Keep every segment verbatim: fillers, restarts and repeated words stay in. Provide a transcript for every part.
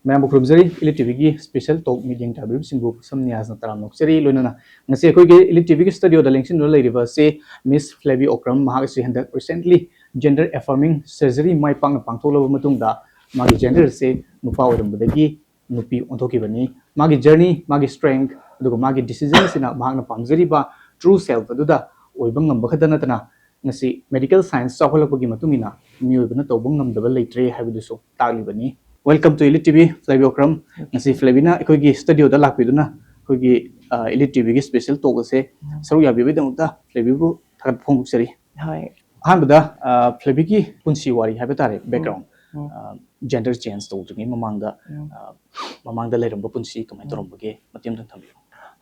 ꯃꯌꯥꯝꯕꯨ ꯈꯨꯔꯨꯝꯖꯔꯤ꯫ Elite ꯇꯤꯚꯤꯒꯤ special ꯇꯣꯛ ꯃꯤꯠꯌꯦꯡ ꯇꯥꯕꯤꯔꯤꯕꯁꯤꯡꯕꯨ ꯁꯝ ꯅꯤꯌꯥꯖꯅ ꯇꯔꯥꯝꯅ ꯑꯣꯛꯆꯔꯤ꯫ ꯂꯣꯏꯅꯅ ꯉꯁꯤ ꯑꯩꯈꯣꯏꯒꯤ ꯏꯂꯤꯠ ꯇꯤꯚꯤꯒꯤ ꯁ꯭ꯇꯨꯗꯤꯑꯣꯗ ꯂꯦꯡꯁꯤꯟꯗꯨꯅ ꯂꯩꯔꯤꯕ ꯑꯁꯤ ꯃꯤꯁ ꯐ꯭ꯂꯦꯕꯤ ꯑꯣꯀ꯭ꯔꯝ꯫ ꯃꯍꯥꯛ ꯑꯁꯤ ꯍꯟꯗꯛ recently gender affirming surgery ꯃꯥꯏ ꯄꯥꯛꯅ ꯄꯥꯡꯊꯣꯛꯂꯕ ꯃꯇꯨꯡꯗ ꯃꯥꯒꯤ ꯖꯦꯟꯗꯔ ꯑꯁꯤ ꯅꯨꯄꯥ ꯑꯣꯏꯔꯝꯕꯗꯒꯤ ꯅꯨꯄꯤ ꯑꯣꯟꯊꯣꯛꯈꯤꯕꯅꯤ꯫ ꯃꯥꯒꯤ ꯖꯔꯅꯤ, ꯃꯥꯒꯤ ꯁ꯭ꯇ꯭ꯔꯦꯡꯊ, ꯑꯗꯨꯒ ꯃꯥꯒꯤ ꯗꯤꯁꯤꯖꯟ ꯑꯁꯤꯅ ꯃꯍꯥꯛꯅ ꯄꯥꯝꯖꯔꯤꯕ ꯇ꯭ꯔꯨ ꯁꯦꯜꯐ ꯑꯗꯨꯗ ꯑꯣꯏꯕ ꯉꯝꯕ ꯈꯛꯇ ꯅꯠꯇꯅ ꯉꯁꯤ ꯃꯦꯗꯤꯀꯦꯜ ꯁꯥꯏꯟꯁ ꯆꯥꯎꯈꯠꯂꯛꯄꯒꯤ ꯃꯇꯨꯡ ꯏꯟꯅ ꯃꯤꯑꯣꯏꯕꯅ ꯇꯧꯕ ꯉꯝꯗꯕ ꯂꯩꯇ꯭ꯔꯦ ꯍꯥꯏꯕꯗꯨꯁꯨ ꯇꯥꯛꯂꯤꯕꯅꯤ꯫ Welcome to elite TV, Flavy Okram. ꯉꯁꯤ ꯐ꯭ꯂꯦꯕꯤꯅ ꯑꯩꯈꯣꯏꯒꯤ ꯁ꯭ꯇꯨꯗꯤꯑꯣꯗ ꯂꯥꯛꯄꯤꯗꯨꯅ ꯑꯩꯈꯣꯏꯒꯤ, ꯑ, ꯏꯂꯤꯠ ꯇꯤꯚꯤꯒꯤ ꯁ꯭ꯄꯦꯁꯦꯜ ꯇꯣꯛ ꯑꯁꯦ ꯁꯔꯨꯛ ꯌꯥꯕꯤꯕꯒꯤꯗꯃꯛꯇ ꯐ꯭ꯂꯦꯕꯤꯕꯨ ꯊꯥꯒꯠꯄ ꯐꯣꯡꯗꯣꯛꯆꯔꯤ꯫ ꯍꯣꯏ꯫ ꯑꯍꯥꯟꯕꯗ, ꯑ, ꯐ꯭ꯂꯦꯕꯤꯒꯤ ꯄꯨꯟꯁꯤ ꯋꯥꯔꯤ ꯍꯥꯏꯕ ꯇꯥꯔꯦ, ꯎꯝ, ꯕꯦꯛꯒ꯭ꯔꯥꯎꯟ꯫ ꯎꯝ꯫ ꯑ, ꯖꯦꯟꯗꯔ ꯆꯦꯟꯖ ꯇꯧꯗ꯭ꯔꯤꯉꯩ ꯃꯃꯥꯡꯗ, ꯎꯝ꯫ ꯑ, ꯃꯃꯥꯡꯗ ꯂꯩꯔꯝꯕ ꯄꯨꯟꯁꯤ ꯀꯃꯥꯏꯅ ꯎꯝ꯫ ꯇꯧꯔꯝꯕꯒꯦ ꯃꯇꯦꯛ ꯑꯃꯇꯪ ꯊꯝꯕꯤꯌꯨ꯫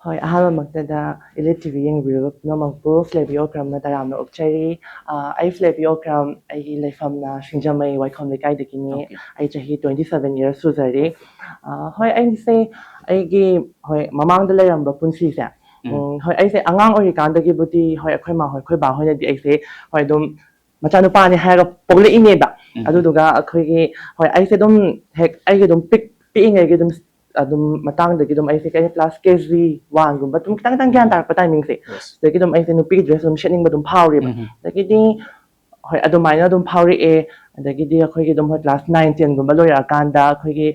ꯍꯣꯏ, ꯑꯍꯥꯟꯕꯃꯛꯇꯗ ꯏꯂꯤꯠ ꯇꯤꯚꯤ ꯌꯦꯡꯕꯤꯔꯤꯕ ꯄꯨꯝꯅꯃꯛꯄꯨ ꯐ꯭ꯂꯦꯕꯤ ꯑꯣꯀ꯭ꯔꯝꯅ ꯇꯔꯥꯝꯅ ꯑꯣꯛꯆꯔꯤ꯫ ꯑ, ꯑꯩ ꯐ꯭ꯂꯦꯕꯤ ꯑꯣꯀ꯭ꯔꯝ, ꯑꯩꯒꯤ ꯂꯩꯐꯝꯅ ꯁꯤꯡꯖꯃꯩ ꯋꯥꯏꯈꯣꯝ ꯂꯩꯀꯥꯏꯗꯒꯤꯅꯤ꯫ ꯑꯣꯀꯦ꯫ ꯑꯩ ꯆꯍꯤ twenty seven years ꯁꯨꯖꯔꯤ꯫ ꯑ, ꯍꯣꯏ, ꯑꯩꯁꯦ ꯑꯩꯒꯤ, ꯍꯣꯏ, ꯃꯃꯥꯡꯗ ꯂꯩꯔꯝꯕ ꯄꯨꯟꯁꯤꯁꯦ, ꯎꯝ꯫ ꯎꯝ, ꯍꯣꯏ, ꯑꯩꯁꯦ ꯑꯉꯥꯡ ꯑꯣꯏꯔꯤꯀꯥꯟꯗꯒꯤꯕꯨꯗꯤ, ꯍꯣꯏ, ꯑꯩꯈꯣꯏ ꯃꯥ ꯍꯣꯏ, ꯑꯩꯈꯣꯏ ꯕꯥ ꯍꯣꯏꯅꯗꯤ ꯑꯩꯁꯦ, ꯍꯣꯏ, ꯑꯗꯨꯝ ꯃꯆꯥꯅꯨꯄꯥꯅꯤ ꯍꯥꯏꯔꯒ ꯄꯣꯛꯂꯛꯏꯅꯦꯕ꯫ ꯎꯝ꯫ ꯑꯗꯨꯗꯨꯒ ꯑꯩꯈꯣꯏꯒꯤ, ꯍꯣꯏ, ꯑꯩꯁꯦ ꯑꯗꯨꯝ ꯍꯦꯛ ꯑꯩꯒꯤ ꯑꯗꯨꯝ ꯄꯤꯛ-, ꯄꯤꯛꯏꯉꯩꯒꯤ ꯑꯗꯨꯝ, ꯑꯗꯨꯝ ꯃꯇꯥꯡꯗꯒꯤ ꯑꯗꯨꯝ ꯑꯩꯁꯦ ꯀꯩ class K G one ꯒꯨꯝꯕ ꯑꯗꯨꯝ ꯈꯤꯇꯪ ꯈꯤꯇꯪ ꯒ꯭ꯌꯥꯟ ꯇꯥꯔꯛꯄ ꯇꯥꯏꯃꯤꯡꯁꯦ꯫ Yes꯫ ꯁꯤꯗꯒꯤ ꯑꯗꯨꯝ ꯑꯩꯁꯦ ꯅꯨꯄꯤꯒꯤ ꯗ꯭ꯔꯦꯁ ꯑꯗꯨꯝ ꯁꯦꯠꯅꯤꯡꯕ ꯑꯗꯨꯝ ꯐꯥꯎꯔꯦꯕ꯫ ꯎꯝ꯫ ꯑꯗꯒꯤꯗꯤ, ꯍꯣꯏ, ꯑꯗꯨꯃꯥꯏꯅ ꯑꯗꯨꯝ ꯐꯥꯎꯔꯛꯑꯦ꯫ ꯑꯗꯒꯤꯗꯤ ꯑꯩꯈꯣꯏꯒꯤ ꯑꯗꯨꯝ, ꯍꯣꯏ, class nine ten ꯒꯨꯝꯕ ꯂꯣꯏꯔꯛꯑꯀꯥꯟꯗ ꯑꯩꯈꯣꯏꯒꯤ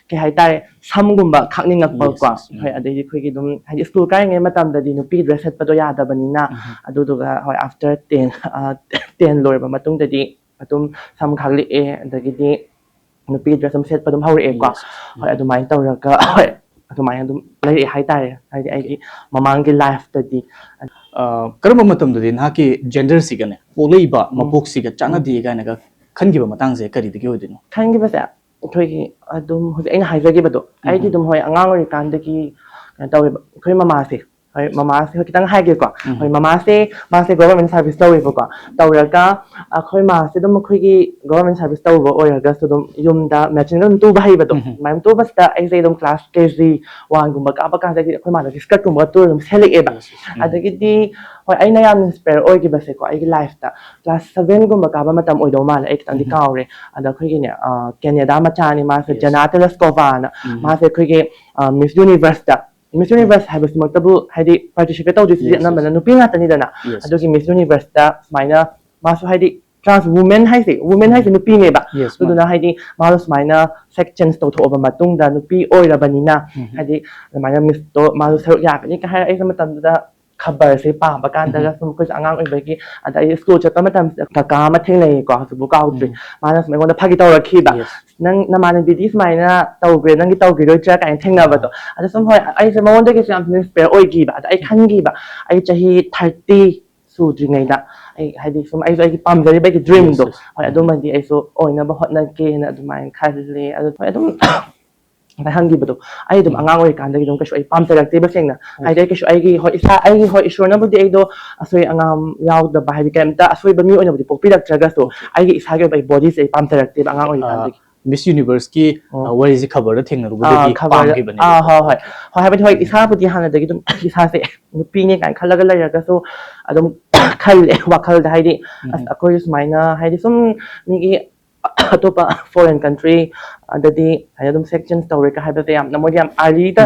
ꯀꯩ ꯍꯥꯏꯇꯥꯔꯦ, ꯁꯝꯒꯨꯝꯕ ꯈꯥꯛꯅꯤꯡꯉꯛꯄ Yes, ꯀꯣ꯫ Yes꯫ ꯎꯝ꯫ ꯍꯣꯏ, ꯑꯗꯩꯗꯤ ꯑꯩꯈꯣꯏꯒꯤ ꯑꯗꯨꯝ ꯍꯥꯏꯗꯤ ꯁ꯭ꯀꯨꯜ ꯀꯥꯔꯤꯉꯩ ꯃꯇꯝꯗꯗꯤ ꯅꯨꯄꯤ ꯗ꯭ꯔꯦꯁ ꯁꯦꯠꯄꯗꯣ ꯌꯥꯗꯕꯅꯤꯅ, ꯎꯝ꯫ ꯑꯗꯨꯗꯨꯒ, ꯍꯣꯏ, after ten, ꯑ, ten ꯂꯣꯏꯔꯕ ꯃꯇꯨꯡꯗꯗꯤ ꯑꯗꯨꯝ ꯁꯝ ꯈꯥꯛꯂꯛꯑꯦ, ꯑꯗꯒꯤꯗꯤ ꯅꯨꯄꯤ ꯗ꯭ꯔꯦꯁ ꯑꯗꯨꯝ ꯁꯦꯠꯄ ꯑꯗꯨꯝ ꯍꯧꯔꯛꯑꯦꯀꯣ꯫ Yes꯫ ꯍꯣꯏ, ꯑꯗꯨꯃꯥꯏꯅ ꯇꯧꯔꯒ, ꯍꯣꯏ, ꯑꯗꯨꯃꯥꯏꯅ ꯑꯗꯨꯝ ꯂꯩꯔꯛꯑꯦ ꯍꯥꯏꯇꯥꯔꯦ, ꯍꯥꯏꯗꯤ ꯑꯩꯒꯤ ꯃꯃꯥꯡꯒꯤ ꯂꯥꯏꯐꯇꯗꯤ꯫ ꯑ, ꯀꯔꯝꯕ ꯃꯇꯝꯗꯗꯤ ꯅꯍꯥꯛꯀꯤ ꯖꯦꯟꯗꯔꯁꯤꯒꯅꯦ, ꯄꯣꯛꯂꯛꯏꯕ ꯎꯝ꯫ ꯃꯄꯣꯛꯁꯤꯒ ꯆꯥꯟꯅꯗꯦ ꯀꯥꯏꯅꯒ ꯈꯟꯈꯤꯕ ꯃꯇꯥꯡꯁꯦ ꯀꯔꯤꯗꯒꯤ ꯑꯣꯏꯗꯣꯏꯅꯣ? ꯈꯟꯈꯤꯕꯁꯦ ꯑꯩꯈꯣꯏꯒꯤ ꯑꯗꯨꯝ ꯍꯧꯖꯤꯛ ꯑꯩꯅ ꯍꯥꯏꯖꯈꯤꯕꯗꯣ, ꯎꯝ꯫ ꯑꯩꯗꯤ ꯑꯗꯨꯝ, ꯍꯣꯏ, ꯑꯉꯥꯡ ꯑꯣꯏꯔꯤꯀꯥꯟꯗꯒꯤ ꯀꯩꯅꯣ ꯇꯧꯋꯦꯕ, ꯑꯩꯈꯣꯏ ꯃꯃꯥꯁꯦ, ꯍꯣꯏ, ꯃꯃꯥꯁꯦ ꯍꯣꯏ ꯈꯤꯇꯪ ꯍꯥꯏꯒꯦꯀꯣ꯫ ꯍꯣꯏ, ꯃꯃꯥꯁꯦ, ꯃꯥꯁꯦ ꯒꯣꯕꯔꯃꯦꯟ ꯁꯥꯔꯚꯤꯁ ꯇꯧꯋꯦꯕꯀꯣ꯫ ꯇꯧꯔꯒ ꯑꯩꯈꯣꯏ ꯃꯥꯁꯦ ꯑꯗꯨꯝ ꯑꯩꯈꯣꯏꯒꯤ ꯒꯣꯕꯔꯃꯦꯟ ꯁꯥꯔꯚꯤꯁ ꯇꯧꯕ ꯑꯣꯏꯔꯒꯁꯨ ꯑꯗꯨꯝ ꯌꯨꯝꯗ ꯃꯦꯆꯤꯟꯒ ꯑꯗꯨꯝ ꯇꯨꯕ ꯍꯩꯕꯗꯣ꯫ ꯑꯗꯨꯃꯥꯏꯅ ꯇꯨꯕꯁꯤꯗ ꯑꯩꯁꯦ ꯑꯗꯨꯝ ꯀ꯭ꯂꯥꯁ ꯀꯦ ꯖꯤ ꯋꯥꯟꯒꯨꯝꯕ ꯀꯥꯕ ꯀꯥꯟꯗꯒꯤ ꯑꯩꯈꯣꯏ ꯃꯥꯅ ꯁ꯭ꯀꯔꯠꯀꯨꯝꯕ ꯇꯨꯔ ꯑꯗꯨꯝ ꯁꯦꯠꯂꯛꯑꯦꯕ꯫ ꯑꯗꯒꯤꯗꯤ ꯍꯣꯏ, ꯑꯩꯅ ꯌꯥꯝ ꯏꯟꯁꯄꯌꯔ ꯑꯣꯏꯈꯤꯕꯁꯦꯀꯣ, ꯑꯩꯒꯤ ꯂꯥꯏꯐꯇ ꯀ꯭ꯂꯥꯁ ꯁꯚꯦꯟꯒꯨꯝꯕ ꯀꯥꯕ ꯃꯇꯝ ꯑꯣꯏꯗꯧ ꯃꯥꯜꯂꯦ, ꯑꯩ ꯈꯤꯇꯪꯗꯤ ꯀꯥꯎꯔꯦ꯫ ꯑꯗ ꯑꯩꯈꯣꯏꯒꯤꯅꯦ, ꯀꯦꯅꯦꯗꯥ ꯃꯆꯥꯅꯤ ꯃꯥꯁꯦ, ꯖꯦꯅꯥ ꯇꯦꯂꯦꯁꯀꯣꯚꯥꯅ꯫ ꯃꯥꯁꯦ ꯑꯩꯈꯣꯏꯒꯤ ꯃꯤꯁ ꯌꯨꯅꯤꯚꯔꯁꯇ, ꯃꯤꯁ ꯌꯨꯅꯤꯚꯔꯁ ꯍꯥꯏꯕꯁꯤꯃꯛꯇꯕꯨ ꯍꯥꯏꯗꯤ ꯄꯥꯔꯇꯤꯁꯤꯄꯦꯠ ꯇꯧꯗꯣꯏꯁꯤꯗꯤ ꯑꯅꯝꯕꯅ ꯅꯨꯄꯤ ꯉꯥꯛꯇꯅꯤꯗꯅ꯫ ꯑꯗꯨꯒꯤ ꯃꯤꯁ ꯌꯨꯅꯤꯚꯔꯁꯇ ꯁꯨꯃꯥꯏꯅ ꯃꯥꯁꯨ ꯍꯥꯏꯗꯤ ꯇ꯭ꯔꯥꯟꯁ ꯋꯨꯃꯦꯟ ꯍꯥꯏꯁꯦ, ꯋꯨꯃꯦꯟ ꯍꯥꯏꯁꯦ ꯅꯨꯄꯤꯅꯦꯕ꯫ ꯑꯗꯨꯗꯨꯅ ꯍꯥꯏꯗꯤ ꯃꯥꯁꯨ ꯁꯨꯃꯥꯏꯅ ꯁꯦꯛ ꯆꯦꯟꯖ ꯇꯧꯊꯣꯛꯑꯕ ꯃꯇꯨꯡꯗ ꯅꯨꯄꯤ ꯑꯣꯏꯔꯕꯅꯤꯅ ꯍꯥꯏꯗꯤ ꯑꯗꯨꯃꯥꯏꯅ ꯃꯤꯁꯇꯣ ꯃꯥꯁꯨ ꯁꯔꯨꯛ ꯌꯥꯒꯅꯤ ꯀ ꯍꯥꯏꯔꯛꯏꯕ ꯃꯇꯝꯗꯨꯗ ꯈꯕꯔꯁꯦ ꯄꯥꯕ ꯀꯥꯟꯗꯒ ꯁꯨꯝ ꯑꯩꯈꯣꯏꯁꯨ ꯑꯉꯥꯡ ꯑꯣꯏꯕꯒꯤ, ꯑꯗ ꯑꯩ ꯁ꯭ꯀꯨꯜ ꯆꯠꯄ ꯃꯇꯝꯁꯤꯗ ꯀꯀꯥ ꯑꯃ ꯊꯦꯡꯅꯩꯌꯦꯀꯣ, ꯍꯧꯖꯤꯛꯐꯥꯎ ꯀꯥꯎꯗ꯭ꯔꯤ꯫ ꯃꯥꯅ ꯁꯨꯝ ꯑꯩꯉꯣꯟꯗ ꯐꯥꯒꯤ ꯇꯧꯔꯛꯈꯤꯕ, "ꯅꯪ ꯅꯃꯥꯟꯅꯕꯤꯗꯤ ꯁꯨꯃꯥꯏꯅ ꯇꯧꯈ꯭ꯔꯦ, ꯅꯪꯗꯤ ꯇꯧꯈꯤꯔꯣꯏꯗ꯭ꯔꯥ?" ꯀꯥꯏꯅ ꯊꯦꯡꯅꯕꯗꯣ꯫ ꯑꯗ ꯁꯨꯝ ꯍꯣꯏ, ꯑꯩꯁꯦ ꯃꯉꯣꯟꯗꯒꯤꯁꯨ ꯌꯥꯝ ꯏꯟꯁꯄꯌꯔ ꯑꯣꯏꯈꯤꯕ꯫ ꯑꯗ ꯑꯩ ꯈꯟꯈꯤꯕ, ꯑꯩ ꯆꯍꯤ ꯊꯥꯔꯇꯤ ꯁꯨꯗ꯭ꯔꯤꯉꯩꯗ ꯑꯩ ꯍꯥꯏꯗꯤ ꯁꯨꯝ ꯑꯩꯁꯨ ꯑꯩꯒꯤ ꯄꯥꯝꯖꯔꯤꯕ ꯑꯩꯒꯤ ꯗ꯭ꯔꯤꯝꯗꯣ, ꯍꯣꯏ, ꯑꯗꯨꯃꯗꯤ ꯑꯩꯁꯨ ꯑꯣꯏꯅꯕ ꯍꯣꯠꯅꯒꯦꯅ ꯑꯗꯨꯃꯥꯏꯅ ꯈꯜꯂꯦ꯫ ꯑꯗꯨ ꯍꯣꯏ, ꯑꯗꯨꯝ ꯉꯁꯥꯏ ꯍꯪꯈꯤꯕꯗꯣ, ꯑꯩ ꯑꯗꯨꯝ ꯑꯉꯥꯡ ꯑꯣꯏꯔꯤꯀꯥꯟꯗꯒꯤ ꯑꯗꯨꯝ ꯀꯩꯁꯨ ꯑꯩ ꯄꯥꯝꯖꯔꯛꯇꯦꯕ ꯁꯦꯡꯅ꯫ ꯍꯥꯏꯗꯤ ꯑꯩ ꯀꯩꯁꯨ ꯑꯩꯒꯤ, ꯍꯣꯏ, ꯏꯁꯥ, ꯑꯩꯒꯤ, ꯍꯣꯏ, ꯏꯁꯣꯔꯅꯕꯨꯗꯤ ꯑꯩꯗꯣ ꯑꯁꯣꯏ ꯑꯉꯥꯝ ꯌꯥꯎꯗꯕ, ꯍꯥꯏꯗꯤ ꯀꯩꯝꯇ ꯑꯁꯣꯏꯕ ꯃꯤ ꯑꯣꯏꯅꯕꯨꯗꯤ ꯄꯣꯛꯄꯤꯔꯛꯇ꯭ꯔꯒꯁꯨ, ꯑꯩꯒꯤ ꯏꯁꯥꯒꯤ ꯑꯣꯏꯕ ꯑꯩ ꯕꯣꯗꯤꯁꯦ ꯑꯩ ꯄꯥꯝꯖꯔꯛꯇꯦꯕ ꯑꯉꯥꯡ ꯑꯣꯏꯔꯤꯀꯥꯟꯗꯒꯤ꯫ ꯃꯤꯁ ꯌꯨꯅꯤꯚꯔꯁꯀꯤ ꯋꯥꯔꯤꯁꯦ ꯈꯕꯔꯗ ꯊꯦꯡꯅꯔꯨꯕꯗꯒꯤ ꯈꯕꯔꯗ, ꯄꯥꯝꯈꯤꯕꯅꯦ꯫ ꯑꯥ, ꯍꯣꯏ, ꯍꯣꯏ, ꯍꯣꯏ, ꯍꯥꯏꯕꯗꯤ ꯍꯣꯏ, ꯏꯁꯥꯕꯨꯗꯤ ꯍꯥꯟꯅꯗꯒꯤ ꯑꯗꯨꯝ ꯏꯁꯥꯁꯦ ꯅꯨꯄꯤꯅꯦ ꯀꯥꯏꯅ ꯈꯜꯂꯒ ꯂꯩꯔꯒꯁꯨ ꯑꯗꯨꯝ ꯈꯜꯂꯦ ꯋꯥꯈꯜꯗ, ꯍꯥꯏꯗꯤ ꯑꯁ ꯑꯩꯈꯣꯏ ꯁꯨꯃꯥꯏꯅ ꯍꯥꯏꯗꯤ ꯁꯨꯝ ꯃꯤꯒꯤ ꯑꯇꯣꯞꯄ ꯐꯣꯔꯦꯟ ꯀꯟꯇ꯭ꯔꯤ ꯑꯗꯗꯤ ꯍꯥꯏꯗꯤ ꯑꯗꯨꯝ ꯁꯦꯛ ꯆꯦꯟꯖ ꯇꯧꯔꯦ ꯀ ꯍꯥꯏꯕꯁꯦ ꯌꯥꯝꯅ ꯃꯣꯏꯗꯤ ꯌꯥꯝ ꯑꯥꯔꯂꯤꯗ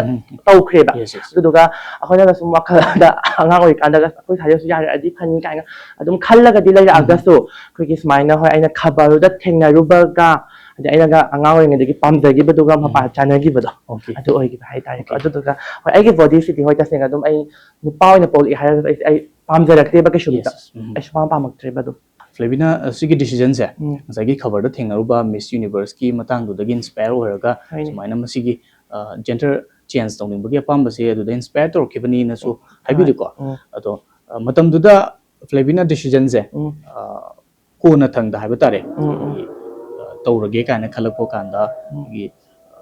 ꯇꯧꯈ꯭ꯔꯦꯕ꯫ ꯑꯗꯨꯗꯨꯒ ꯑꯩꯈꯣꯏꯅꯒ ꯁꯨꯝ ꯋꯥꯈꯜꯗ ꯑꯉꯥꯡ ꯑꯣꯏꯔꯤꯀꯥꯟꯗꯒ ꯑꯩꯈꯣꯏ ꯁ꯭ꯋꯥꯏꯗꯁꯨ ꯌꯥꯔꯛꯑꯗꯤ ꯐꯅꯤ ꯀꯥꯏꯅ ꯑꯗꯨꯝ ꯈꯜꯂꯒꯗꯤ ꯂꯩꯔꯛꯑꯒꯁꯨ ꯑꯩꯈꯣꯏꯒꯤ ꯁꯨꯃꯥꯏꯅ ꯍꯣꯏ ꯑꯩꯅ ꯈꯕꯔꯗꯨꯗ ꯊꯦꯡꯅꯔꯨꯕꯒ ꯍꯥꯏꯗꯤ ꯑꯩꯅꯒ ꯑꯉꯥꯡ ꯑꯣꯏꯔꯤꯉꯩꯗꯒꯤ ꯄꯥꯝꯖꯈꯤꯕꯗꯨꯒ ꯃꯄꯥ ꯆꯥꯅꯈꯤꯕꯗꯣ ꯑꯗꯨ ꯑꯣꯏꯈꯤꯕ ꯍꯥꯏꯇꯥꯔꯦꯀꯣ꯫ ꯑꯗꯨꯗꯨꯒ ꯍꯣꯏ ꯑꯩꯒꯤ ꯕꯣꯗꯤꯁꯤꯗꯤ ꯍꯣꯏ ꯇꯁꯦꯡꯅ ꯑꯗꯨꯝ ꯑꯩ ꯅꯨꯄꯥ ꯑꯣꯏꯅ ꯄꯣꯛꯂꯛꯑꯦ ꯍꯥꯏꯔꯒꯁꯨ ꯑꯩꯁꯦ ꯑꯩ ꯄꯥꯝꯖꯔꯛꯇꯦꯕ ꯀꯩꯁꯨꯝꯇ꯫ ꯑꯩ ꯁꯨꯄꯥꯝ ꯄꯥꯝꯃꯛꯇ꯭ꯔꯦꯕ ꯑꯗꯨꯝ꯫ ꯐ꯭ꯂꯦꯕꯤꯅ, ꯁꯤꯒꯤ ꯗꯤꯁꯤꯖꯟꯁꯦ ꯉꯁꯥꯏꯒꯤ ꯈꯕꯔꯗ ꯊꯦꯡꯅꯔꯨꯕ ꯃꯤꯁ ꯌꯨꯅꯤꯚꯔꯁꯀꯤ ꯃꯇꯥꯡꯗꯨꯗꯒꯤ ꯏꯟꯁꯄꯌꯔ ꯑꯣꯏꯔꯒ ꯁꯨꯃꯥꯏꯅ ꯃꯁꯤꯒꯤ ꯖꯦꯟꯗꯔ ꯆꯦꯟꯖ ꯇꯧꯅꯤꯡꯕꯒꯤ ꯑꯄꯥꯝꯕꯁꯦ ꯑꯗꯨꯗ ꯏꯟꯁꯄꯌꯔ ꯇꯧꯔꯛꯈꯤꯕꯅꯤꯅꯁꯨ ꯍꯥꯏꯕꯤꯔꯤꯀꯣ꯫ ꯑꯗꯣ ꯃꯇꯝꯗꯨꯗ ꯐ꯭ꯂꯦꯕꯤꯅ ꯗꯤꯁꯤꯖꯟꯁꯦ ꯀꯣꯟꯅ ꯊꯪꯗ ꯍꯥꯏꯕ ꯇꯥꯔꯦ, ꯑꯩꯈꯣꯏꯒꯤ, ꯑ, ꯇꯧꯔꯒꯦ ꯀꯥꯏꯅ ꯈꯜꯂꯛꯄ ꯀꯥꯟꯗ ꯑꯩꯈꯣꯏꯒꯤ, ꯑ,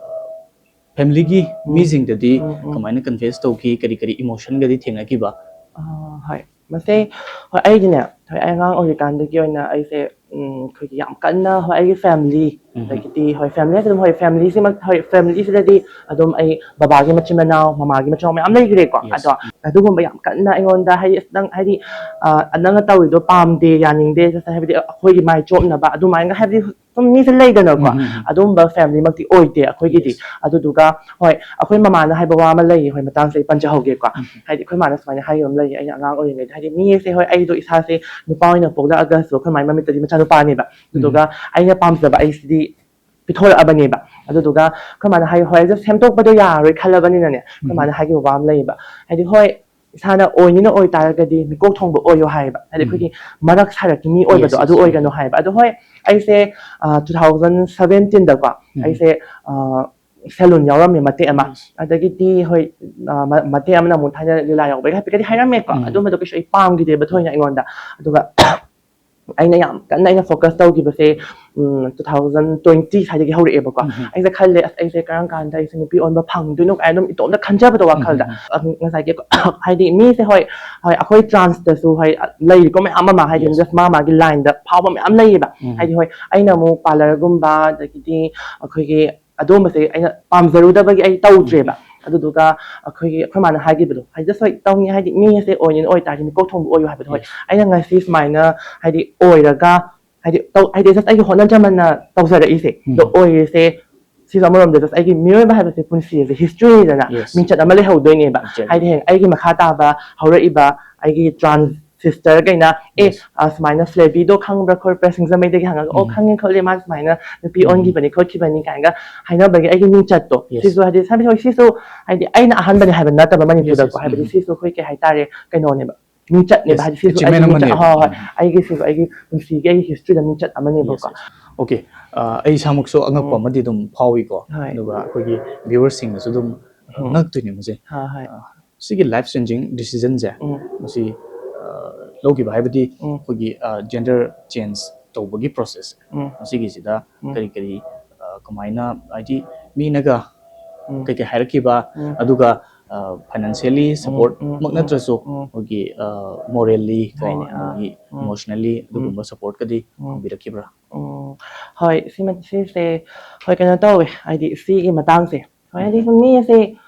ꯐꯦꯃꯤꯂꯤꯒꯤ ꯃꯤꯁꯤꯡꯗꯗꯤ ꯎꯝ, ꯎꯝ꯫ ꯀꯃꯥꯏꯅ ꯀꯟꯐꯦꯁ ꯇꯧꯈꯤ? ꯀꯔꯤ ꯀꯔꯤ ꯏꯃꯣꯁꯟꯒꯗꯤ ꯊꯦꯡꯅꯈꯤꯕ? ꯑꯥ, ꯍꯣꯏ꯫ ꯃꯁꯦ, ꯍꯣꯏ, ꯑꯩꯒꯤꯅꯦ, ꯍꯣꯏ, ꯑꯩ ꯑꯉꯥꯡ ꯑꯣꯏꯔꯤꯀꯥꯟꯗꯒꯤ ꯑꯣꯏꯅ ꯑꯩꯁꯦ, ꯎꯝ, ꯑꯩꯈꯣꯏꯒꯤ ꯌꯥꯝ ꯀꯟꯅ, ꯍꯣꯏ, ꯑꯩꯒꯤ ꯐꯦꯃꯤꯂꯤ, ꯎꯝ꯫ ꯑꯗꯒꯤꯗꯤ, ꯍꯣꯏ, ꯐꯦꯃꯤꯂꯤ ꯍꯥꯏꯁꯦ ꯑꯗꯨꯝ, ꯍꯣꯏ, ꯐꯦꯃꯤꯂꯤꯁꯤꯃꯛ, ꯍꯣꯏ, ꯐꯦꯃꯤꯂꯤꯁꯤꯗꯗꯤ ꯑꯗꯨꯝ ꯑꯩ ꯕꯕꯥꯒꯤ ꯃꯆꯤꯟ ꯃꯅꯥꯎ, ꯃꯃꯥꯒꯤ ꯃꯆꯤꯟ ꯃꯅꯥꯎ ꯃꯌꯥꯝ ꯂꯩꯈ꯭ꯔꯦꯀꯣ꯫ Yes. ꯑꯗꯣ ꯑꯗꯨꯒꯨꯝꯕ ꯌꯥꯝ ꯀꯟꯅ ꯑꯩꯉꯣꯟꯗ, ꯍꯥꯏꯗꯤ, "ꯑꯁ, ꯅꯪ, ꯍꯥꯏꯗꯤ, ꯑ, ꯅꯪꯅ ꯇꯧꯔꯤꯗꯣ ꯄꯥꯝꯗꯦ, ꯌꯥꯅꯤꯡꯗꯦ", ꯍꯥꯏꯕꯗꯤ ꯑꯩꯈꯣꯏꯒꯤ ꯃꯥꯏ ꯆꯣꯞꯅꯕ ꯑꯗꯨꯃꯥꯏꯅ, ꯍꯥꯏꯕꯗꯤ ꯁꯨꯝ ꯃꯤꯁꯦ ꯂꯩꯗꯅꯀꯣ, ꯎꯝ, ꯎꯝ, ꯎꯝ꯫ ꯑꯗꯨꯝꯕ ꯐꯦꯃꯤꯂꯤꯃꯛꯇꯤ ꯑꯣꯏꯗꯦ ꯑꯩꯈꯣꯏꯒꯤꯗꯤ꯫ Yes. ꯑꯗꯨꯗꯨꯒ, ꯍꯣꯏ, ꯑꯩꯈꯣꯏ ꯃꯃꯥꯅ ꯍꯥꯏꯕ ꯋꯥ ꯑꯃ ꯂꯩꯌꯦ, ꯍꯣꯏ, ꯃꯇꯥꯡꯁꯦ ꯑꯩ ꯄꯟꯖꯍꯧꯒꯦꯀꯣ꯫ ꯎꯝ꯫ ꯍꯥꯏꯗꯤ ꯑꯩꯈꯣꯏ ꯃꯥꯅ ꯁꯨꯃꯥꯏꯅ ꯍꯥꯏꯈꯤꯕ ꯑꯃ ꯂꯩꯌꯦ, ꯑꯩꯅ ꯑꯉꯥꯡ ꯑꯣꯏꯔꯤꯉꯩꯗ, ꯍꯥꯏꯗꯤ ꯃꯤꯁꯦ, ꯍꯣꯏ, ꯑꯩꯗꯣ ꯏꯁꯥꯁꯦ ꯅꯨꯄꯥ ꯑꯣꯏꯅ ꯄꯣꯛꯂꯛꯑꯒꯁꯨ ꯑꯩꯈꯣꯏ ꯃꯥꯏ ꯃꯃꯤꯠꯇꯗꯤ ꯃꯆꯥꯅꯨꯄꯥꯅꯦꯕ꯫ ꯎꯝ꯫ ꯑꯗꯨꯗꯨꯒ ꯑꯩꯅ ꯄꯥꯝꯖꯕ ꯑꯩꯁꯤꯗꯤ ꯄꯤꯊꯣꯔꯛꯑꯕꯅꯦꯕ꯫ ꯑꯗꯨꯗꯨꯒ ꯑꯩꯈꯣꯏ ꯃꯥꯅ ꯍꯥꯏ, "ꯍꯣꯏ, ꯑꯗꯨ ꯁꯦꯝꯗꯣꯛꯄꯗꯣ ꯌꯥꯔꯔꯣꯏ" ꯈꯜꯂꯕꯅꯤꯅꯅꯦ, ꯑꯩꯈꯣꯏ ꯎꯝ꯫ ꯃꯥꯅ ꯍꯥꯏꯈꯤꯕ ꯋꯥ ꯑꯃ ꯂꯩꯌꯦꯕ, ꯍꯥꯏꯗꯤ, ꯍꯣꯏ, ꯏꯁꯥꯅ ꯑꯣꯏꯅꯤꯅ ꯑꯣꯏꯇꯥꯔꯒꯗꯤ ꯃꯤꯀꯣꯛ ꯊꯣꯡꯕ ꯑꯣꯏꯌꯣ ꯍꯥꯏꯌꯦꯕ, ꯍꯥꯏꯗꯤ ꯎꯝ꯫ ꯑꯩꯈꯣꯏꯒꯤ ꯃꯔꯛ ꯁꯥꯔꯛꯀꯤ ꯃꯤ ꯑꯣꯏꯕꯗꯣ, Yes, yes, ꯑꯗꯨ ꯎꯝ꯫ ꯑꯣꯏꯒꯅꯣ ꯍꯥꯏꯌꯦꯕ꯫ ꯑꯗꯣ ꯍꯣꯏ, ꯑꯩꯁꯦ, ꯑ, two thousand seventeen ꯗꯀꯣ, ꯎꯝ꯫ ꯑꯩꯁꯦ, ꯑ, ꯁꯦꯂꯨꯟ ꯌꯥꯎꯔꯝꯃꯦ ꯃꯇꯦꯛ ꯑꯃ꯫ Yes. ꯑꯗꯒꯤꯗꯤ, ꯍꯣꯏ, ꯑ, ꯃ-, ꯃꯇꯦꯛ ꯑꯃꯅ ꯑꯃꯨꯛ ꯊꯥꯏꯅ ꯂꯤꯂꯥ ꯌꯥꯎꯕꯒꯤ ꯍꯥꯏꯐꯦꯠꯀꯗꯤ ꯍꯥꯏꯔꯝꯃꯦꯀꯣ꯫ ꯎꯝ꯫ ꯑꯗꯨꯝꯕꯗꯣ ꯀꯩꯁꯨ ꯑꯩ ꯄꯥꯝꯈꯤꯗꯦꯕ ꯊꯣꯏꯅ ꯑꯩꯉꯣꯟꯗ꯫ ꯑꯗꯨꯒ ꯑꯩꯅ ꯌꯥꯝ ꯀꯟꯅ ꯑꯩꯅ ꯐꯣꯀꯁ ꯇꯧꯈꯤꯕꯁꯦ, ꯎꯝ, two thousand twenty ꯁ꯭ꯋꯥꯏꯗꯒꯤ ꯍꯧꯔꯛꯑꯦꯕꯀꯣ꯫ ꯎꯝ꯫ ꯑꯩꯁꯦ ꯈꯜꯂꯦ, "ꯑꯁ, ꯑꯩꯁꯦ ꯀꯔꯝ ꯀꯥꯟꯗ ꯑꯩꯁꯦ ꯅꯨꯄꯤ ꯑꯣꯟꯕ ꯐꯪꯗꯣꯏꯅꯣ?" ꯀꯥꯏꯅ ꯑꯗꯨꯝ ꯏꯇꯣꯝꯇ ꯈꯟꯖꯕꯗꯣ ꯋꯥꯈꯜꯗ꯫ ꯎꯝ꯫ ꯑ, ꯉꯁꯥꯏꯒꯤ, ꯍꯥꯏꯗꯤ ꯃꯤꯁꯦ, ꯍꯣꯏ, ꯍꯣꯏ, ꯑꯩꯈꯣꯏ ꯇ꯭ꯔꯥꯟꯁꯇꯁꯨ, ꯍꯣꯏ, ꯂꯩꯔꯤꯀꯣ ꯃꯌꯥꯝ ꯑꯃ, ꯍꯥꯏꯗꯤ Yes. just ꯃꯥ ꯃꯥꯒꯤ ꯂꯥꯏꯟꯗ ꯐꯥꯎꯕ ꯃꯌꯥꯝ ꯂꯩꯌꯦꯕ꯫ ꯎꯝ꯫ ꯍꯥꯏꯗꯤ, ꯍꯣꯏ, ꯑꯩꯅ ꯑꯃꯨꯛ ꯄꯥꯔꯂꯔꯒꯨꯝꯕ, ꯑꯗꯒꯤꯗꯤ ꯑꯩꯈꯣꯏꯒꯤ ꯑꯗꯨꯝꯕꯁꯦ ꯑꯩꯅ ꯄꯥꯝꯖꯔꯨꯗꯕꯒꯤ ꯑꯩ ꯇꯧꯗ꯭ꯔꯦꯕ꯫ ꯎꯝ꯫ ꯑꯗꯨꯗꯨꯒ ꯑꯩꯈꯣꯏꯒꯤ, ꯑꯩꯈꯣꯏ ꯃꯥꯅ ꯍꯥꯏꯈꯤꯕꯗꯣ, ꯍꯥꯏꯗꯤ, just, ꯍꯣꯏ, ꯇꯧꯅꯤ, ꯍꯥꯏꯗꯤ, ꯃꯤ ꯑꯁꯦ ꯑꯣꯏꯅꯤꯅ ꯑꯣꯏꯇꯥꯔꯗꯤ ꯃꯤꯀꯣꯛ ꯊꯣꯡꯕ ꯑꯣꯏꯌꯨ ꯍꯥꯏꯕꯗꯣ, ꯍꯣꯏ, Yes. ꯑꯩꯅ ꯉꯁꯤ ꯁꯨꯃꯥꯏꯅ, ꯍꯥꯏꯗꯤ, ꯑꯣꯏꯔꯒ, ꯍꯥꯏꯗꯤ, ꯇꯧ-, ꯍꯥꯏꯗꯤ, just ꯑꯩꯒꯤ ꯍꯣꯠꯅꯖꯃꯟꯅ ꯇꯧꯖꯔꯛꯏꯁꯦ, ꯎꯝ꯫ ꯑꯗꯣ ꯑꯣꯏꯔꯤꯁꯦ, ꯁꯤꯁꯨ ꯑꯃꯔꯣꯝꯗ just ꯑꯩꯒꯤ ꯃꯤꯑꯣꯏꯕ ꯍꯥꯏꯕꯁꯦ ꯄꯨꯟꯁꯤꯁꯦ historyꯅꯤꯗꯅ, Yes. ꯃꯤꯡꯆꯠ ꯑꯃ ꯂꯩꯍꯧꯗꯣꯏꯅꯦꯕ꯫ Exactly. ꯍꯥꯏꯗꯤ, ꯍꯌꯦꯡ ꯑꯩꯒꯤ ꯃꯈꯥ ꯇꯥꯕ ꯍꯧꯔꯛꯏꯕ ꯑꯩꯒꯤ ꯇ꯭ꯔꯥꯟꯁ ꯁꯤꯁꯇꯔꯈꯩꯅ, "ꯑꯦ, Yes. ꯑ, ꯁꯨꯃꯥꯏꯅ ꯐ꯭ꯂꯦꯕꯤꯗꯣ ꯈꯪꯕ꯭ꯔꯥ ꯈꯣꯠꯄ꯭ꯔꯥ?" ꯁꯤꯡꯖꯃꯩꯗꯒꯤ ꯍꯪꯉꯒ, "ꯑꯣ, ꯎꯝ꯫ ꯈꯪꯉꯦ ꯈꯣꯠꯂꯦ, ꯃꯥ ꯁꯨꯃꯥꯏꯅ ꯅꯨꯄꯤ ꯎꯝ꯫ ꯑꯣꯟꯈꯤꯕꯅꯤ ꯈꯣꯠꯈꯤꯕꯅꯤ" ꯀꯥꯏꯅꯒ ꯍꯥꯏꯅꯕꯒꯤ ꯑꯩꯒꯤ ꯃꯤꯡꯆꯠꯇꯣ, Yes. ꯁꯤꯁꯨ, ꯍꯥꯏꯗꯤ, ꯍꯥꯏꯕꯗꯤ, ꯍꯣꯏ, ꯁꯤꯁꯨ, ꯍꯥꯏꯗꯤ, ꯑꯩꯅ ꯑꯍꯥꯟꯕꯅꯦ ꯍꯥꯏꯕ ꯅꯠꯇꯕ Yes, ꯃꯅꯤꯄꯨꯔꯗꯀꯣ, yes. ꯍꯥꯏꯕꯗꯤ, ꯎꯝ꯫ ꯁꯤꯁꯨ ꯑꯩꯈꯣꯏ, ꯀꯩ ꯍꯥꯏꯇꯥꯔꯦ, ꯀꯩꯅꯣꯅꯦꯕ, ꯃꯤꯡꯆꯠꯅꯦꯕ, Yes. ꯍꯥꯏꯗꯤ, ꯁꯤꯁꯨ Achievement ꯑꯩꯒꯤ ꯃꯤꯡꯆꯠ, ꯑꯃꯅꯦꯕ꯫ ꯍꯣꯏ, ꯍꯣꯏ, ꯎꯝ꯫ ꯑꯩꯒꯤ ꯁꯤꯁꯨ ꯑꯩꯒꯤ ꯄꯨꯟꯁꯤꯒꯤ ꯑꯩꯒꯤ historyꯗ ꯃꯤꯡꯆꯠ ꯑꯃꯅꯦꯕꯀꯣ꯫ Yes, yes. Okay. ꯑ, ꯑꯩ ꯏꯁꯥꯃꯛꯁꯨ ꯑꯉꯛꯄ ꯎꯝ꯫ ꯑꯃꯗꯤ ꯑꯗꯨꯝ ꯐꯥꯎꯏꯀꯣ꯫ ꯍꯣꯏ꯫ ꯑꯗꯨꯒ ꯑꯩꯈꯣꯏꯒꯤ viewerꯁꯤꯡꯅꯁꯨ ꯑꯗꯨꯝ ꯎꯝ꯫ ꯉꯛꯇꯣꯏꯅꯦ ꯃꯁꯦ꯫ ꯍꯣꯏ, ꯍꯣꯏ꯫ ꯑ, ꯁꯤꯒꯤ life changing decisionꯁꯦ, ꯎꯝ꯫ ꯃꯁꯤ, ꯑ, ꯂꯧꯈꯤꯕ ꯍꯥꯏꯕꯗꯤ ꯎꯝ꯫ ꯑꯩꯈꯣꯏꯒꯤ, ꯑ, gender change ꯇꯧꯕꯒꯤ process ꯎꯝ꯫ ꯃꯁꯤꯒꯤꯁꯤꯗ ꯎꯝ꯫ ꯀꯔꯤ ꯀꯔꯤ, ꯑ, ꯀꯃꯥꯏꯅ, ꯍꯥꯏꯗꯤ, ꯃꯤꯅꯒ ꯀꯩꯀꯩ ꯍꯥꯏꯔꯛꯈꯤꯕ, ꯑꯗꯨꯒ ꯐꯥꯏꯅꯥꯟꯁꯤꯌꯦꯜꯂꯤ ꯁꯄꯣꯔꯠꯃꯛ ꯅꯠꯇ꯭ꯔꯁꯨ ꯑꯩꯈꯣꯏꯒꯤ ꯃꯣꯔꯦꯜꯂꯤ ꯀꯣ, ꯑꯗꯒꯤ ꯏꯃꯣꯁꯅꯦꯜꯂꯤ ꯑꯗꯨꯒꯨꯝꯕ ꯁꯄꯣꯔꯠꯀꯗꯤ ꯐꯪꯕꯤꯔꯛꯈꯤꯕ꯭ꯔꯥ? ꯎꯝ, ꯍꯣꯏ, ꯁꯤꯃ-, ꯁꯤꯁꯦ, ꯍꯣꯏ, ꯀꯩꯅꯣ ꯇꯧꯋꯦ, ꯍꯥꯏꯗꯤ ꯁꯤꯒꯤ ꯃꯇꯥꯡꯁꯦ, ꯍꯣꯏ, ꯍꯥꯏꯗꯤ ꯁꯨꯝ ꯃꯤ ꯑꯁꯦ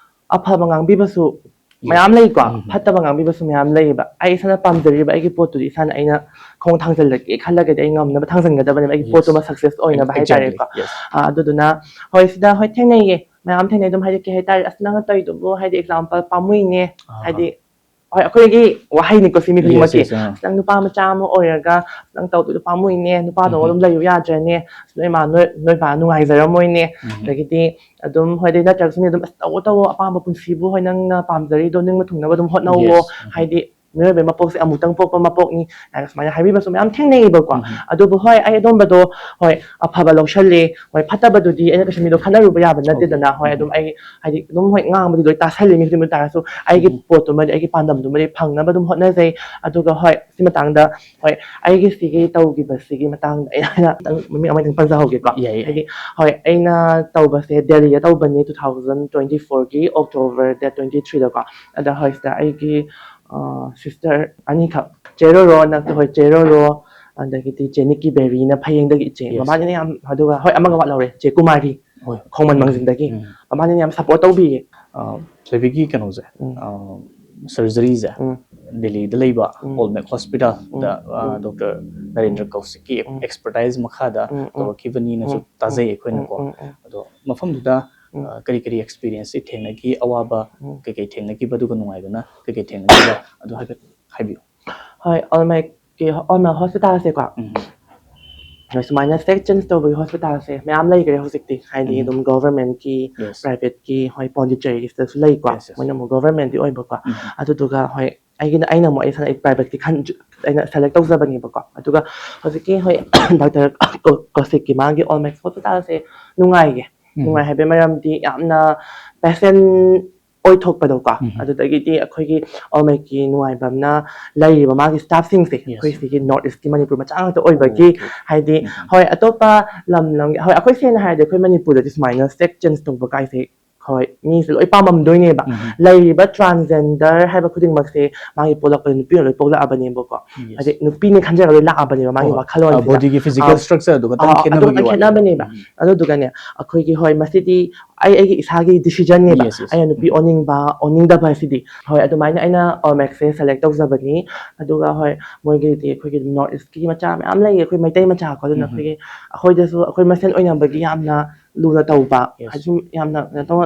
ꯑꯐꯕ ꯉꯥꯡꯕꯤꯕꯁꯨ ꯃꯌꯥꯝ ꯂꯩꯀꯣ, ꯐꯠꯇꯕ ꯉꯥꯡꯕꯤꯕꯁꯨ ꯃꯌꯥꯝ ꯂꯩꯌꯦꯕ꯫ ꯑꯩ ꯏꯁꯥꯅ ꯄꯥꯝꯖꯔꯤꯕ ꯑꯩꯒꯤ ꯄꯣꯠꯇꯨꯗꯤ ꯏꯁꯥꯅ ꯑꯩꯅ ꯈꯣꯡ ꯊꯥꯡꯖꯤꯜꯂꯒꯦ ꯈꯜꯂꯒꯗꯤ ꯑꯩ ꯉꯝꯅꯕ ꯊꯥꯡꯖꯤꯟꯒꯗꯕꯅꯦꯕ, ꯑꯩꯒꯤ ꯄꯣꯠꯇꯨꯃ ꯁꯛꯁꯦꯁ ꯑꯣꯏꯅꯕ ꯍꯥꯏꯇꯥꯔꯦꯀꯣ꯫ ꯑꯥ, ꯑꯗꯨꯗꯨꯅ ꯍꯣꯏ, ꯁꯤꯗ ꯍꯣꯏ ꯊꯦꯡꯅꯩꯌꯦ, ꯃꯌꯥꯝ ꯊꯦꯡꯅꯩ ꯑꯗꯨꯝ, ꯍꯥꯏꯗꯤ ꯀꯩ ꯍꯥꯏꯇꯥꯔꯦ, ꯑꯁ, ꯅꯪꯅ ꯇꯧꯔꯤꯗꯨꯕꯨ, ꯍꯥꯏꯗꯤ ꯑꯦꯛꯖꯥꯝꯄꯜ, ꯄꯥꯝꯃꯨꯏꯅꯦ, ꯍꯥꯏꯗꯤ ꯍꯣꯏ, ꯑꯩꯈꯣꯏꯒꯤ ꯋꯥꯍꯩꯅꯤꯀꯣ ꯁꯤ ꯃꯤ ꯈꯨꯗꯤꯡꯃꯛꯀꯤ, "ꯑꯁ, ꯅꯪ ꯅꯨꯄꯥ ꯃꯆꯥ ꯑꯃ ꯑꯣꯏꯔꯒ ꯅꯪ ꯇꯧꯗꯣꯏꯗꯣ ꯄꯥꯝꯃꯨꯏꯅꯦ, ꯅꯨꯄꯥꯗꯧꯅ ꯑꯗꯨꯝ ꯂꯩꯌꯨ ꯌꯥꯗ꯭ꯔꯦꯅꯦ, ꯑꯁ, ꯅꯣꯏ ꯃꯥ ꯅꯣꯏ ꯅꯣꯏ ꯕꯥ ꯅꯨꯡꯉꯥꯏꯖꯔꯝꯃꯣꯏꯅꯦ", ꯑꯗꯒꯤꯗꯤ ꯑꯗꯨꯝ ꯍꯥꯏꯗꯤ ꯅꯠꯇ꯭ꯔꯒꯁꯨ ꯃꯤ ꯑꯗꯨꯝ, "ꯑꯁ, ꯇꯧꯋꯣ ꯇꯧꯋꯣ, ꯑꯄꯥꯝꯕ ꯄꯨꯟꯁꯤꯕꯨ, ꯍꯣꯏ, ꯅꯪꯅ ꯄꯥꯝꯖꯔꯤꯗꯣ ꯅꯤꯡꯕ ꯊꯨꯡꯅꯕ ꯑꯗꯨꯝ ꯍꯣꯠꯅꯧꯋꯣ", ꯍꯥꯏꯗꯤ ꯃꯤꯑꯣꯏꯕꯒꯤ ꯃꯄꯣꯛꯁꯦ ꯑꯃꯨꯛꯇꯪ ꯄꯣꯛꯄ ꯃꯄꯣꯛꯅꯤ ꯍꯥꯏꯅ ꯁꯨꯃꯥꯏꯅ ꯍꯥꯏꯕꯤꯕꯁꯨ ꯃꯌꯥꯝ ꯊꯦꯡꯅꯩꯌꯦꯕꯀꯣ꯫ ꯑꯗꯨꯕꯨ ꯍꯣꯏ, ꯑꯩ ꯑꯗꯣꯝꯕꯗꯣ, ꯍꯣꯏ, ꯑꯐꯕ ꯂꯧꯁꯜꯂꯦ, ꯍꯣꯏ, ꯐꯠꯇꯕꯗꯨꯗꯤ ꯑꯩꯅ ꯀꯩꯁꯨ ꯃꯤꯗꯣ ꯈꯠꯅꯔꯨꯕ ꯌꯥꯕ ꯅꯠꯇꯦꯗꯅ꯫ ꯍꯣꯏ, ꯑꯗꯨꯝ ꯑꯩ ꯍꯥꯏꯗꯤ ꯑꯗꯨꯝ, ꯍꯣꯏ, ꯉꯥꯡꯕꯗꯤ ꯂꯣꯏ ꯇꯥꯁꯜꯂꯤ ꯃꯤ ꯈꯨꯗꯤꯡꯃꯛ, ꯇꯥꯔꯁꯨ ꯑꯩꯒꯤ ꯄꯣꯠꯇꯨꯃꯗꯤ, ꯑꯩꯒꯤ ꯄꯥꯟꯗꯝꯗꯨꯃꯗꯤ ꯐꯪꯅꯕ ꯑꯗꯨꯝ ꯍꯣꯠꯅꯖꯩ꯫ ꯑꯗꯨꯒ ꯍꯣꯏ, ꯁꯤ ꯃꯇꯥꯡꯗ, ꯍꯣꯏ, ꯑꯩꯒꯤ ꯁꯤꯒꯤ ꯇꯧꯈꯤꯕꯁꯤꯒꯤ ꯃꯇꯥꯡꯗ ꯑꯩꯅ ꯈꯤꯇꯪ ꯃꯃꯤꯡ ꯑꯃ ꯈꯤꯇꯪ ꯄꯟꯖꯍꯧꯒꯦꯀꯣ꯫ ꯍꯥꯏꯗꯤ, ꯍꯣꯏ, ꯑꯩꯅ ꯇꯧꯕꯁꯦ ꯗꯦꯜꯂꯤꯗ ꯇꯧꯕꯅꯤ, two thousand twenty fourꯒꯤ October date twenty threeꯗꯀꯣ꯫ ꯑꯗ ꯍꯣꯏ, ꯁꯤꯗ ꯑꯩꯒꯤ ꯁꯤꯁꯇꯔ ꯑꯅꯤꯈꯛ, ꯆꯦ ꯔꯣꯔꯣ, ꯅꯪ, ꯍꯣꯏ, ꯆꯦ ꯔꯣꯔꯣ, ꯑꯗꯒꯤꯗꯤ ꯆꯦ ꯅꯤꯀꯤ ꯕꯦꯔꯤꯅ ꯐꯌꯦꯡꯗꯒꯤ ꯏꯆꯦ, ꯃꯕꯥꯅꯤꯅ ꯌꯥꯝ, ꯑꯗꯨꯒ ꯍꯣꯏ, ꯑꯃꯒ ꯋꯥꯠꯍꯧꯔꯦ, ꯆꯦ ꯀꯨꯃꯥꯔꯤ, ꯈꯣꯡꯃꯟ ꯃꯥꯡꯖꯤꯡꯗꯒꯤ꯫ ꯃꯕꯥꯅꯤꯅ ꯌꯥꯝ ꯁꯞꯄꯣꯔꯠ ꯇꯧꯕꯤꯌꯦ꯫ ꯊꯣꯏꯕꯤꯒꯤ ꯀꯩꯅꯣꯁꯦ, ꯁꯔꯖꯔꯤꯁꯦ ꯗꯦꯜꯂꯤꯗ ꯂꯩꯕ ꯑꯣꯜꯃꯦꯛ ꯍꯣꯁꯄꯤꯇꯥꯜꯗ ꯗꯣꯛꯇꯔ ꯅꯔꯦꯟꯗ꯭ꯔ ꯀꯧꯁꯤꯛꯀꯤ ꯑꯦꯛꯁꯄꯔꯇꯥꯏꯁ ꯃꯈꯥꯗ ꯇꯧꯔꯛꯈꯤꯕꯅꯤꯅꯁꯨ ꯇꯥꯖꯩ ꯑꯩꯈꯣꯏꯅꯀꯣ꯫ ꯑꯗꯣ ꯃꯐꯝꯗꯨꯗ ꯀꯔꯤ ꯀꯔꯤ ꯑꯦꯛꯁꯄꯤꯔꯤꯌꯦꯟꯁ ꯊꯦꯡꯅꯈꯤ, ꯑꯋꯥꯕ ꯀꯩꯀꯩ ꯊꯦꯡꯅꯈꯤꯕ, ꯑꯗꯨꯒ ꯅꯨꯡꯉꯥꯏꯕꯅ ꯀꯩꯀꯩ ꯊꯦꯡꯅꯈꯤꯕ, ꯑꯗꯨ ꯍꯥꯏꯐꯦꯠ ꯍꯥꯏꯕꯤꯌꯨ꯫ ꯍꯣꯏ, ꯑꯣꯜꯃꯦꯛꯀꯤ, ꯑꯣꯜꯃꯦꯛ ꯍꯣꯁꯄꯤꯇꯥꯜꯁꯦꯀꯣ, ꯁꯨꯃꯥꯏꯅ ꯁꯦꯛ ꯆꯦꯟꯖ ꯇꯧꯕꯒꯤ ꯍꯣꯁꯄꯤꯇꯥꯜꯁꯦ ꯃꯌꯥꯝ ꯂꯩꯈ꯭ꯔꯦ ꯍꯧꯖꯤꯛꯇꯤ, ꯍꯥꯏꯗꯤ ꯑꯗꯨꯝ ꯒꯣꯚꯔꯟꯃꯦꯟꯠꯀꯤ, ꯄ꯭ꯔꯥꯏꯚꯦꯠꯀꯤ, ꯍꯣꯏ, ꯄꯣꯟꯗꯤꯆꯦꯔꯤꯁꯤꯗꯁꯨ ꯂꯩꯀꯣ꯫ ꯃꯣꯏꯅ ꯑꯃꯨꯛ ꯒꯣꯚꯔꯟꯃꯦꯟꯠꯇꯤ ꯑꯣꯏꯕꯀꯣ꯫ ꯑꯗꯨꯗꯨꯒ ꯍꯣꯏ, ꯑꯩꯒꯤꯅ, ꯑꯩꯅ ꯑꯃꯨꯛ ꯑꯩ ꯏꯁꯥꯅ ꯑꯩ ꯄ꯭ꯔꯥꯏꯚꯦꯠꯀꯤ ꯈꯟ ꯑꯩꯅ ꯁꯦꯂꯦꯛ ꯇꯧꯖꯕꯅꯦꯕꯀꯣ꯫ ꯑꯗꯨꯒ ꯍꯧꯖꯤꯛꯀꯤ, ꯍꯣꯏ, ꯗꯣꯛꯇꯔ ꯀꯣꯁꯤꯛꯀꯤ ꯃꯥꯒꯤ ꯑꯣꯜꯃꯦꯛ ꯍꯣꯁꯄꯤꯇꯥꯜꯁꯦ ꯅꯨꯡꯉꯥꯏꯌꯦ꯫ ꯅꯨꯡꯉꯥꯏ ꯍꯥꯏꯕꯒꯤ ꯃꯔꯝꯗꯤ ꯌꯥꯝꯅ ꯄꯦꯁꯦꯟ ꯑꯣꯏꯊꯣꯛꯄꯗꯣꯀꯣ꯫ ꯑꯗꯨꯗꯒꯤꯗꯤ ꯑꯩꯈꯣꯏꯒꯤ ꯑꯣꯜꯃꯦꯛꯀꯤ ꯅꯨꯡꯉꯥꯏꯕ ꯑꯃꯅ ꯂꯩꯔꯤꯕ ꯃꯥꯒꯤ ꯁ꯭ꯇꯥꯐꯁꯤꯡꯁꯦ ꯑꯩꯈꯣꯏ ꯁꯤꯒꯤ ꯅꯣꯔꯠ ꯏꯁꯀꯤ, ꯃꯅꯤꯄꯨꯔ ꯃꯆꯥ ꯉꯥꯛꯇ ꯑꯣꯏꯕꯒꯤ, ꯍꯥꯏꯗꯤ, ꯍꯣꯏ, ꯑꯇꯣꯞꯄ ꯂꯝ ꯂꯝꯒꯤ, ꯍꯣꯏ, ꯑꯩꯈꯣꯏ ꯁꯦꯡꯅ ꯍꯥꯏꯔꯗꯤ ꯑꯩꯈꯣꯏ ꯃꯅꯤꯄꯨꯔꯗꯗꯤ ꯁꯨꯃꯥꯏꯅ ꯁꯦꯛ ꯆꯦꯟꯖ ꯇꯧꯕ ꯀꯥꯏꯁꯦ ꯍꯣꯏ, ꯃꯤꯁꯦ ꯂꯣꯏ ꯄꯥꯝꯃꯝꯗꯣꯏꯅꯦꯕ꯫ ꯎꯝ. ꯂꯩꯔꯤꯕ transgender ꯍꯥꯏꯕ ꯈꯨꯗꯤꯡꯃꯛꯁꯦ ꯃꯥꯒꯤ ꯄꯣꯛꯂꯛꯄꯗ ꯅꯨꯄꯤꯅ ꯂꯣꯏ ꯄꯣꯛꯂꯛꯑꯕꯅꯦꯕꯀꯣ꯫ Yes. ꯍꯥꯏꯗꯤ ꯅꯨꯄꯤꯅꯦ ꯈꯟꯖꯔꯒ ꯂꯣꯏ ꯂꯥꯛꯑꯕꯅꯦꯕ ꯃꯥꯒꯤ ꯍꯣꯏ. ꯋꯥꯈꯜꯂꯣꯟꯁꯤꯗ꯫ Body ꯒꯤ physical ꯑꯥ. structure ꯗꯨ ꯈꯇꯪ ꯑꯥ, ꯑꯗꯨ ꯈꯦꯠꯅꯕꯒꯤ ꯈꯇꯪ ꯋꯥꯅꯤ꯫ ꯈꯦꯠꯅꯕꯅꯦꯕ꯫ ꯎꯝ. ꯑꯗꯨꯗꯨꯒꯅꯦ, ꯑꯩꯈꯣꯏꯒꯤ, ꯍꯣꯏ, ꯃꯁꯤꯗꯤ ꯑꯩ ꯑꯩꯒꯤ ꯏꯁꯥꯒꯤ decision ꯅꯦꯕ꯫ Yes, yes. ꯑꯩꯅ ꯅꯨꯄꯤ ꯎꯝ. ꯑꯣꯟꯅꯤꯡꯕ ꯑꯣꯟꯅꯤꯡꯗꯕ ꯍꯥꯏꯁꯤꯗꯤ꯫ ꯍꯣꯏ, ꯑꯗꯨꯃꯥꯏꯅ ꯑꯩꯅ Olmec ꯁꯦ select ꯇꯧꯖꯕꯅꯤ꯫ ꯑꯗꯨꯒ ꯍꯣꯏ, ꯃꯣꯏꯒꯤꯗꯤ ꯑꯩꯈꯣꯏꯒꯤ North East ꯀꯤ ꯃꯆꯥ ꯃꯌꯥꯝ ꯂꯩꯌꯦ, ꯑꯩꯈꯣꯏ ꯃꯩꯇꯩ ꯃꯆꯥ ꯀꯣ꯫ ꯑꯗꯨꯅ ꯎꯝ. ꯑꯩꯈꯣꯏꯒꯤ, ꯑꯩꯈꯣꯏꯗꯁꯨ ꯑꯩꯈꯣꯏ ꯃꯁꯦꯟ ꯑꯣꯏꯅꯕꯒꯤ ꯌꯥꯝꯅ ꯂꯨꯅ ꯇꯧꯕ, Yes. ꯍꯥꯏꯗꯤ ꯁꯨꯝ ꯌꯥꯝꯅ ꯀꯩꯅꯣ ꯇꯧ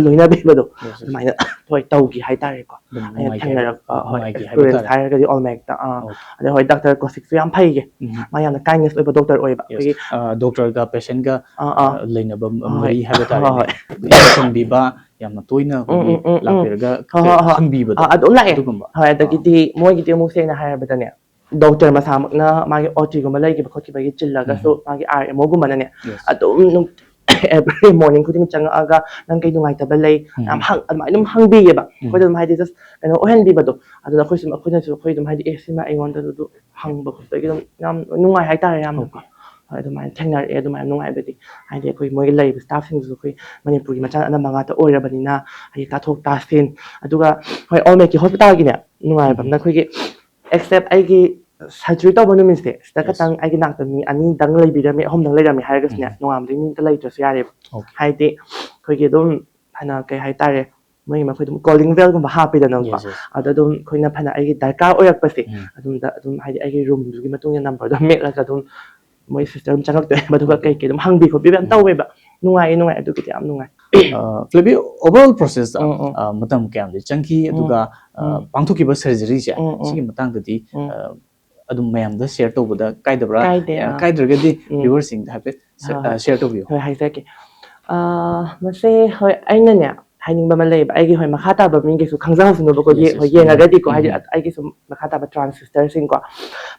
ꯂꯣꯏꯅꯕꯤꯕꯗꯣ Yes, yes. ꯑꯗꯨꯃꯥꯏꯅ ꯍꯣꯏ ꯇꯧꯈꯤ ꯍꯥꯏꯇꯥꯔꯦꯀꯣ꯫ ꯑꯗꯨꯝ ꯑꯩꯅ ꯅꯨꯡꯉꯥꯏꯈꯤ ꯊꯦꯡꯅꯔꯛꯄ, ꯍꯥꯏꯕ-, ꯍꯣꯏ, ꯅꯨꯡꯉꯥꯏꯈꯤ ꯍꯥꯏꯕ experience ꯇꯥꯔꯦ꯫ ꯍꯥꯏꯔꯒꯗꯤ Olmec ꯇ꯫ ꯑꯥ, Okay. ꯑꯗꯩ ꯍꯣꯏ, Doctor Kosik ꯁꯨ ꯌꯥꯝ ꯐꯩꯌꯦ꯫ ꯎꯝ. ꯃꯥ ꯌꯥꯝꯅ kindness ꯑꯣꯏꯕ doctor ꯑꯣꯏꯌꯦꯕ꯫ Yes. ꯑꯩꯈꯣꯏꯒꯤ ꯑ, doctor ꯒ patient ꯒ, ꯑꯥ, ꯑꯥ. ꯑ, ꯂꯩꯅꯕ ꯃ-, ꯍꯣꯏ. ꯃꯔꯤ ꯍꯥꯏꯕ ꯇꯥꯔꯦꯅꯦ꯫ ꯍꯣꯏ, ꯍꯣꯏ. ꯌꯦꯡꯁꯤꯟꯕꯤꯕ, ꯌꯥꯝꯅ ꯇꯣꯏꯅ ꯎꯝ, ꯑꯩꯈꯣꯏꯒꯤ ꯎꯝ, ꯎꯝ, ꯎꯝ. ꯂꯥꯛꯄꯤꯔꯒ ꯍꯣꯏ, ꯍꯣꯏ, ꯍꯣꯏ. ꯍꯪꯕꯤꯕꯗꯣ, ꯑꯥ, ꯑꯗꯨꯝ ꯂꯥꯛꯑꯦ꯫ ꯑꯗꯨꯒꯨꯝꯕ꯫ ꯍꯣꯏ, ꯑꯗꯒꯤꯗꯤ ꯃꯣꯏꯒꯤꯗꯤ ꯑꯃꯨꯛ ꯁꯦꯡꯅ ꯍꯥꯏꯔꯕꯗꯅꯦ, doctor ꯃꯁꯥꯃꯛꯅ ꯃꯥꯒꯤ O T ꯒꯨꯝꯕ ꯂꯩꯈꯤꯕ ꯈꯣꯠꯈꯤꯕꯒꯤ ꯆꯤꯜꯂꯒꯁꯨ, ꯎꯝ. ꯃꯥꯒꯤ R M O ꯒꯨꯝꯕꯅꯅꯦ, Yes. ꯑꯗꯨꯝ ꯅꯨꯡ-, every morning ꯈꯨꯗꯤꯡ ꯆꯪꯉꯛꯑꯒ, "ꯅꯪ ꯀꯩ ꯅꯨꯡꯉꯥꯏꯇꯕ ꯂꯩ?" ꯎꯝ. ꯌꯥꯝ ꯍꯪ-, ꯑꯗꯨꯃꯥꯏꯅ ꯑꯗꯨꯝ ꯍꯪꯕꯤꯌꯦꯕ꯫ ꯎꯝ. ꯑꯩꯈꯣꯏꯗ ꯑꯗꯨꯝ ꯍꯥꯏꯗꯤ just ꯀꯩꯅꯣ ꯑꯣꯏꯍꯟꯕꯤꯕꯗꯣ꯫ ꯑꯗꯨꯅ ꯑꯩꯈꯣꯏꯁꯨ, ꯑꯩꯈꯣꯏꯅꯁꯨ ꯑꯩꯈꯣꯏ ꯑꯗꯨꯝ ꯍꯥꯏꯗꯤ, "ꯑꯦ, ꯁꯤꯃ ꯑꯩꯉꯣꯟꯗꯁꯨ ꯑꯗꯨ ꯍꯪꯕ ꯈꯣꯠꯄꯒꯤ ꯑꯗꯨꯝ ꯌꯥꯝ ꯅꯨꯡꯉꯥꯏ ꯍꯥꯏꯇꯥꯔꯦ ꯌꯥꯝꯅꯀꯣ"꯫ ꯍꯣꯏ, ꯑꯗꯨꯃꯥꯏꯅ ꯊꯦꯡꯅꯔꯛꯑꯦ, ꯑꯗꯨꯃꯥꯏꯅ ꯅꯨꯡꯉꯥꯏꯕꯗꯤ꯫ ꯍꯥꯏꯗꯤ ꯑꯩꯈꯣꯏ ꯃꯣꯏꯒꯤ ꯂꯩꯔꯤꯕ staff ꯁꯤꯡꯗꯨꯁꯨ ꯑꯩꯈꯣꯏ ꯃꯅꯤꯄꯨꯔꯒꯤ ꯃꯆꯥ ꯑꯅꯝꯕ ꯉꯥꯛꯇ ꯑꯣꯏꯔꯕꯅꯤꯅ, ꯍꯥꯏꯗꯤ ꯇꯥꯊꯣꯛ ꯇꯥꯁꯤꯟ, ꯑꯗꯨꯒ ꯍꯣꯏ, Olmec ꯀꯤ hospital ꯒꯤꯅꯦ ꯅꯨꯡꯉꯥꯏꯕ ꯎꯝ. ꯑꯃꯅ ꯑꯩꯈꯣꯏꯒꯤ except ꯑꯩꯒꯤ surgery ꯇꯧꯕ ꯅꯨꯃꯤꯠꯁꯦ, ꯁꯤꯗ Yes. ꯈꯇꯪ ꯑꯩꯒꯤ ꯅꯥꯛꯇ ꯃꯤ ꯑꯅꯤꯗꯪ ꯂꯩꯕꯤꯔꯝꯃꯦ, ꯑꯍꯨꯝꯗꯪ ꯂꯩꯔꯝꯃꯦ ꯍꯥꯏꯔꯒꯁꯨꯅꯦ, ꯎꯝ. ꯅꯣꯡꯉꯥꯟꯕꯗꯒꯤ ꯃꯤ ꯑꯝꯇ ꯂꯩꯇ꯭ꯔꯁꯨ ꯌꯥꯔꯦꯕ꯫ Okay. ꯍꯥꯏꯗꯤ ꯑꯩꯈꯣꯏꯒꯤ ꯑꯗꯨꯝ ꯐꯅ ꯀꯩ ꯍꯥꯏꯇꯥꯔꯦ, ꯃꯣꯏꯒꯤ ꯃꯈꯣꯏ ꯑꯗꯨꯝ calling bell ꯒꯨꯝꯕ ꯍꯥꯞꯄꯤꯗꯅꯀꯣ꯫ Yes, yes. ꯑꯗ ꯑꯗꯨꯝ ꯑꯩꯈꯣꯏꯅ ꯐꯅ ꯑꯩꯒꯤ ꯗꯔꯀꯥꯔ ꯑꯣꯏꯔꯛꯄꯁꯦ, ꯎꯝ. ꯑꯗꯨꯝꯗ ꯑꯗꯨꯝ ꯍꯥꯏꯗꯤ ꯑꯩꯒꯤ room ꯗꯨꯒꯤ ꯃꯇꯨꯡ ꯏꯟꯅ number ꯗꯣ ꯃꯦꯠꯂꯒ ꯑꯗꯨꯝ ꯃꯣꯏ sister ꯑꯗꯨꯝ ꯆꯪꯉꯛꯇꯣꯏꯅꯦꯕ, ꯑꯗꯨꯒ Okay. ꯀꯩ ꯀꯩ ꯑꯗꯨꯝ ꯍꯪꯕꯤ ꯈꯣꯠꯄꯤ ꯃꯌꯥꯝ ꯎꯝ. ꯇꯧꯋꯦꯕ꯫ ꯅꯨꯡꯉꯥꯏꯌꯦ, ꯅꯨꯡꯉꯥꯏ, ꯑꯗꯨꯒꯤꯗꯤ ꯌꯥꯝ ꯅꯨꯡꯉꯥꯏ꯫ ꯑ, ꯐ꯭ꯂꯦꯕꯤ, overall process ꯇ, ꯎꯝ, ꯎꯝ. ꯑ, ꯃꯇꯝ ꯀꯌꯥꯝꯗꯤ ꯆꯪꯈꯤ, ꯎꯝ. ꯑꯗꯨꯒ, ꯑ, ꯎꯝ. ꯄꯥꯡꯊꯣꯛꯈꯤꯕ surgery ꯁꯦ, ꯎꯝ, ꯎꯝ. ꯁꯤꯒꯤ ꯃꯇꯥꯡꯗꯗꯤ, ꯎꯝ. ꯑ, ꯑꯗꯨꯝ ꯃꯌꯥꯝꯗ share ꯇꯧꯕꯗ ꯀꯥꯏꯗꯕ꯭ꯔꯥ? ꯀꯥꯏꯗꯦ, ꯑ, ꯑꯥ. ꯀꯥꯏꯗ꯭ꯔꯒꯗꯤ ꯎꯝ. viewer ꯁꯤꯡꯗ ꯍꯥꯏꯐꯦꯠ ꯁ-, ꯍꯣꯏ, ꯑ, share ꯇꯧꯕꯤꯌꯨ꯫ ꯍꯣꯏ, ꯍꯥꯏꯖꯔꯛꯀꯦ꯫ ꯑ, ꯃꯁꯦ, ꯍꯣꯏ, ꯑꯩꯅꯅꯦ ꯍꯥꯏꯅꯤꯡꯕ ꯑꯃ ꯂꯩꯌꯦꯕ, ꯑꯩꯒꯤ, ꯍꯣꯏ, ꯃꯈꯥ ꯇꯥꯕ ꯃꯤꯒꯤꯁꯨ ꯈꯪꯖꯍꯧꯁꯅꯨꯕꯀꯣ, Yes, ꯌꯦ-, yes. ꯍꯣꯏ, ꯌꯦꯡꯉꯒꯗꯤꯀꯣ, ꯎꯝ. ꯍꯥꯏꯗꯤ ꯎꯝ. ꯑ-, ꯑꯩꯒꯤꯁꯨ ꯃꯈꯥ ꯇꯥꯕ trans sister ꯁꯤꯡꯀꯣ,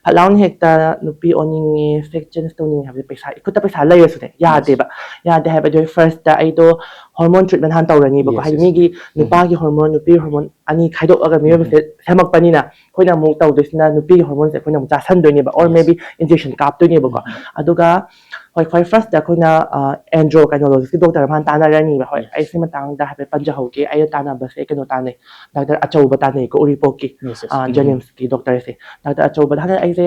ꯐꯠ ꯂꯥꯎꯅ ꯍꯦꯛꯇ ꯅꯨꯄꯤ ꯑꯣꯟꯅꯤꯡꯉꯦ, sex change ꯇꯧꯅꯤꯡꯉꯦ ꯍꯥꯏꯕꯁꯦ ꯄꯩꯁꯥ, ꯏꯈꯨꯠꯇ ꯄꯩꯁꯥ ꯂꯩꯔꯁꯨꯅꯦ, ꯌꯥꯗꯦꯕ꯫ ꯌꯥꯗꯦ ꯍꯥꯏꯕꯗꯤ, ꯍꯣꯏ, first ꯇ ꯑꯩꯗꯣ hormone treatment ꯍꯥꯟꯅ ꯇꯧꯔꯅꯤꯕꯀꯣ, Yes, ꯍꯥꯏꯗꯤ yes. ꯃꯤꯒꯤ ꯎꯝ. ꯅꯨꯄꯥꯒꯤ hormone, ꯅꯨꯄꯤ hormone ꯑꯅꯤ ꯈꯥꯏꯗꯣꯛꯑꯒ ꯎꯝ. ꯃꯤꯑꯣꯏꯕꯁꯦ ꯁꯦꯝꯃꯛꯄꯅꯤꯅ, ꯑꯩꯈꯣꯏꯅ ꯑꯃꯨꯛ ꯇꯧꯗꯣꯏꯁꯤꯅ ꯅꯨꯄꯤꯒꯤ hormone ꯁꯦ ꯑꯩꯈꯣꯏꯅ ꯑꯃꯨꯛ ꯆꯥꯁꯟꯗꯣꯏꯅꯦꯕ, or Yes. maybe injection ꯀꯥꯞꯇꯣꯏꯅꯦꯕꯀꯣ꯫ ꯎꯝ. ꯑꯗꯨꯒ ꯈ꯭ꯋꯥꯏ ꯈ꯭ꯋꯥꯏ ꯐꯥꯔꯁꯇ ꯑꯩꯈꯣꯏꯅ ꯑꯦꯟꯗ꯭ꯔꯣ ꯀꯩꯅꯣꯂꯣꯖꯤꯁꯀꯤ ꯗꯣꯛꯇꯔ ꯑꯃ ꯍꯥꯟꯅ ꯇꯥꯟꯅꯔꯅꯤꯕ꯫ ꯍꯣꯏ, ꯑꯩ ꯁꯤ ꯃꯇꯥꯡꯗ ꯍꯥꯏꯐꯦꯠ ꯄꯟꯖꯍꯧꯒꯦ꯫ ꯑꯩꯅ ꯇꯥꯟꯅꯕꯁꯦ ꯀꯩꯅꯣ ꯇꯥꯟꯅꯩ, ꯗꯥꯛꯇꯔ ꯑꯆꯧꯕ ꯇꯥꯟꯅꯩꯀꯣ, ꯎꯔꯤꯄꯣꯛꯀꯤ꯫ ꯖꯦꯅꯤꯝꯁꯀꯤ ꯗꯣꯛꯇꯔꯁꯦ, ꯗꯥꯛꯇꯔ ꯑꯆꯧꯕꯗ ꯍꯥꯟꯅ ꯑꯩꯁꯦ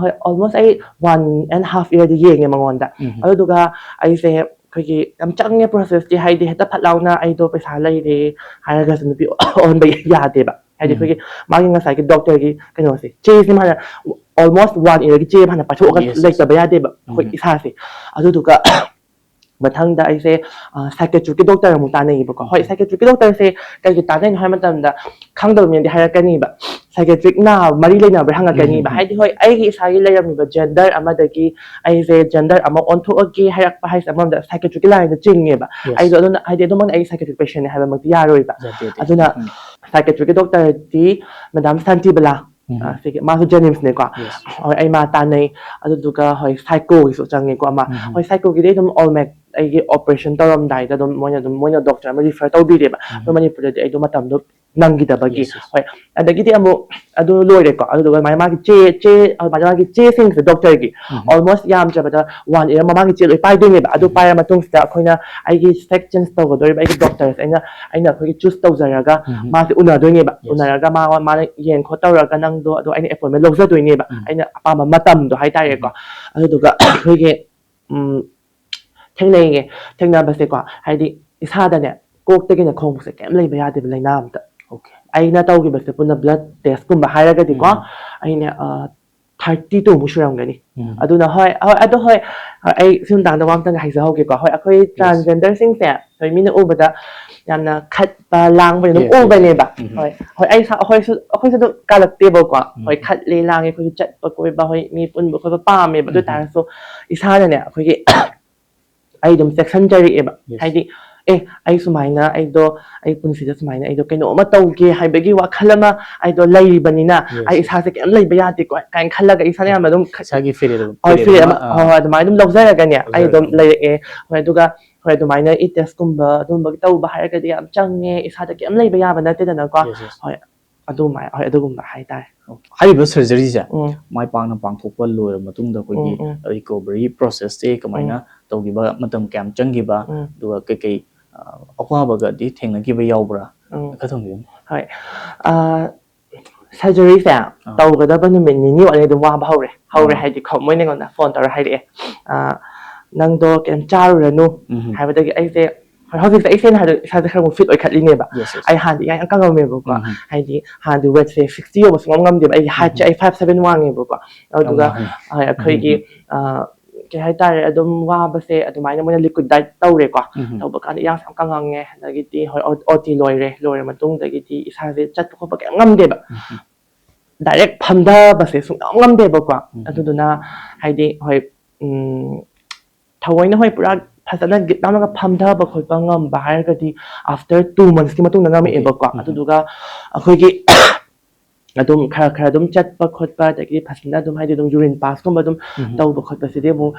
ꯍꯣꯏ, ꯑꯣꯜꯃꯣꯁ ꯑꯩ ꯋꯥꯟ ꯑꯦꯟ ꯍꯥꯐ ꯏꯌꯔꯗꯤ ꯌꯦꯡꯉꯦ ꯃꯉꯣꯟꯗ꯫ ꯑꯗꯨꯗꯨꯒ ꯑꯩꯁꯦ ꯑꯩꯈꯣꯏꯒꯤ ꯌꯥꯝ ꯆꯪꯉꯦ ꯄ꯭ꯔꯣꯁꯦꯁꯇꯤ, ꯍꯥꯏꯗꯤ ꯍꯦꯛꯇ ꯐꯠ ꯂꯥꯎꯅ ꯑꯩꯗꯣ ꯄꯩꯁꯥ ꯂꯩꯔꯦ ꯍꯥꯏꯔꯒꯁꯨ ꯅꯨꯄꯤ ꯑꯣꯟꯕ ꯌꯥꯗꯦꯕ꯫ ꯍꯥꯏꯗꯤ ꯑꯩꯈꯣꯏꯒꯤ ꯃꯥꯒꯤ ꯉꯁꯥꯏꯒꯤ ꯗꯣꯛꯇꯔꯒꯤ ꯀꯩꯅꯣꯁꯦ, ꯆꯦꯁꯦ ꯃꯥꯅ ꯑꯣꯜꯃꯣꯁ ꯋꯥꯟ ꯏꯌꯔꯒꯤ ꯆꯦ ꯃꯥꯅ ꯄꯥꯏꯊꯣꯛꯑꯒ ꯂꯩꯇꯕ ꯌꯥꯗꯦꯕ ꯑꯩꯈꯣꯏ ꯏꯁꯥꯁꯦ꯫ ꯑꯗꯨꯗꯨꯒ ꯃꯊꯪꯗ ꯑꯩꯁꯦ ꯁꯥꯏꯀꯦꯇ꯭ꯔꯤꯛꯀꯤ ꯗꯣꯛꯇꯔ ꯑꯃꯨꯛ ꯇꯥꯟꯅꯩꯌꯦꯕꯀꯣ꯫ ꯍꯣꯏ, ꯁꯥꯏꯀꯦꯇ꯭ꯔꯤꯛꯀꯤ ꯗꯣꯛꯇꯔꯁꯦ ꯀꯩꯒꯤ ꯇꯥꯟꯅꯩꯅꯣ ꯍꯥꯏꯕ ꯃꯇꯝꯗ, ꯈꯪꯗꯕ ꯃꯤꯅꯗꯤ ꯍꯥꯏꯔꯛꯀꯅꯤꯕ, ꯁꯥꯏꯀꯦꯇ꯭ꯔꯤꯛꯅ ꯃꯔꯤ ꯂꯩꯅꯕ꯭ꯔꯥ ꯍꯪꯉꯛꯀꯅꯤꯕ꯫ ꯍꯥꯏꯗꯤ ꯍꯣꯏ, ꯑꯩꯒꯤ ꯏꯁꯥꯒꯤ ꯂꯩꯔꯝꯃꯤꯕ ꯖꯦꯟꯗꯔ ꯑꯃꯗꯒꯤ ꯑꯩꯁꯦ ꯖꯦꯟꯗꯔ ꯑꯃ ꯑꯣꯟꯊꯣꯛꯑꯒꯦ ꯍꯥꯏꯔꯛꯄ ꯍꯥꯏꯁꯦ ꯑꯃꯔꯣꯝꯗ ꯁꯥꯏꯀꯦꯇ꯭ꯔꯤꯛꯀꯤ ꯂꯥꯏꯟꯗ ꯆꯤꯡꯉꯦꯕ꯫ ꯑꯩꯁꯨ ꯑꯗꯨꯅ, ꯍꯥꯏꯗꯤ ꯑꯗꯨꯃꯛꯅ ꯑꯩ ꯁꯥꯏꯀꯦꯇ꯭ꯔꯤꯛ ꯄꯦꯁꯦꯟꯅꯦ ꯍꯥꯏꯕꯃꯛꯇꯤ ꯌꯥꯔꯣꯏꯕ꯫ ꯑꯗꯨꯅ ꯁꯥꯏꯀꯦꯇ꯭ꯔꯤꯛꯀꯤ ꯗꯣꯛꯇꯔꯗꯤ ꯃꯦꯗꯥꯝ ꯁꯥꯟꯇꯤꯕꯂꯥ, ꯁꯤꯒꯤ, ꯃꯥꯁꯨ ꯖꯦꯅꯤꯝꯁꯅꯦꯀꯣ꯫ ꯍꯣꯏ, ꯑꯩ ꯃꯥ ꯇꯥꯟꯅꯩ꯫ ꯑꯗꯨꯗꯨꯒ ꯍꯣꯏ, ꯁꯥꯏꯀꯣꯒꯤꯁꯨ ꯆꯪꯉꯦꯀꯣ ꯑꯃ꯫ ꯍꯣꯏ, ꯁꯥꯏꯀꯣꯒꯤꯗꯤ ꯑꯗꯨꯝ ꯑꯣꯜꯃꯦꯛ ꯑꯩꯒꯤ ꯑꯣꯄꯔꯦꯁꯟ ꯇꯧꯔꯝꯗꯥꯏꯗ ꯑꯗꯨꯝ ꯃꯣꯏꯅ ꯑꯗꯨꯝ, ꯃꯣꯏꯅ ꯗꯣꯛꯇꯔ ꯑꯃ ꯔꯤꯐꯔ ꯇꯧꯕꯤꯔꯦꯕ꯫ ꯑꯩꯈꯣꯏ ꯃꯅꯤꯄꯨꯔꯗꯗꯤ ꯑꯩꯗꯣ ꯃꯇꯝꯗꯣ ꯅꯪꯈꯤꯗꯕꯒꯤ꯫ ꯍꯣꯏ, ꯑꯗꯒꯤꯗꯤ ꯑꯃꯨꯛ ꯑꯗꯨ ꯂꯣꯏꯔꯦꯀꯣ꯫ ꯑꯗꯨꯗꯨꯒ ꯑꯗꯨꯃꯥꯏꯅ ꯃꯥꯒꯤ ꯆꯦ, ꯆꯦ, ꯑꯗꯨꯃꯥꯏꯅ ꯃꯥꯒꯤ ꯆꯦꯁꯤꯡꯁꯦ ꯗꯣꯛꯇꯔꯒꯤ ꯑꯣꯜꯃꯣꯁ ꯌꯥꯝꯗ꯭ꯔꯕꯗ ꯋꯥꯟ ꯏꯌꯔ ꯃꯃꯥꯡꯒꯤ ꯆꯦ ꯂꯣꯏ ꯄꯥꯏꯗꯣꯏꯅꯦꯕ꯫ ꯑꯗꯨ ꯄꯥꯏꯔ ꯃꯇꯨꯡꯁꯤꯗ ꯑꯩꯈꯣꯏꯅ ꯑꯩꯒꯤ ꯁꯦꯛ ꯆꯦꯟꯖ ꯇꯧꯒꯗꯧꯔꯤꯕ ꯑꯩꯒꯤ ꯗꯣꯛꯇꯔꯁꯦ ꯑꯩꯅ, ꯑꯩꯅ ꯑꯩꯈꯣꯏꯒꯤ ꯆꯨꯁ ꯇꯧꯖꯔꯒ ꯃꯥꯁꯦ ꯎꯅꯗꯣꯏꯅꯦꯕ꯫ ꯎꯅꯔꯒ ꯃꯥ, ꯃꯥꯅ ꯌꯦꯡ ꯈꯣꯠ ꯇꯧꯔꯒ ꯅꯪꯗꯣ, ꯑꯗꯣ ꯑꯩꯅ ꯑꯦꯄꯣꯏꯟꯃꯦꯟ ꯂꯧꯖꯗꯣꯏꯅꯦꯕ, ꯑꯩꯅ ꯑꯄꯥꯝꯕ ꯃꯇꯝꯗꯣ ꯍꯥꯏꯇꯥꯔꯦꯀꯣ꯫ ꯑꯗꯨꯗꯨꯒ ꯑꯩꯈꯣꯏꯒꯤ ꯎꯝ, ꯊꯦꯡꯅꯩꯌꯦ꯫ ꯊꯦꯡꯅꯕꯁꯦꯀꯣ, ꯍꯥꯏꯗꯤ ꯏꯁꯥꯗꯅꯦ, ꯀꯣꯛꯇꯒꯤꯅ ꯈꯣꯡꯁꯦ ꯀꯩꯝ ꯂꯩꯕ ꯌꯥꯗꯦꯕ, ꯂꯥꯏꯅꯥ ꯑꯝꯇ꯫ ꯑꯩꯅ ꯇꯧꯈꯤꯕꯁꯦ ꯄꯨꯟꯅ ꯕ꯭ꯂꯗ ꯇꯦꯁꯀꯨꯝꯕ ꯍꯥꯏꯔꯒꯗꯤꯀꯣ, ꯑꯩꯅ ꯊꯥꯔꯇꯤ ꯇꯨꯃꯨꯛ ꯁꯨꯔꯝꯒꯅꯤ꯫ ꯑꯗꯨꯅ ꯍꯣꯏ, ꯍꯣꯏ, ꯑꯗꯣ ꯍꯣꯏ, ꯑꯩ ꯁꯤ ꯃꯇꯥꯡꯗ ꯋꯥ ꯑꯝꯇꯪ ꯍꯥꯏꯖꯍꯧꯒꯦꯀꯣ꯫ ꯍꯣꯏ, ꯑꯩꯈꯣꯏ ꯇ꯭ꯔꯥꯟꯁꯖꯦꯟꯗꯔꯁꯤꯡꯁꯦ ꯍꯣꯏ, ꯃꯤꯅ ꯎꯕꯗ ꯌꯥꯝꯅ ꯈꯠꯄ ꯂꯥꯡꯕ ꯑꯗꯨꯝ ꯎꯕꯅꯦꯕ꯫ ꯍꯣꯏ, ꯍꯣꯏ, ꯑꯩ ꯁꯥ-, ꯑꯩꯈꯣꯏꯁꯨ, ꯑꯩꯈꯣꯏꯁꯨ ꯑꯗꯨꯝ ꯀꯥꯜꯂꯛꯇꯦꯕꯀꯣ꯫ ꯍꯣꯏ, ꯈꯠꯂꯦ ꯂꯥꯡꯉꯦ, ꯑꯩꯈꯣꯏꯁꯨ ꯆꯠꯄ ꯀꯣꯏꯕ, ꯍꯣꯏ, ꯃꯤ ꯄꯨꯟꯕ ꯈꯣꯠꯄ ꯄꯥꯝꯃꯦꯕ꯫ ꯑꯗꯨ ꯑꯣꯏ ꯇꯥꯔꯁꯨ ꯏꯁꯥꯅꯅꯦ, ꯑꯩꯈꯣꯏꯒꯤ ꯑꯩ ꯑꯗꯨꯝ ꯆꯦꯛꯁꯤꯟꯖꯔꯛꯑꯦꯕ꯫ ꯍꯥꯏꯗꯤ, ꯑꯦ, ꯑꯩ ꯁꯨꯃꯥꯏꯅ, ꯑꯩꯗꯣ, ꯑꯩ ꯄꯨꯟꯁꯤꯗ ꯁꯨꯃꯥꯏꯅ ꯑꯩꯗꯣ ꯀꯩꯅꯣꯝꯃ ꯇꯧꯒꯦ ꯍꯥꯏꯕꯒꯤ ꯋꯥꯈꯜ ꯑꯃ ꯑꯩꯗꯣ ꯂꯩꯔꯤꯕꯅꯤꯅ, ꯑꯩ ꯏꯁꯥꯁꯦ ꯀꯩꯝ ꯂꯩꯕ ꯌꯥꯗꯦꯀꯣ ꯀꯥꯏꯅ ꯈꯜꯂꯒ ꯏꯁꯥꯅ ꯌꯥꯝꯅ ꯑꯗꯨꯝ ꯈ-, ꯏꯁꯥꯒꯤ ꯐꯤꯔꯦꯞ, ꯍꯣꯏ, ꯐꯤꯔꯦꯞ ꯐꯤꯔꯦꯞ ꯑꯃ, ꯑꯃ, ꯑꯥ, ꯍꯣꯏ, ꯍꯣꯏ, ꯑꯗꯨꯃꯥꯏꯅ ꯑꯗꯨꯝ ꯂꯧꯖꯔꯒꯅꯦ, ꯑꯩ ꯑꯗꯨꯝ ꯂꯧꯖꯔꯒ꯫ ꯂꯩꯔꯛꯑꯦ꯫ ꯍꯣꯏ, ꯑꯗꯨꯒ ꯍꯣꯏ, ꯑꯗꯨꯃꯥꯏꯅ ꯏ ꯇꯦꯁꯀꯨꯝꯕ ꯑꯗꯨꯝꯕꯒꯤ ꯇꯧꯕ ꯍꯥꯏꯔꯒꯗꯤ ꯌꯥꯝ ꯆꯪꯉꯦ, ꯏꯁꯥꯗ ꯀꯩꯝ ꯂꯩꯕ ꯌꯥꯕ ꯅꯠꯇꯦꯗꯅꯀꯣ꯫ ꯍꯣꯏ, ꯑꯗꯨꯃꯥꯏ ꯍꯣꯏ ꯑꯗꯨꯒꯨꯝꯕ ꯍꯥꯏꯇꯥꯔꯦ꯫ ꯍꯥꯏꯔꯤꯕ ꯁꯔꯖꯔꯤꯁꯦ ꯎꯝ ꯃꯥꯏ ꯄꯥꯛꯅ ꯄꯥꯡꯊꯣꯛꯄ ꯂꯣꯏꯔꯕ ꯃꯇꯨꯡꯗ ꯑꯩꯈꯣꯏꯒꯤ ꯎꯝ, ꯎꯝ꯫ ꯔꯤꯀꯣꯕꯔꯤ ꯄ꯭ꯔꯣꯁꯦꯁꯁꯦ ꯀꯃꯥꯏꯅ ꯇꯧꯈꯤꯕ, ꯃꯇꯝ ꯀꯌꯥꯝ ꯆꯪꯈꯤꯕ, ꯎꯝ꯫ ꯑꯗꯨꯒ ꯀꯩꯀꯩ ꯑ, ꯑꯋꯥꯕꯒꯗꯤ ꯊꯦꯡꯅꯈꯤꯕ ꯌꯥꯎꯕ꯭ꯔꯥ? ꯎꯝ ꯈꯔ ꯊꯝꯕꯤꯌꯨꯅꯦ꯫ ꯍꯣꯏ ꯑ, ꯁꯔꯖꯔꯤꯁꯦ ꯇꯧꯒꯗꯕ ꯅꯨꯃꯤꯠ ꯅꯤꯅꯤ ꯋꯥꯠꯂꯤ ꯑꯗꯨꯝ ꯋꯥꯕ ꯍꯧꯔꯦ ꯍꯧꯔꯦ ꯑꯥ꯫ ꯍꯥꯏꯗꯤ ꯈꯣ- ꯃꯣꯏꯅ ꯑꯩꯉꯣꯟꯗ ꯐꯣꯟ ꯇꯧꯔ ꯍꯥꯏꯔꯛꯑꯦ, ꯑ, "ꯅꯪꯗꯣ ꯀꯩꯝ ꯆꯥꯔꯨꯔꯅꯨ" ꯎꯝ꯫ ꯍꯥꯏꯕꯗꯒꯤ ꯑꯩꯁꯦ ꯍꯣꯏ ꯍꯧꯖꯤꯛꯁꯦ ꯑꯩ ꯁꯦꯡꯅ ꯍꯥꯏꯔ ꯏꯁꯥꯁꯦ ꯈꯔ ꯑꯃꯨꯛ ꯐꯤꯠ ꯑꯣꯏꯈꯠꯂꯤꯅꯦꯕ꯫ Yes, yes. ꯑꯩ ꯍꯥꯟꯅꯗꯤ ꯌꯥꯝ ꯀꯪꯉꯝꯃꯦꯕꯀꯣ꯫ ꯎꯝ꯫ ꯍꯥꯏꯗꯤ ꯍꯥꯟꯅꯗꯤ ꯋꯦꯠꯁꯦ ꯁꯤꯛꯁꯇꯤ ꯌꯧꯕ ꯁꯨꯡꯉꯝ ꯉꯝꯗꯦꯕ꯫ ꯑꯩꯒꯤ ꯍꯥꯏꯠꯁꯦ ꯑꯩ ꯐꯥꯏꯚ ꯁꯚꯦꯟ ꯋꯥꯡꯉꯦꯕꯀꯣ꯫ ꯑꯗꯨꯒ ꯋꯥꯡꯉꯦ꯫ ꯍꯣꯏ ꯑꯩꯈꯣꯏꯒꯤ ꯑ, ꯀꯩ ꯍꯥꯏꯇꯥꯔꯦ ꯑꯗꯨꯝ ꯋꯥꯕꯁꯦ ꯑꯗꯨꯃꯥꯏꯅ ꯃꯣꯏꯅ ꯂꯤꯀ꯭ꯋꯤꯠ ꯗꯥꯏꯠ ꯇꯧꯔꯦꯀꯣ꯫ ꯎꯝ꯫ ꯇꯧꯕ ꯀꯥꯟꯗ ꯏꯌꯥꯡꯁꯦ ꯌꯥꯝ ꯀꯪꯉꯝꯃꯦ꯫ ꯑꯗꯒꯤꯗꯤ ꯍꯣꯏ ꯑꯣ ꯇꯤ ꯂꯣꯏꯔꯦ, ꯂꯣꯏꯔ ꯃꯇꯨꯡꯗꯒꯤꯗꯤ ꯏꯁꯥꯁꯦ ꯆꯠꯄ ꯈꯣꯠꯄ ꯀꯩꯝ ꯉꯝꯗꯦꯕ꯫ ꯎꯝ꯫ ꯗꯥꯏꯔꯦꯛ ꯐꯝꯊꯕꯁꯦ ꯁꯨꯡꯉꯝ ꯉꯝꯗꯦꯕꯀꯣ꯫ ꯎꯝ꯫ ꯑꯗꯨꯗꯨꯅ ꯍꯥꯏꯗꯤ ꯍꯣꯏ ꯎꯝ, ꯊꯑꯣꯏꯅ ꯍꯣꯏ ꯄꯨꯔꯥ ꯐꯖꯅ ꯒꯤꯠ ꯂꯥꯎꯅꯒ ꯐꯝꯊꯕ ꯈꯣꯠꯄ ꯉꯝꯕ ꯍꯥꯏꯔꯒꯗꯤ after two months ꯀꯤ ꯃꯇꯨꯡꯗ ꯉꯝꯃꯛꯑꯦꯕꯀꯣ꯫ ꯎꯝ꯫ ꯑꯗꯨꯗꯨꯒ ꯑꯩꯈꯣꯏꯒꯤ ꯑꯗꯨꯝ ꯈꯔ ꯈꯔ ꯑꯗꯨꯝ ꯆꯠꯄ ꯈꯣꯠꯄ ꯑꯗꯒꯤ ꯐꯖꯅ ꯑꯗꯨꯝ ꯍꯥꯏꯗꯤ ꯑꯗꯨꯝ ꯌꯨꯔꯤꯟ ꯄꯥꯁꯀꯨꯝꯕ ꯑꯗꯨꯝ ꯎꯝ꯫ ꯇꯧꯕ ꯈꯣꯠꯄꯁꯤꯗꯤ ꯑꯃꯨꯛ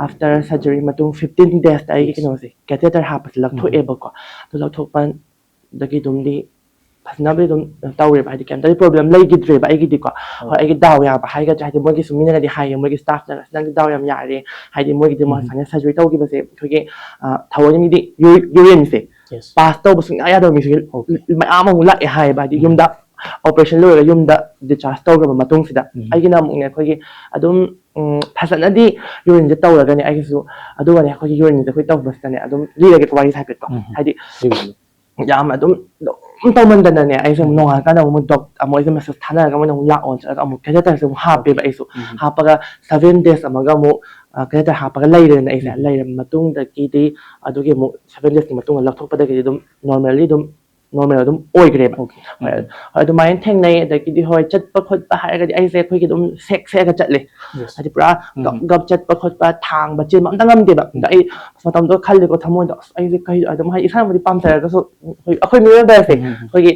after surgery ꯃꯇꯨꯡ fifteen days ꯇ ꯑꯩꯒꯤ Yes. ꯀꯩꯅꯣꯁꯦ ꯀꯦꯊꯦꯇꯔ ꯍꯥꯞꯄꯁꯦ ꯂꯧꯊꯣꯛꯑꯦꯕꯀꯣ꯫ ꯑꯗꯨ ꯂꯧꯊꯣꯛꯄꯗꯒꯤ ꯑꯗꯨꯝꯗꯤ ꯐꯖꯅꯕꯨꯗꯤ ꯑꯗꯨꯝ ꯇꯧꯔꯦꯕ ꯍꯥꯏꯗꯤ ꯀꯩꯝꯇꯗꯤ ꯄ꯭ꯔꯣꯕ꯭ꯂꯦꯝ ꯂꯩꯈꯤꯗ꯭ꯔꯦꯕ ꯑꯩꯒꯤꯗꯤꯀꯣ꯫ ꯍꯣꯏ ꯑꯩꯒꯤ ꯗꯥꯎ ꯌꯥꯕ ꯍꯥꯏꯒꯗ꯭ꯔꯥ ꯍꯥꯏꯗꯤ ꯃꯣꯏꯒꯤꯁꯨ ꯃꯤꯅꯒꯗꯤ ꯍꯥꯏꯌꯦ ꯃꯣꯏꯒꯤ ꯁ꯭ꯇꯥꯐꯅ ꯑꯁ ꯅꯪꯗꯤ ꯗꯥꯎ ꯌꯥꯝ ꯌꯥꯔꯦ ꯍꯥꯏꯗꯤ ꯃꯣꯏꯒꯤꯗꯤ ꯃꯣꯏ ꯎꯝ꯫ ꯁꯨꯃꯥꯏꯅ ꯁꯔꯖꯔꯤ ꯇꯧꯈꯤꯕꯁꯦ ꯑꯩꯈꯣꯏꯒꯤ ꯑ, ꯊꯑꯣꯏꯅ ꯃꯤꯗꯤ ꯌꯨ- ꯌꯨꯔꯤꯟꯁꯦ Yes. ꯄꯥꯁ ꯇꯧꯕ ꯁꯨꯡꯌꯥ ꯌꯥꯗꯕ ꯃꯤꯁꯨ Okay. ꯃꯌꯥꯝ ꯑꯃꯨꯛ ꯂꯥꯛꯑꯦ ꯍꯥꯏꯌꯦꯕ ꯍꯥꯏꯗꯤ ꯎꯝ꯫ ꯌꯨꯝꯗ ꯑꯣꯄꯔꯦꯁꯟ ꯂꯣꯏꯔꯒ ꯌꯨꯝꯗ ꯗꯤꯆꯥꯔꯖ ꯇꯧꯈ꯭ꯔꯕ ꯃꯇꯨꯡꯁꯤꯗ ꯎꯝ꯫ ꯑꯩꯒꯤꯅ ꯑꯃꯨꯛꯅꯦ ꯑꯩꯈꯣꯏꯒꯤ ꯑꯗꯨꯝ ꯎꯝ, ꯐꯖꯅꯗꯤ ꯌꯨꯔꯤꯟꯁꯦ ꯇꯧꯔꯒꯅꯦ ꯑꯩꯒꯤꯁꯨ ꯑꯗꯨꯒꯅꯦ ꯑꯩꯈꯣꯏꯒꯤ ꯌꯨꯔꯤꯟꯁꯦ ꯑꯩꯈꯣꯏ ꯇꯧꯕꯁꯤꯗꯅꯦ ꯑꯗꯨꯝ ꯂꯤꯔꯒꯦꯀꯣ ꯋꯥꯔꯤꯁꯦ ꯍꯥꯏꯐꯦꯠꯀꯣ ꯎꯝ꯫ ꯍꯥꯏꯗꯤ ꯁꯤꯒꯨꯝꯕ꯫ ꯌꯥꯝ ꯑꯗꯨꯝ ꯑꯗꯨꯝ ꯇꯧꯃꯟꯗꯅꯅꯦ ꯑꯩꯁꯦ ꯑꯃꯨꯛ ꯎꯝ꯫ ꯅꯣꯡꯉꯥꯜꯂꯀꯥꯟꯗ ꯑꯃꯨꯛ ꯗꯣꯛ ꯑꯃꯨꯛ ꯑꯩꯁꯦ ꯃꯦꯁꯦꯖ ꯊꯥꯅꯔꯒ ꯃꯣꯏꯅ ꯑꯃꯨꯛ ꯂꯥꯛꯑꯣ ꯆꯠꯂꯒ ꯑꯃꯨꯛ ꯀꯦꯊꯦꯇꯔꯁꯦ ꯑꯃꯨꯛ ꯍꯥꯞꯄꯦꯕ ꯑꯩꯁꯨ ꯎꯝ꯫ ꯍꯥꯞꯄꯒ ꯁꯚꯦꯟ ꯗꯦꯖ ꯑꯃꯒ ꯑꯃꯨꯛ ꯀꯦꯊꯦꯇꯔ ꯍꯥꯞꯄꯒ ꯂꯩꯔꯦꯗꯅ ꯑꯩꯁꯦ ꯎꯝ꯫ ꯂꯩꯔꯕ ꯃꯇꯨꯡꯗꯒꯤꯗꯤ ꯑꯗꯨꯒꯤ ꯑꯃꯨꯛ ꯁꯚꯦꯟ ꯗꯦꯖꯀꯤ ꯃꯇꯨꯡꯗ ꯂꯧꯊꯣꯛꯄꯗꯒꯤꯗꯤ ꯑꯗꯨꯝ ꯅꯣꯔꯃꯦꯜꯂꯤ ꯑꯗꯨꯝ ꯅꯣꯔꯃꯦꯜ ꯑꯗꯨꯝ ꯑꯣꯏꯈ꯭ꯔꯦꯕ꯫ Okay. ꯍꯣꯏ ꯎꯝ꯫ ꯍꯣꯏ ꯑꯗꯨꯃꯥꯏꯅ ꯊꯦꯡꯅꯩ꯫ ꯑꯗꯒꯤꯗꯤ ꯍꯣꯏ ꯆꯠꯄ ꯈꯣꯠꯄ ꯍꯥꯏꯔꯒꯗꯤ ꯑꯩꯁꯦ ꯑꯩꯈꯣꯏꯒꯤ ꯑꯗꯨꯝ ꯁꯦꯛ ꯁꯦꯛꯑꯒ ꯆꯠꯂꯦ꯫ Yes. ꯍꯥꯏꯗꯤ ꯄꯨꯔꯥ ꯎꯝ꯫ ꯒꯞ ꯒꯞ ꯆꯠꯄ ꯈꯣꯠꯄ ꯊꯥꯡꯕ ꯆꯦꯟꯕ ꯑꯝꯇ ꯉꯝꯗꯦꯕ꯫ ꯑꯗ ꯑꯩ ꯃꯇꯝꯗꯣ ꯈꯜꯂꯤꯀꯣ ꯊꯃꯣꯏꯗꯣ ꯑꯁ ꯑꯩꯁꯦ ꯀꯩ ꯑꯗꯨꯝ ꯍꯥꯏꯗꯤ ꯏꯁꯥꯅꯕꯨꯗꯤ ꯄꯥꯝꯖꯔꯒꯁꯨ ꯑꯩꯈꯣꯏ ꯑꯩꯈꯣꯏ ꯃꯤꯑꯣꯏꯕꯁꯦ ꯎꯝ꯫ ꯑꯩꯈꯣꯏꯒꯤ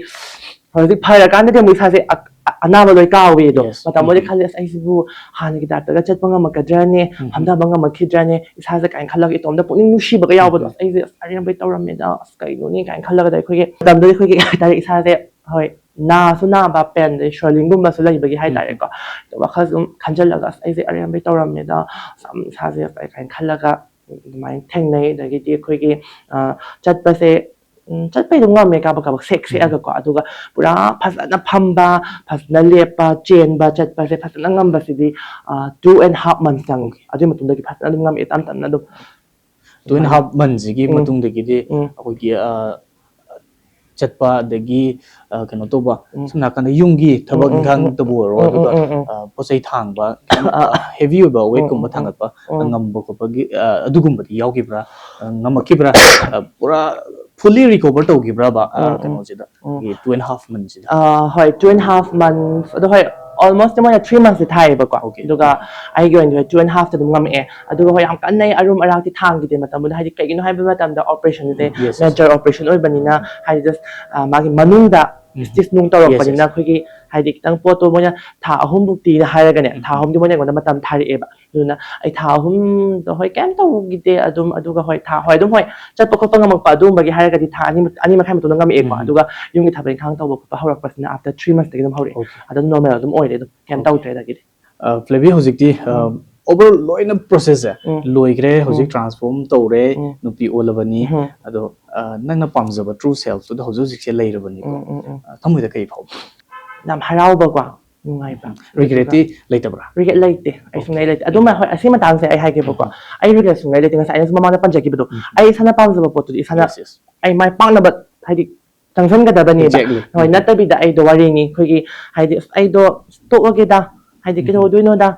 ꯍꯧꯖꯤꯛ ꯐꯔꯀꯥꯟꯗꯗꯤ ꯑꯃꯨꯛ ꯏꯁꯥꯁꯦ ꯑ- ꯑ- ꯑꯅꯥꯕ ꯂꯣꯏ ꯀꯥꯎꯋꯦ ꯑꯗꯣ Yes. ꯃꯇꯝꯗꯨꯗꯤ ꯎꯝ꯫ ꯈꯜꯂꯦ ꯑꯁ ꯑꯩꯁꯤꯕꯨ ꯍꯥꯟꯅꯒꯤ ꯇꯥꯏꯞꯇꯒ ꯆꯠꯄ ꯉꯝꯃꯛꯀꯗ꯭ꯔꯅꯦ ꯎꯝ꯫ ꯐꯝꯊꯕ ꯉꯝꯃꯛꯈꯤꯗ꯭ꯔꯅꯦ ꯏꯁꯥꯁꯦ ꯀꯥꯏꯅ ꯈꯜꯂꯒ ꯏꯇꯣꯝꯇ ꯄꯨꯛꯅꯤꯡ ꯅꯨꯡꯁꯤꯕꯒ ꯌꯥꯎꯕꯗꯣ ꯎꯝ꯫ ꯑꯁ ꯑꯩꯁꯦ ꯑꯁ ꯑꯔꯦꯝꯕꯩ ꯇꯧꯔꯝꯃꯦꯗ ꯑꯁ ꯀꯩꯅꯣꯅꯦ ꯀꯥꯏꯅ ꯈꯜꯂꯒꯗ ꯑꯩꯈꯣꯏꯒꯤ ꯃꯇꯝꯗꯨꯗꯤ ꯑꯩꯈꯣꯏꯒꯤ ꯀꯩ ꯍꯥꯏꯇꯥꯔꯦ ꯏꯁꯥꯁꯦ ꯍꯣꯏ ꯅꯥꯁꯨ ꯅꯥꯕ ꯄꯦꯟ, ꯑꯗꯩ ꯁ꯭ꯋꯦꯂꯤꯡꯒꯨꯝꯕꯁꯨ ꯂꯩꯕꯒꯤ ꯍꯥꯏꯇꯥꯔꯦꯀꯣ꯫ ꯑꯗꯣ ꯋꯥꯈꯜ ꯁꯨꯝ ꯈꯟꯖꯜꯂꯒ, "ꯑꯁ, ꯑꯩꯁꯦ ꯑꯔꯦꯝꯕꯩ ꯇꯧꯔꯝꯃꯦꯗ, ꯌꯥꯝ ꯏꯁꯥꯁꯦ ꯀꯥꯏꯅ ꯈꯜꯂꯒ ꯑꯗꯨꯃꯥꯏꯅ ꯊꯦꯡꯅꯩ꯫ ꯑꯗꯒꯤꯗꯤ ꯑꯩꯈꯣꯏꯒꯤ, ꯑ, ꯆꯠꯄꯁꯦ, ꯎꯝ, ꯆꯠꯄꯩ ꯑꯗꯨꯝ ꯉꯝꯃꯦ, ꯀꯥꯕꯛ ꯀꯥꯕꯛ ꯁꯦꯛ ꯁꯦꯛꯑꯒꯀꯣ꯫ ꯑꯗꯨꯒ ꯄꯨꯔꯥ ꯐꯖꯅ ꯐꯝꯕ, ꯐꯖꯅ ꯂꯦꯞꯄ, ꯆꯦꯟꯕ ꯆꯠꯄꯁꯦ ꯐꯖꯅ ꯉꯝꯕꯁꯤꯗꯤ, ꯑ, two and half months ꯆꯪꯉꯤ꯫ ꯑꯗꯨꯒꯤ ꯃꯇꯨꯡꯗꯒꯤ ꯐꯖꯅ ꯑꯗꯨꯝ ꯉꯝꯃꯛꯑꯦ, ꯇꯞ ꯇꯞꯅ ꯑꯗꯨꯝ꯫ Two and half monthꯁꯤꯒꯤ ꯎꯝ꯫ ꯃꯇꯨꯡꯗꯒꯤꯗꯤ ꯎꯝ꯫ ꯑꯩꯈꯣꯏꯒꯤ, ꯑ, ꯆꯠꯄ, ꯑꯗꯒꯤ, ꯑ, ꯀꯩꯅꯣ ꯇꯧꯕ, ꯎꯝ꯫ ꯁꯝꯅ ꯍꯥꯏꯔꯀꯥꯟꯗ ꯌꯨꯝꯒꯤ ꯊꯕꯛ ꯎꯝ, ꯎꯝ, ꯏꯪꯈꯥꯡꯇꯕꯨ ꯑꯣꯏꯔꯣ, ꯎꯝ, ꯑꯗꯨꯒ, ꯎꯝ, ꯎꯝ, ꯎꯝ꯫ ꯑ, ꯄꯣꯠ ꯆꯩ ꯊꯥꯡꯕ, ꯑ, ꯑ, heavy ꯑꯣꯏꯕ weightꯀꯨꯝꯕ ꯎꯝ, ꯎꯝ, ꯊꯥꯡꯒꯠꯄ ꯎꯝ꯫ ꯉꯝꯕ ꯈꯣꯠꯄꯒꯤ, ꯑ, ꯑꯗꯨꯒꯨꯝꯕꯗꯤ ꯌꯥꯎꯈꯤꯕ꯭ꯔꯥ? ꯑ, ꯉꯝꯃꯛꯈꯤꯕ꯭ꯔꯥ? ꯑ, ꯄꯨꯔꯥ fully recover ꯇꯧꯈꯤꯕ꯭ꯔꯕ, ꯑ, ꯎꯝ, ꯎꯝ꯫ ꯀꯩꯅꯣꯁꯤꯗ, ꯎꯝ꯫ ꯑꯩꯈꯣꯏꯒꯤ two and half monthꯁꯤꯗ? ꯑ, ꯍꯣꯏ, two and half months꯫ ꯑꯗꯣ ꯍꯣꯏ, almost ꯃꯣꯏꯅ three monthsꯇꯤ ꯊꯥꯏꯌꯦꯕꯀꯣ꯫ Okay꯫ ꯑꯗꯨꯒ ꯑꯩꯒꯤ ꯑꯣꯏꯅꯗꯤ ꯍꯣꯏ, two and halfꯇ ꯑꯗꯨꯝ ꯉꯝꯃꯛꯑꯦ꯫ ꯑꯗꯨꯒ ꯍꯣꯏ, ꯌꯥꯝ ꯀꯟꯅ ꯑꯩ ꯑꯔꯨꯝ ꯑꯔꯥꯛꯇꯤ ꯊꯥꯡꯈꯤꯗꯦ ꯃꯇꯝꯗꯨꯗ, ꯍꯥꯏꯗꯤ ꯀꯩꯒꯤꯅꯣ ꯍꯥꯏꯕ ꯃꯇꯝꯗ operationꯁꯦ ꯎꯝ, yes, yes꯫ Major operation ꯑꯣꯏꯕꯅꯤꯅ, ꯍꯥꯏꯗꯤ just, ꯑ, ꯃꯥꯒꯤ ꯃꯅꯨꯡꯗ ꯎꯝ꯫ Stitch ꯅꯨꯡ ꯇꯧꯔꯛꯄꯅꯤꯅ, yes, yes꯫ ꯑꯩꯈꯣꯏꯒꯤ ꯍꯥꯏꯗꯤ ꯈꯤꯇꯪ ꯄꯣꯠꯇꯣ ꯃꯣꯏꯅ ꯊꯥ ꯑꯍꯨꯝꯃꯨꯛꯇꯤ ꯍꯥꯏꯔꯒꯅꯦ, ꯎꯝ, ꯊꯥ ꯎꯝ꯫ ꯑꯍꯨꯝꯗꯤ ꯃꯣꯏꯅ ꯑꯩꯉꯣꯟꯗ ꯃꯇꯝ ꯊꯥꯔꯛꯑꯦꯕ꯫ ꯑꯗꯨꯅ ꯑꯩ ꯊꯥ ꯑꯍꯨꯝꯗꯣ ꯍꯣꯏ ꯀꯩꯝ ꯇꯧꯈꯤꯗꯦ ꯑꯗꯨꯝ꯫ ꯑꯗꯨꯒ ꯍꯣꯏ, ꯊꯥ, ꯍꯣꯏ, ꯑꯗꯨꯝ ꯍꯣꯏ, ꯆꯠꯄ ꯈꯣꯠꯄ ꯉꯝꯃꯛꯄ ꯑꯗꯨꯒꯨꯝꯕꯒꯤ ꯍꯥꯏꯔꯒꯗꯤ ꯊꯥ ꯑꯅꯤ, ꯑꯅꯤ ꯃꯈꯥꯏꯃꯨꯛꯇ ꯑꯗꯨꯝ ꯉꯝꯃꯛꯑꯦꯀꯣ꯫ ꯎꯝ꯫ ꯑꯗꯨꯒ ꯌꯨꯝꯒꯤ ꯊꯕꯛ ꯏꯪꯈꯥꯡ ꯇꯧꯕ ꯈꯣꯠꯄ ꯍꯧꯔꯛꯄꯁꯤꯅ after three monthsꯇꯒꯤ ꯑꯗꯨꯝ ꯍꯧꯔꯛꯑꯦ꯫ Okay꯫ ꯑꯗꯨꯝ normal ꯑꯗꯨꯝ ꯑꯣꯏꯔꯦ ꯑꯗꯨꯝ, ꯀꯩꯝ Okay꯫ ꯇꯧꯗ꯭ꯔꯦ ꯑꯗꯒꯤꯗꯤ꯫ ꯑ, ꯐ꯭ꯂꯦꯕꯤ, ꯍꯧꯖꯤꯛꯇꯤ, ꯑ, ꯎꯝ꯫ Overall ꯂꯣꯏꯅ processꯁꯦ ꯎꯝ꯫ ꯂꯣꯏꯈ꯭ꯔꯦ꯫ ꯍꯧꯖꯤꯛ ꯎꯝ꯫ Transform ꯇꯧꯔꯦ, ꯎꯝ꯫ ꯅꯨꯄꯤ ꯑꯣꯜꯂꯕꯅꯤ꯫ ꯎꯝ꯫ ꯑꯗꯣ, ꯑ, ꯅꯪꯅ ꯄꯥꯝꯖꯕ true selfꯇꯨꯗ ꯍꯧꯖꯤꯛ ꯍꯧꯖꯤꯛꯁꯦ ꯂꯩꯔꯕꯅꯤꯀꯣ꯫ ꯎꯝ, ꯎꯝ, ꯎꯝ꯫ ꯑ, ꯊꯃꯣꯏꯗ ꯀꯔꯤ ꯐꯥꯎꯕ? ꯌꯥꯝ ꯍꯔꯥꯎꯕꯀꯣ, ꯅꯨꯡꯉꯥꯏꯕ꯫ ꯎꯝ꯫ Regretꯇꯤ ꯑꯗꯨꯒ ꯂꯩꯇꯕ꯭ꯔꯥ? Regret ꯂꯩꯇꯦ꯫ ꯑꯩ Okay꯫ ꯁꯨꯡꯂꯩ ꯂꯩꯇꯦ꯫ ꯑꯗꯨꯃ ꯍꯣꯏ, ꯑꯁꯤ ꯃꯇꯥꯡꯁꯦ ꯑꯩ ꯍꯥꯏꯒꯦꯕꯀꯣ꯫ ꯎꯝ꯫ ꯑꯩ regret ꯁꯨꯡꯂꯩ ꯂꯩꯇꯦ꯫ ꯉꯁꯥꯏ ꯑꯩꯅꯁꯨ ꯃꯃꯥꯡꯗ ꯄꯟꯖꯈꯤꯕꯗꯣ, ꯎꯝ꯫ ꯑꯩ ꯏꯁꯥꯅ ꯄꯥꯝꯖꯕ ꯄꯣꯠꯇꯨꯗꯤ ꯏꯁꯥꯅ Yes, yes꯫ ꯑꯩ ꯃꯥꯏ ꯄꯥꯛꯅꯕ, ꯍꯥꯏꯗꯤ, ꯆꯪꯁꯤꯟꯒꯗꯕꯅꯦꯕ꯫ Exactly꯫ ꯍꯣꯏ, ꯎꯝ꯫ ꯅꯠꯇꯕꯤꯗ ꯑꯩꯗꯣ ꯋꯥꯔꯤꯅꯤ, ꯑꯩꯈꯣꯏꯒꯤ, ꯍꯥꯏꯗꯤ, "ꯑꯁ, ꯑꯩꯗꯣ ꯇꯣꯛꯑꯒꯦꯗ, ꯍꯥꯏꯗꯤ, ꯎꯝ꯫ ꯀꯩꯗꯧꯗꯣꯏꯅꯣꯗ?"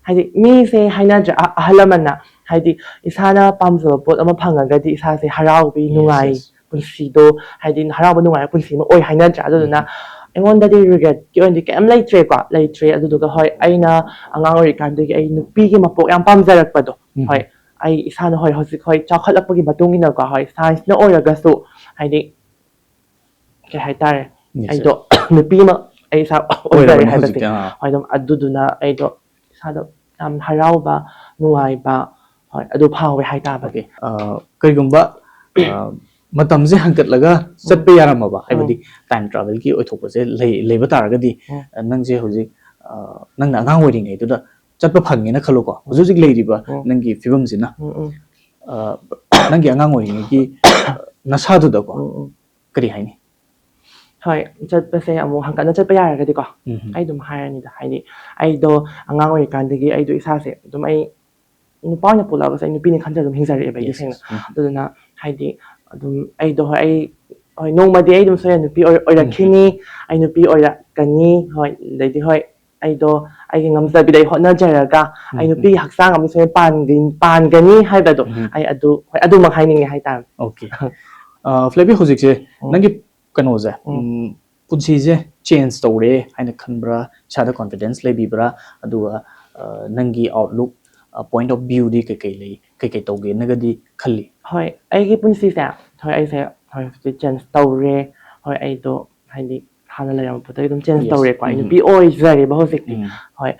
ꯍꯥꯏꯗꯤ, ꯃꯤꯁꯦ ꯍꯥꯏꯅꯗ꯭ꯔꯥ, ꯑ-, ꯑꯍꯜ ꯂꯃꯟꯅ, ꯍꯥꯏꯗꯤ, ꯏꯁꯥꯅ ꯄꯥꯝꯖꯕ ꯄꯣꯠ ꯑꯃ ꯐꯪꯉꯒꯗꯤ ꯏꯁꯥꯁꯦ ꯍꯔꯥꯎꯕꯤ, Yes, ꯅꯨꯡꯉꯥꯏ, yes꯫ ꯄꯨꯟꯁꯤꯗꯣ, ꯍꯥꯏꯗꯤ, ꯍꯔꯥꯎꯕ ꯅꯨꯡꯉꯥꯏꯕ ꯄꯨꯟꯁꯤ ꯑꯃ ꯑꯣꯏ ꯍꯥꯏꯅꯗ꯭ꯔꯥ? ꯑꯗꯨꯗꯨꯅ ꯎꯝ꯫ ꯑꯩꯉꯣꯟꯗꯗꯤ regretꯀꯤ ꯑꯣꯏꯅꯗꯤ ꯀꯩꯝ ꯂꯩꯇ꯭ꯔꯦꯀꯣ, ꯂꯩꯇ꯭ꯔꯦ꯫ ꯑꯗꯨꯗꯨꯒ, ꯍꯣꯏ, ꯑꯩꯅ ꯑꯉꯥꯡ ꯑꯣꯏꯔꯤꯀꯥꯟꯗꯒꯤ ꯑꯩ ꯅꯨꯄꯤꯒꯤ ꯃꯄꯣꯛ ꯌꯥꯝ ꯄꯥꯝꯖꯔꯛꯄꯗꯣ, ꯎꯝ꯫ ꯍꯣꯏ, ꯑꯩ ꯏꯁꯥꯅ, ꯍꯣꯏ, ꯍꯧꯖꯤꯛ, ꯍꯣꯏ, ꯆꯥꯎꯈꯠꯂꯛꯄꯒꯤ ꯃꯇꯨꯡ ꯏꯟꯅꯀꯣ, ꯍꯣꯏ, scienceꯅ ꯑꯣꯏꯔꯒꯁꯨ, ꯍꯥꯏꯗꯤ, ꯀꯩ ꯍꯥꯏꯇꯥꯔꯦ, Yes, ꯑꯩꯗꯣ yes꯫ ꯅꯨꯄꯤ ꯑꯃ ꯑꯩ ꯏꯁꯥ ꯑꯣꯏꯖꯔꯦ ꯑꯣꯏꯔꯕꯅꯤ ꯍꯥꯏꯕꯁꯦ꯫ ꯍꯧꯖꯤꯛꯇꯤ, ꯑꯥ꯫ ꯍꯣꯏ, ꯑꯗꯨꯝ ꯑꯗꯨꯗꯨꯅ ꯑꯩꯗꯣ ꯏꯁꯥꯗꯣ ꯌꯥꯝ ꯍꯔꯥꯎꯕ, ꯅꯨꯡꯉꯥꯏꯕ, ꯍꯣꯏ, ꯑꯗꯨ ꯐꯥꯎꯋꯦ ꯍꯥꯏꯇꯥꯕꯅꯦ꯫ Okay꯫ ꯑ, ꯀꯔꯤꯒꯨꯝꯕ, ꯑ, ꯃꯇꯝꯁꯦ ꯍꯟꯀꯠꯂꯒ ꯆꯠꯄ ꯌꯥꯔꯝꯃꯕ, ꯍꯥꯏꯕꯗꯤ ꯇꯥꯏꯝ ꯇ꯭ꯔꯥꯚꯦꯜꯒꯤ ꯑꯣꯏꯊꯣꯛꯄꯁꯦ ꯂꯩ ꯂꯩꯕ ꯇꯥꯔꯒꯗꯤ, ꯎꯝ. ꯑ, ꯅꯪꯁꯦ ꯍꯧꯖꯤꯛ, ꯑ, ꯅꯪꯅ ꯑꯉꯥꯡ ꯑꯣꯏꯔꯤꯉꯩꯗꯨꯗ ꯆꯠꯄ ꯐꯪꯉꯦꯅ ꯈꯜꯂꯣꯀꯣ, ꯍꯧꯖꯤꯛ ꯍꯧꯖꯤꯛ ꯂꯩꯔꯤꯕ ꯎꯝ. ꯅꯪꯒꯤ ꯐꯤꯕꯝꯁꯤꯅ, ꯎꯝ, ꯎꯝ. ꯑ, ꯅꯪꯒꯤ ꯑꯉꯥꯡ ꯑꯣꯏꯔꯤꯉꯩꯒꯤ, ꯑ, ꯅꯁꯥꯗꯨꯗꯀꯣ ꯎꯝ, ꯎꯝ. ꯀꯔꯤ ꯍꯥꯏꯅꯤ? ꯍꯣꯏ, ꯆꯠꯄꯁꯦ ꯑꯃꯨꯛ ꯍꯟꯀꯠꯅ ꯆꯠꯄ ꯌꯥꯔꯒꯗꯤꯀꯣ, ꯎꯝ. ꯑꯩ ꯑꯗꯨꯝ ꯍꯥꯏꯔꯅꯤꯗ, ꯍꯥꯏꯗꯤ ꯑꯩꯗꯣ ꯑꯉꯥꯡ ꯑꯣꯏꯔꯤꯀꯥꯟꯗꯒꯤ ꯑꯩꯗꯣ ꯏꯁꯥꯁꯦ ꯑꯗꯨꯝ, ꯑꯩ ꯅꯨꯄꯥ ꯑꯣꯏꯅ ꯄꯣꯛꯂꯛꯑꯕꯁꯦ ꯑꯩ ꯅꯨꯄꯤꯅꯤ ꯈꯟꯖ ꯑꯗꯨꯝ ꯍꯤꯡꯖꯔꯛꯑꯦꯕ ꯑꯩꯗꯤ Yes, ꯁꯦꯡꯅ꯫ yes. ꯎꯝ. ꯑꯗꯨꯗꯨꯅ ꯍꯥꯏꯗꯤ ꯑꯗꯨꯝ ꯑꯩꯗꯣ, ꯍꯣꯏ, ꯑꯩ, ꯍꯣꯏ, ꯅꯣꯡꯃꯗꯤ ꯑꯩ ꯑꯗꯨꯝ ꯁꯣꯏꯗꯅ ꯅꯨꯄꯤ ꯑꯣꯏ-, ꯑꯣꯏꯔꯛꯈꯤꯅꯤ, ꯑꯩ ꯅꯨꯄꯤ ꯑꯣꯏꯔꯛꯀꯅꯤ, ꯍꯣꯏ, ꯑꯗꯩꯗꯤ, ꯍꯣꯏ, ꯑꯩꯗꯣ ꯑꯩꯒꯤ ꯉꯝꯖꯕꯤꯗ ꯑꯩ ꯍꯣꯠꯅꯖꯔꯒ ꯑꯩ ꯎꯝ. ꯅꯨꯄꯤꯒꯤ ꯍꯛꯆꯥꯡ ꯑꯃ ꯁꯣꯏꯗꯅ ꯄꯥꯟꯒ-, ꯄꯥꯟꯒꯅꯤ ꯍꯥꯏꯕꯗꯣ ꯎꯝ. ꯑꯩ ꯑꯗꯨ, ꯍꯣꯏ, ꯑꯗꯨꯃꯛ ꯍꯥꯏꯅꯤꯡꯉꯦ ꯍꯥꯏꯇꯥꯔꯦ꯫ Okay. ꯑ, ꯐ꯭ꯂꯦꯕꯤ, ꯍꯧꯖꯤꯛꯁꯦ ꯎꯝ. ꯅꯪꯒꯤ ꯀꯩꯅꯣꯁꯦ, ꯎꯝ. ꯎꯝ, ꯄꯨꯟꯁꯤꯁꯦ ꯆꯦꯟꯖ ꯇꯧꯔꯦ ꯍꯥꯏꯅ ꯈꯟꯕ꯭ꯔꯥ? ꯏꯁꯥꯗ ꯀꯣꯟꯐꯤꯗꯦꯟꯁ ꯂꯩꯕꯤꯕ꯭ꯔꯥ? ꯑꯗꯨꯒ, ꯑ, ꯅꯪꯒꯤ ꯑꯥꯎꯠꯂꯨꯛ, ꯑ, ꯄꯣꯏꯟꯠ ꯑꯣꯐ ꯚ꯭ꯌꯨꯗꯤ ꯀꯩꯀꯩ ꯂꯩ, ꯀꯩꯀꯩ ꯇꯧꯒꯦꯅꯒꯗꯤ ꯈꯜꯂꯤ? ꯍꯣꯏ, ꯑꯩꯒꯤ ꯄꯨꯟꯁꯤꯁꯦ, ꯍꯣꯏ, ꯑꯩꯁꯦ, ꯍꯣꯏ, ꯍꯧꯖꯤꯛꯇꯤ ꯆꯦꯟꯖ ꯇꯧꯔꯦ꯫ ꯍꯣꯏ, ꯑꯩꯗꯣ ꯍꯥꯏꯗꯤ ꯍꯥꯟꯅ ꯂꯩꯔꯝꯕ ꯄꯣꯠꯇꯒꯤ ꯑꯗꯨꯝ ꯆꯦꯟꯖ Yes. ꯇꯧꯔꯦꯀꯣ꯫ ꯑꯩ ꯎꯝ. ꯅꯨꯄꯤ ꯑꯣꯏꯖꯔꯦꯕ ꯍꯧꯖꯤꯛꯇꯤ꯫ ꯎꯝ. ꯍꯣꯏ,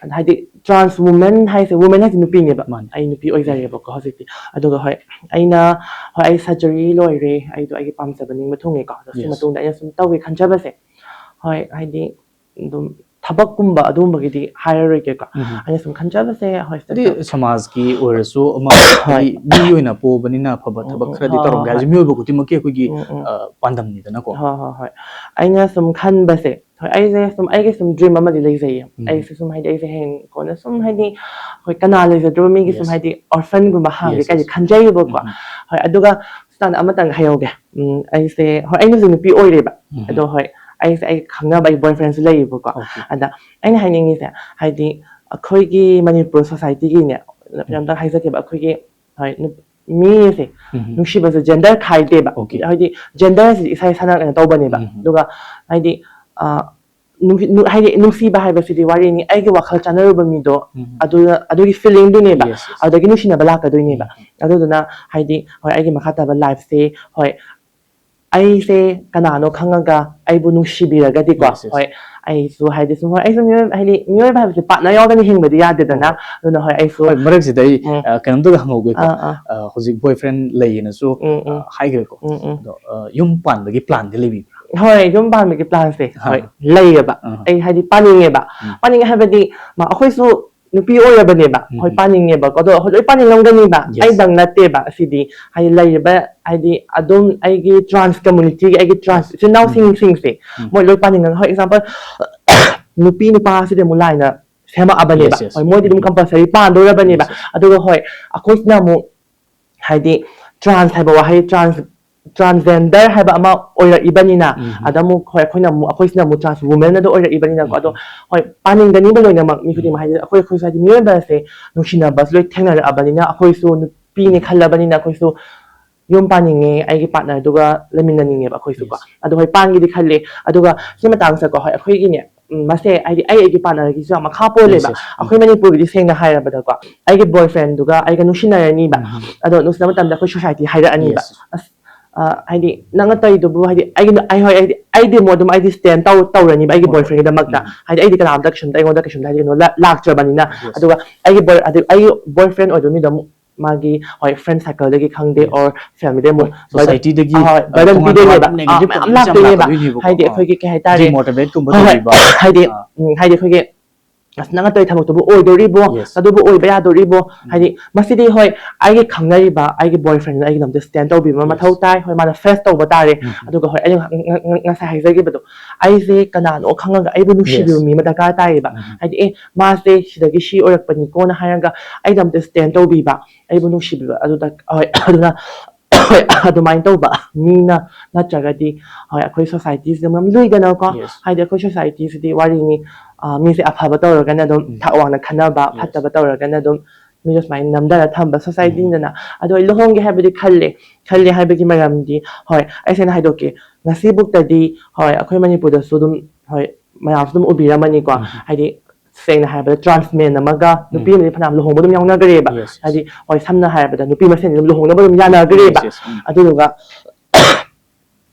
ꯑꯗ ꯍꯥꯏꯗꯤ ꯇ꯭ꯔꯥꯟꯁ ꯋꯨꯃꯦꯟ ꯍꯥꯏꯁꯦ, ꯋꯨꯃꯦꯟ ꯍꯥꯏꯁꯦ ꯅꯨꯄꯤꯅꯦꯕ꯫ ꯃꯥꯅꯤ. ꯑꯩ ꯅꯨꯄꯤ ꯑꯣꯏꯖꯔꯦꯕꯀꯣ ꯍꯧꯖꯤꯛꯇꯤ꯫ ꯑꯗꯨꯒ ꯍꯣꯏ, ꯑꯩꯅ, ꯍꯣꯏ, ꯑꯩ ꯁꯔꯖꯔꯤ ꯂꯣꯏꯔꯦ, ꯑꯩꯗꯣ ꯑꯩꯒꯤ ꯄꯥꯝꯖꯕ ꯅꯤꯡꯕ ꯊꯨꯡꯉꯦꯀꯣ꯫ ꯑꯗꯣ ꯁꯤ Yes. ꯃꯇꯨꯡꯗ ꯑꯩꯅ ꯁꯨꯝ ꯇꯧꯒꯦ ꯈꯟꯖꯕꯁꯦ, ꯍꯣꯏ, ꯍꯥꯏꯗꯤ ꯑꯗꯨꯝ ꯊꯕꯛꯀꯨꯝꯕ ꯑꯗꯨꯒꯨꯝꯕꯒꯤꯗꯤ ꯍꯥꯏꯔꯔꯣꯏꯒꯦꯀꯣ꯫ ꯎꯝ. ꯑꯩꯅ ꯁꯨꯝ ꯈꯟꯖꯕꯁꯦ, ꯍꯣꯏ, ꯍꯥꯏꯗꯤ ꯁꯃꯥꯖꯀꯤ ꯑꯣꯏꯔꯁꯨ ꯑꯃ, ꯍꯥꯏꯗꯤ ꯃꯤ ꯑꯣꯏꯅ ꯄꯣꯛꯄꯅꯤꯅ ꯑꯐꯕ ꯎꯝ, ꯊꯕꯛ ꯎꯝ. ꯈꯔꯗꯤ ꯍꯣꯏ, ꯇꯧꯔꯝꯒꯦ ꯍꯣꯏ, ꯍꯥꯏꯁꯦ ꯃꯤꯑꯣꯏꯕ ꯈꯨꯗꯤꯡꯃꯛꯀꯤ ꯑꯩꯈꯣꯏꯒꯤ, ꯎꯝ, ꯎꯝ. ꯑ, ꯄꯥꯟꯗꯝꯅꯤꯗꯅꯀꯣ꯫ ꯍꯣꯏ, ꯍꯣꯏ, ꯍꯣꯏ꯫ ꯑꯩꯅ ꯁꯨꯝ ꯈꯟꯕꯁꯦ, ꯍꯣꯏ, ꯑꯩꯁꯦ ꯁꯨꯝ, ꯑꯩꯒꯤ ꯁꯨꯝ ꯗ꯭ꯔꯤꯝ ꯑꯃꯗꯤ ꯂꯩꯖꯩꯌꯦ꯫ ꯎꯝ. ꯑꯩꯁꯦ ꯁꯨꯝ, ꯍꯥꯏꯗꯤ, ꯑꯩꯁꯦ ꯍꯌꯦꯡ ꯀꯣꯟꯅ ꯁꯨꯝ, ꯍꯥꯏꯗꯤ, ꯑꯩꯈꯣꯏ ꯀꯅꯥ ꯂꯩꯖꯗ꯭ꯔꯕ ꯃꯤꯒꯤ ꯁꯨꯝ, Yes. ꯍꯥꯏꯗꯤ, ꯑꯣꯔꯐꯟꯒꯨꯝꯕ ꯍꯥꯡꯒꯦ Yes, ꯀꯥꯏꯗꯤ yes. ꯈꯟꯖꯩꯌꯦꯕꯀꯣ꯫ ꯎꯝ. ꯍꯣꯏ, ꯑꯗꯨꯒ ꯁꯨꯃꯥꯏꯅ ꯑꯃꯇꯪ ꯍꯥꯏꯍꯧꯒꯦ꯫ ꯎꯝ, ꯑꯩꯁꯦ, ꯍꯣꯏ, ꯑꯩꯅꯁꯨ ꯅꯨꯄꯤ ꯑꯣꯏꯔꯦꯕ꯫ ꯎꯝ. ꯑꯗꯣ, ꯍꯣꯏ, ꯑꯩꯁꯦ, ꯑꯩ ꯈꯪꯅꯕ ꯑꯩ ꯕꯣꯏ ꯐ꯭ꯔꯦꯟꯁꯨ ꯂꯩꯌꯦꯕꯀꯣ꯫ Okay. ꯑꯗ ꯑꯩꯅ ꯍꯥꯏꯅꯤꯡꯉꯤꯁꯦ, ꯍꯥꯏꯗꯤ, ꯑꯩꯈꯣꯏꯒꯤ ꯃꯅꯤꯄꯨꯔ ꯁꯣꯁꯥꯏꯇꯤꯒꯤꯅꯦ, ꯎꯝ. ꯑꯝꯇꯪ ꯍꯥꯏꯖꯒꯦꯕ, ꯑꯩꯈꯣꯏꯒꯤ, ꯍꯣꯏ, ꯅꯨ-, ꯃꯤꯁꯦ, ꯎꯝ. ꯅꯨꯡꯁꯤꯕꯁꯦ ꯖꯦꯟꯗꯔ ꯈꯥꯏꯗꯦꯕ꯫ Okay. ꯍꯥꯏꯗꯤ, ꯖꯦꯟꯗꯔꯁꯤꯗꯤ ꯏꯁꯥ ꯏꯁꯥꯅ ꯀꯩꯅꯣ ꯇꯧꯕꯅꯦꯕ꯫ ꯎꯝ. ꯑꯗꯨꯒ, ꯍꯥꯏꯗꯤ, ꯑ, ꯅꯨꯡ-, ꯅꯨꯡ-, ꯍꯥꯏꯗꯤ, ꯅꯨꯡꯁꯤꯕ ꯍꯥꯏꯕꯁꯤꯗꯤ ꯋꯥꯔꯤꯅꯤ, ꯑꯩꯒꯤ ꯋꯥꯈꯜ ꯆꯥꯟꯅꯔꯨꯕ ꯃꯤꯗꯣ, ꯎꯝ. ꯑꯗꯨꯅ, ꯑꯗꯨꯒꯤ ꯐꯤꯂꯤꯡꯗꯨꯅꯦꯕ꯫ Yes, yes. ꯑꯗꯨꯗꯒꯤ ꯅꯨꯡꯁꯤꯅꯕ ꯂꯥꯛꯀꯗꯣꯏꯅꯦꯕ꯫ ꯎꯝ. ꯑꯗꯨꯗꯨꯅ, ꯍꯥꯏꯗꯤ, ꯍꯣꯏ, ꯑꯩꯒꯤ ꯃꯈꯥ ꯇꯥꯕ ꯂꯥꯏꯐꯁꯦ, ꯍꯣꯏ, ꯑꯩꯁꯦ ꯀꯅꯥꯅꯣ ꯈꯪꯉꯒ ꯑꯩꯕꯨ ꯅꯨꯡꯁꯤꯕꯤꯔꯒꯗꯤꯀꯣ, Yes, yes. ꯍꯣꯏ, ꯑꯩꯁꯨ ꯍꯥꯏꯗꯤ ꯁꯨꯝ ꯍꯣꯏ ꯑꯩꯁꯨ ꯃꯤꯑꯣꯏꯕ ꯍꯥꯏꯗꯤ ꯃꯤꯑꯣꯏꯕ ꯍꯥꯏꯕꯁꯦ ꯄꯥꯔꯠꯅꯔ ꯌꯥꯎꯗꯅ ꯍꯤꯡꯕꯗꯤ ꯌꯥꯗꯦꯗꯅ꯫ ꯑꯗꯨꯅ ꯍꯣꯏ ꯑꯩꯁꯨ ꯍꯣꯏ, ꯃꯔꯛꯁꯤꯗ ꯑꯩ ꯎꯝ꯫ ꯑ, ꯀꯩꯅꯣꯝꯇꯒ ꯍꯪꯍꯧꯒꯦꯀꯣ꯫ ꯑꯥ, ꯑꯥ꯫ ꯑ, ꯍꯧꯖꯤꯛ ꯕꯣꯏ ꯐ꯭ꯔꯦꯟ ꯂꯩꯌꯦꯅꯁꯨ ꯎꯝ, ꯎꯝ꯫ ꯑ, ꯍꯥꯏꯈ꯭ꯔꯦꯀꯣ꯫ ꯎꯝ, ꯎꯝ꯫ ꯑꯗꯣ ꯑ, ꯌꯨꯝ ꯄꯥꯟꯕꯒꯤ ꯄ꯭ꯂꯥꯟꯗꯤ ꯂꯩꯕꯤꯕ꯭ꯔꯥ? ꯍꯣꯏ, ꯌꯨꯝ ꯄꯥꯟꯕꯒꯤ ꯄ꯭ꯂꯥꯟꯁꯦ ꯑꯥ꯫ ꯍꯣꯏ ꯂꯩꯌꯦꯕ꯫ ꯑꯥ꯫ ꯑꯩ ꯍꯥꯏꯗꯤ ꯄꯥꯅꯤꯡꯉꯦꯕ꯫ ꯎꯝ꯫ ꯄꯥꯅꯤꯡꯉꯦ ꯍꯥꯏꯕꯗꯤ ꯃ-, ꯑꯩꯈꯣꯏꯁꯨ ꯅꯨꯄꯤ ꯑꯣꯏꯔꯕꯅꯦꯕ꯫ ꯎꯝ, ꯍꯣꯏ ꯎꯝ꯫ ꯄꯥꯅꯤꯡꯉꯦꯕꯀꯣ꯫ ꯑꯗꯣ ꯍꯣꯏ ꯂꯣꯏ ꯄꯥꯅꯤꯡꯉꯝꯒꯅꯤꯕ꯫ Yes. ꯑꯩꯗꯪ ꯅꯠꯇꯦꯕ ꯑꯁꯤꯗꯤ꯫ ꯍꯥꯏꯗꯤ ꯂꯩꯔꯤꯕ ꯍꯥꯏꯗꯤ ꯑꯗꯨꯝ ꯑꯩꯒꯤ ꯇ꯭ꯔꯥꯟꯁ ꯀꯝꯃꯨꯅꯤꯇꯤꯒꯤ ꯑꯩꯒꯤ ꯇ꯭ꯔꯥꯟꯁ ꯏꯆꯤꯟ ꯏꯅꯥꯎꯁꯤꯡꯁꯤꯡꯁꯦ ꯎꯝ꯫ ꯃꯣꯏ ꯂꯣꯏ ꯄꯥꯅꯤꯡꯉꯒ ꯍꯣꯏ ꯑꯦꯛꯖꯥꯝꯄꯜ ꯅꯨꯄꯤ ꯅꯨꯄꯥꯁꯤꯗꯤ ꯑꯃꯨꯛ ꯂꯥꯏꯅ ꯁꯦꯝꯃꯛꯑꯕꯅꯦꯕ꯫ Yes, yes. ꯍꯣꯏ ꯃꯣꯏꯗꯤ ꯑꯗꯨꯝ ꯎꯝ꯫ ꯀꯝꯄꯜꯁꯔꯤ ꯄꯥꯟꯗꯣꯔꯕꯅꯦꯕ꯫ Yes, yes. ꯑꯗꯨꯒ ꯍꯣꯏ ꯑꯩꯈꯣꯏꯁꯤꯅ ꯑꯃꯨꯛ ꯍꯥꯏꯗꯤ ꯇ꯭ꯔꯥꯟꯁ ꯍꯥꯏꯕ ꯋꯥꯍꯩ ꯇ꯭ꯔꯥꯟꯁ ꯇ꯭ꯔꯥꯟꯁꯖꯦꯟꯗꯔ ꯍꯥꯏꯕ ꯑꯃ ꯑꯣꯏꯔꯛꯏꯕꯅꯤꯅ ꯎꯝ꯫ ꯑꯗ ꯑꯃꯨꯛ ꯍꯣꯏ ꯑꯩꯈꯣꯏꯅ ꯑꯃꯨꯛ ꯑꯩꯈꯣꯏꯁꯤꯅ ꯑꯃꯨꯛ ꯇ꯭ꯔꯥꯟꯁ ꯋꯨꯃꯦꯟ ꯑꯗꯣ ꯑꯣꯏꯔꯛꯏꯕꯅꯤꯅꯀꯣ꯫ ꯑꯗꯣ ꯎꯝ꯫ ꯍꯣꯏ ꯄꯥꯅꯤꯡꯒꯅꯤꯕ ꯂꯣꯏꯅꯃꯛ ꯃꯤ ꯈꯨꯗꯤꯡꯃꯛ ꯎꯝ꯫ ꯍꯥꯏꯗꯤ ꯑꯩꯈꯣꯏ ꯑꯩꯈꯣꯏꯁꯨ ꯍꯥꯏꯗꯤ ꯃꯤꯑꯣꯏꯕꯁꯦ ꯅꯨꯡꯁꯤꯅꯕꯁꯨ ꯂꯣꯏ ꯊꯦꯡꯅꯔꯛꯑꯕꯅꯤꯅ ꯑꯩꯈꯣꯏꯁꯨ ꯅꯨꯄꯤꯅꯤ ꯈꯜꯂꯕꯅꯤꯅ ꯑꯩꯈꯣꯏꯁꯨ ꯌꯨꯝ ꯄꯥꯅꯤꯡꯉꯦ ꯑꯩꯒꯤ ꯄꯥꯔꯠꯅꯔꯗꯨꯒ ꯂꯩꯃꯤꯟꯅꯅꯤꯡꯉꯦꯕ ꯑꯩꯈꯣꯏꯁꯨꯀꯣ꯫ Yes. ꯑꯗꯣ ꯍꯣꯏ ꯄꯥꯟꯒꯤꯗꯤ ꯈꯜꯂꯦ꯫ ꯑꯗꯨꯒ ꯁꯤ ꯃꯇꯥꯡꯁꯤꯗꯀꯣ ꯍꯣꯏ ꯑꯩꯈꯣꯏꯒꯤꯅꯦ ꯎꯝ, ꯃꯁꯦ ꯍꯥꯏꯗꯤ ꯑꯩ ꯑꯩꯒꯤ ꯄꯥꯔꯠꯅꯔꯒꯤꯁꯨ ꯌꯥꯝ ꯃꯈꯥ ꯄꯣꯜꯂꯦꯕ꯫ Yes, yes. ꯑꯩꯈꯣꯏ ꯃꯅꯤꯄꯨꯔꯒꯤꯗꯤ ꯁꯦꯡꯅ ꯍꯥꯏꯔꯕꯗꯀꯣ ꯑꯩꯒꯤ ꯕꯣꯏ ꯐ꯭ꯔꯦꯟꯗꯨꯒ ꯑꯩꯒ ꯅꯨꯡꯁꯤꯅꯔꯅꯤꯕ꯫ ꯎꯝ꯫ ꯑꯗꯣ ꯅꯨꯡꯁꯤꯅꯕ ꯃꯇꯝꯗ ꯑꯩꯈꯣꯏ ꯁꯣꯁꯥꯏꯇꯤ ꯍꯥꯏꯔꯛꯑꯅꯤꯕ꯫ Yes. ꯑꯁ ꯑ, ꯍꯥꯏꯗꯤ ꯅꯪꯅ ꯇꯧꯔꯤꯗꯨꯕꯨ ꯍꯥꯏꯗꯤ ꯑꯩꯒꯤ ꯑꯩ ꯍꯣꯏ ꯑꯩꯗꯤ ꯑꯩꯗꯤ ꯑꯃꯨꯛ ꯑꯗꯨꯝ ꯑꯩꯗꯤ ꯁ꯭ꯇꯦꯟ ꯇꯧ ꯇꯧꯔꯅꯤꯕ ꯑꯩꯒꯤ ꯍꯣꯏ, ꯕꯣꯏ ꯍꯣꯏ꯫ ꯐ꯭ꯔꯦꯟꯒꯤꯗꯃꯛꯇ꯫ ꯎꯝ꯫ ꯍꯥꯏꯗꯤ ꯑꯩꯗꯤ ꯀꯅꯥꯝꯇ ꯀꯩꯁꯨꯝꯇ ꯑꯩꯉꯣꯟꯗ ꯀꯩꯁꯨꯝꯇ ꯍꯥꯏꯗꯤ ꯀꯩꯅꯣ ꯂꯥ- ꯂꯥꯛꯇ꯭ꯔꯕꯅꯤꯅ꯫ Yes. ꯑꯗꯨꯒ ꯑꯩꯒꯤ ꯕꯣꯏ ꯑꯗꯨ ꯑꯩꯒꯤ ꯕꯣꯏ ꯐ꯭ꯔꯦꯟ ꯑꯣꯏꯗꯣꯏ ꯃꯤꯗꯣ ꯑꯃꯨꯛ ꯃꯥꯒꯤ ꯍꯣꯏ ꯐ꯭ꯔꯦꯟ ꯁꯥꯔꯀꯜꯗꯒꯤ ꯈꯪꯗꯦ Yes. ꯑꯣꯔ ꯐꯦꯃꯤꯂꯤꯗ ꯑꯃꯨꯛ ꯍꯣꯏ, ꯁꯣꯁꯥꯏꯇꯤꯗꯒꯤ ꯍꯣꯏ ꯑ, ꯕꯔꯗꯟ ꯇꯣꯉꯥꯟ ꯄꯤꯗꯣꯏꯅꯦꯕ꯫ ꯇꯣꯉꯥꯟꯕ negative ꯑꯥ, ꯃꯌꯥꯝ comments ꯌꯥꯝ ꯂꯥꯛꯇꯣꯏꯅꯦꯕ꯫ ꯂꯥꯛꯀꯗꯣꯏꯅꯦꯕꯀꯣ꯫ ꯍꯥꯏꯗꯤ ꯑꯥ꯫ ꯑꯩꯈꯣꯏꯒꯤ ꯀꯩ ꯍꯥꯏꯇꯥꯔꯦ Demotivate ꯀꯨꯝꯕ ꯍꯣꯏ ꯍꯣꯏ ꯇꯧꯕꯤꯕ꯫ ꯍꯥꯏꯗꯤ ꯑꯥ꯫ ꯎꯝ, ꯍꯥꯏꯗꯤ ꯑꯩꯈꯣꯏꯒꯤ ꯑꯁ ꯅꯪꯅ ꯇꯧꯔꯤ ꯊꯕꯛꯇꯨꯕꯨ ꯑꯣꯏꯗꯣꯔꯤꯕꯣ Yes. ꯑꯗꯨꯕꯨ ꯑꯣꯏꯕ ꯌꯥꯗꯣꯔꯤꯕꯣ꯫ ꯎꯝ꯫ ꯍꯥꯏꯗꯤ ꯃꯁꯤꯗꯤ ꯍꯣꯏ ꯑꯩꯒꯤ ꯈꯪꯅꯔꯤꯕ ꯑꯩꯒꯤ ꯕꯣꯏ ꯐ꯭ꯔꯦꯟꯗꯨꯅ ꯑꯩꯒꯤꯗꯃꯛꯇ ꯁ꯭ꯇꯦꯟ ꯇꯧꯕꯤꯕ ꯑꯃ Yes. ꯃꯊꯧ ꯇꯥꯏ꯫ ꯍꯣꯏ ꯃꯥꯅ ꯐꯦꯁ ꯇꯧꯕ ꯇꯥꯔꯦ꯫ ꯎꯝ꯫ ꯑꯗꯨꯒ ꯍꯣꯏ ꯑꯩꯅ ꯉ- ꯉ- ꯉ- ꯉꯁꯥꯏ ꯍꯥꯏꯖꯈꯤꯕꯗꯣ ꯑꯩꯁꯦ ꯀꯅꯥꯅꯣ ꯈꯪꯉꯒ ꯑꯩꯕꯨ ꯅꯨꯡꯁꯤꯕꯤꯕ Yes. ꯃꯤ ꯑꯃ ꯗꯔꯀꯥꯔ ꯇꯥꯏꯌꯦꯕ꯫ ꯎꯝ꯫ ꯍꯥꯏꯗꯤ ꯑꯦ ꯃꯥꯁꯦ ꯁꯤꯗꯒꯤ ꯁꯤ ꯑꯣꯏꯔꯛꯄꯅꯤꯀꯣꯅ ꯍꯥꯏꯔꯒ ꯑꯩꯒꯤꯗꯃꯛꯇ ꯁ꯭ꯇꯦꯟ ꯇꯧꯕꯤꯕ ꯑꯩꯕꯨ ꯅꯨꯡꯁꯤꯕꯤꯕ ꯑꯗꯨꯗ ꯍꯣꯏ ꯑꯗꯨꯅ ꯍꯣꯏ ꯑꯗꯨꯃꯥꯏꯅ ꯇꯧꯕ ꯃꯤꯅ ꯅꯠꯇ꯭ꯔꯒꯗꯤ ꯍꯣꯏ ꯑꯩꯈꯣꯏ ꯁꯣꯁꯥꯏꯇꯤꯁꯤꯗ ꯌꯥꯝ ꯂꯨꯏꯗꯅꯀꯣ꯫ Yes. ꯍꯥꯏꯗꯤ ꯑꯩꯈꯣꯏ ꯁꯣꯁꯥꯏꯇꯤꯁꯤꯗꯤ ꯋꯥꯔꯤꯅꯤ ꯑ, ꯃꯤꯁꯦ ꯑꯐꯕ ꯇꯧꯔꯒꯅ ꯑꯗꯨꯝ ꯎꯝ꯫ ꯊꯥꯛ ꯋꯥꯡꯅ ꯈꯟꯅꯕ Yes. ꯐꯠꯇꯕ ꯇꯧꯔꯒꯅ ꯑꯗꯨꯝ ꯃꯤꯗꯣ ꯁꯨꯃꯥꯏꯅ ꯅꯝꯊꯔ ꯊꯝꯕ ꯎꯝ꯫ ꯁꯣꯁꯥꯏꯇꯤꯅꯤꯗꯅ꯫ ꯑꯗꯣ ꯑꯩ ꯂꯨꯍꯣꯡꯒꯦ ꯍꯥꯏꯕꯗꯤ ꯈꯜꯂꯦ꯫ ꯈꯜꯂꯦ ꯍꯥꯏꯕꯒꯤ ꯃꯔꯝꯗꯤ ꯍꯣꯏ ꯑꯩ ꯁꯦꯡꯅ ꯍꯥꯏꯗꯣꯛꯀꯦ ꯉꯁꯤꯕꯨꯛꯇꯗꯤ ꯍꯣꯏ ꯑꯩꯈꯣꯏ ꯃꯅꯤꯄꯨꯔꯗꯁꯨ ꯑꯗꯨꯝ ꯍꯣꯏ ꯃꯌꯥꯝꯁꯨ ꯑꯗꯨꯝ ꯎꯕꯤꯔꯝꯃꯅꯤꯀꯣ꯫ ꯎꯝ꯫ ꯍꯥꯏꯗꯤ ꯁꯦꯡꯅ ꯍꯥꯏꯔꯕꯗ ꯇ꯭ꯔꯥꯟꯁ ꯃꯦꯟ ꯑꯃꯒ ꯅꯨꯄꯤ ꯎꯝ꯫ ꯑꯃꯗꯤ ꯐꯅꯌꯥꯝ ꯂꯨꯍꯣꯡꯕ ꯑꯗꯨꯝ ꯌꯥꯎꯅꯈ꯭ꯔꯦꯕ꯫ Yes, yes. ꯍꯥꯏꯗꯤ ꯍꯣꯏ ꯁꯝꯅ ꯍꯥꯏꯔꯕꯗ ꯅꯨꯄꯤ ꯃꯁꯦꯟꯗꯤ ꯑꯗꯨꯝ ꯂꯨꯍꯣꯡꯅꯕ ꯑꯗꯨꯝ ꯌꯥꯅꯈ꯭ꯔꯦꯕ꯫ Yes, yes. ꯎꯝ꯫ ꯑꯗꯨꯗꯨꯒ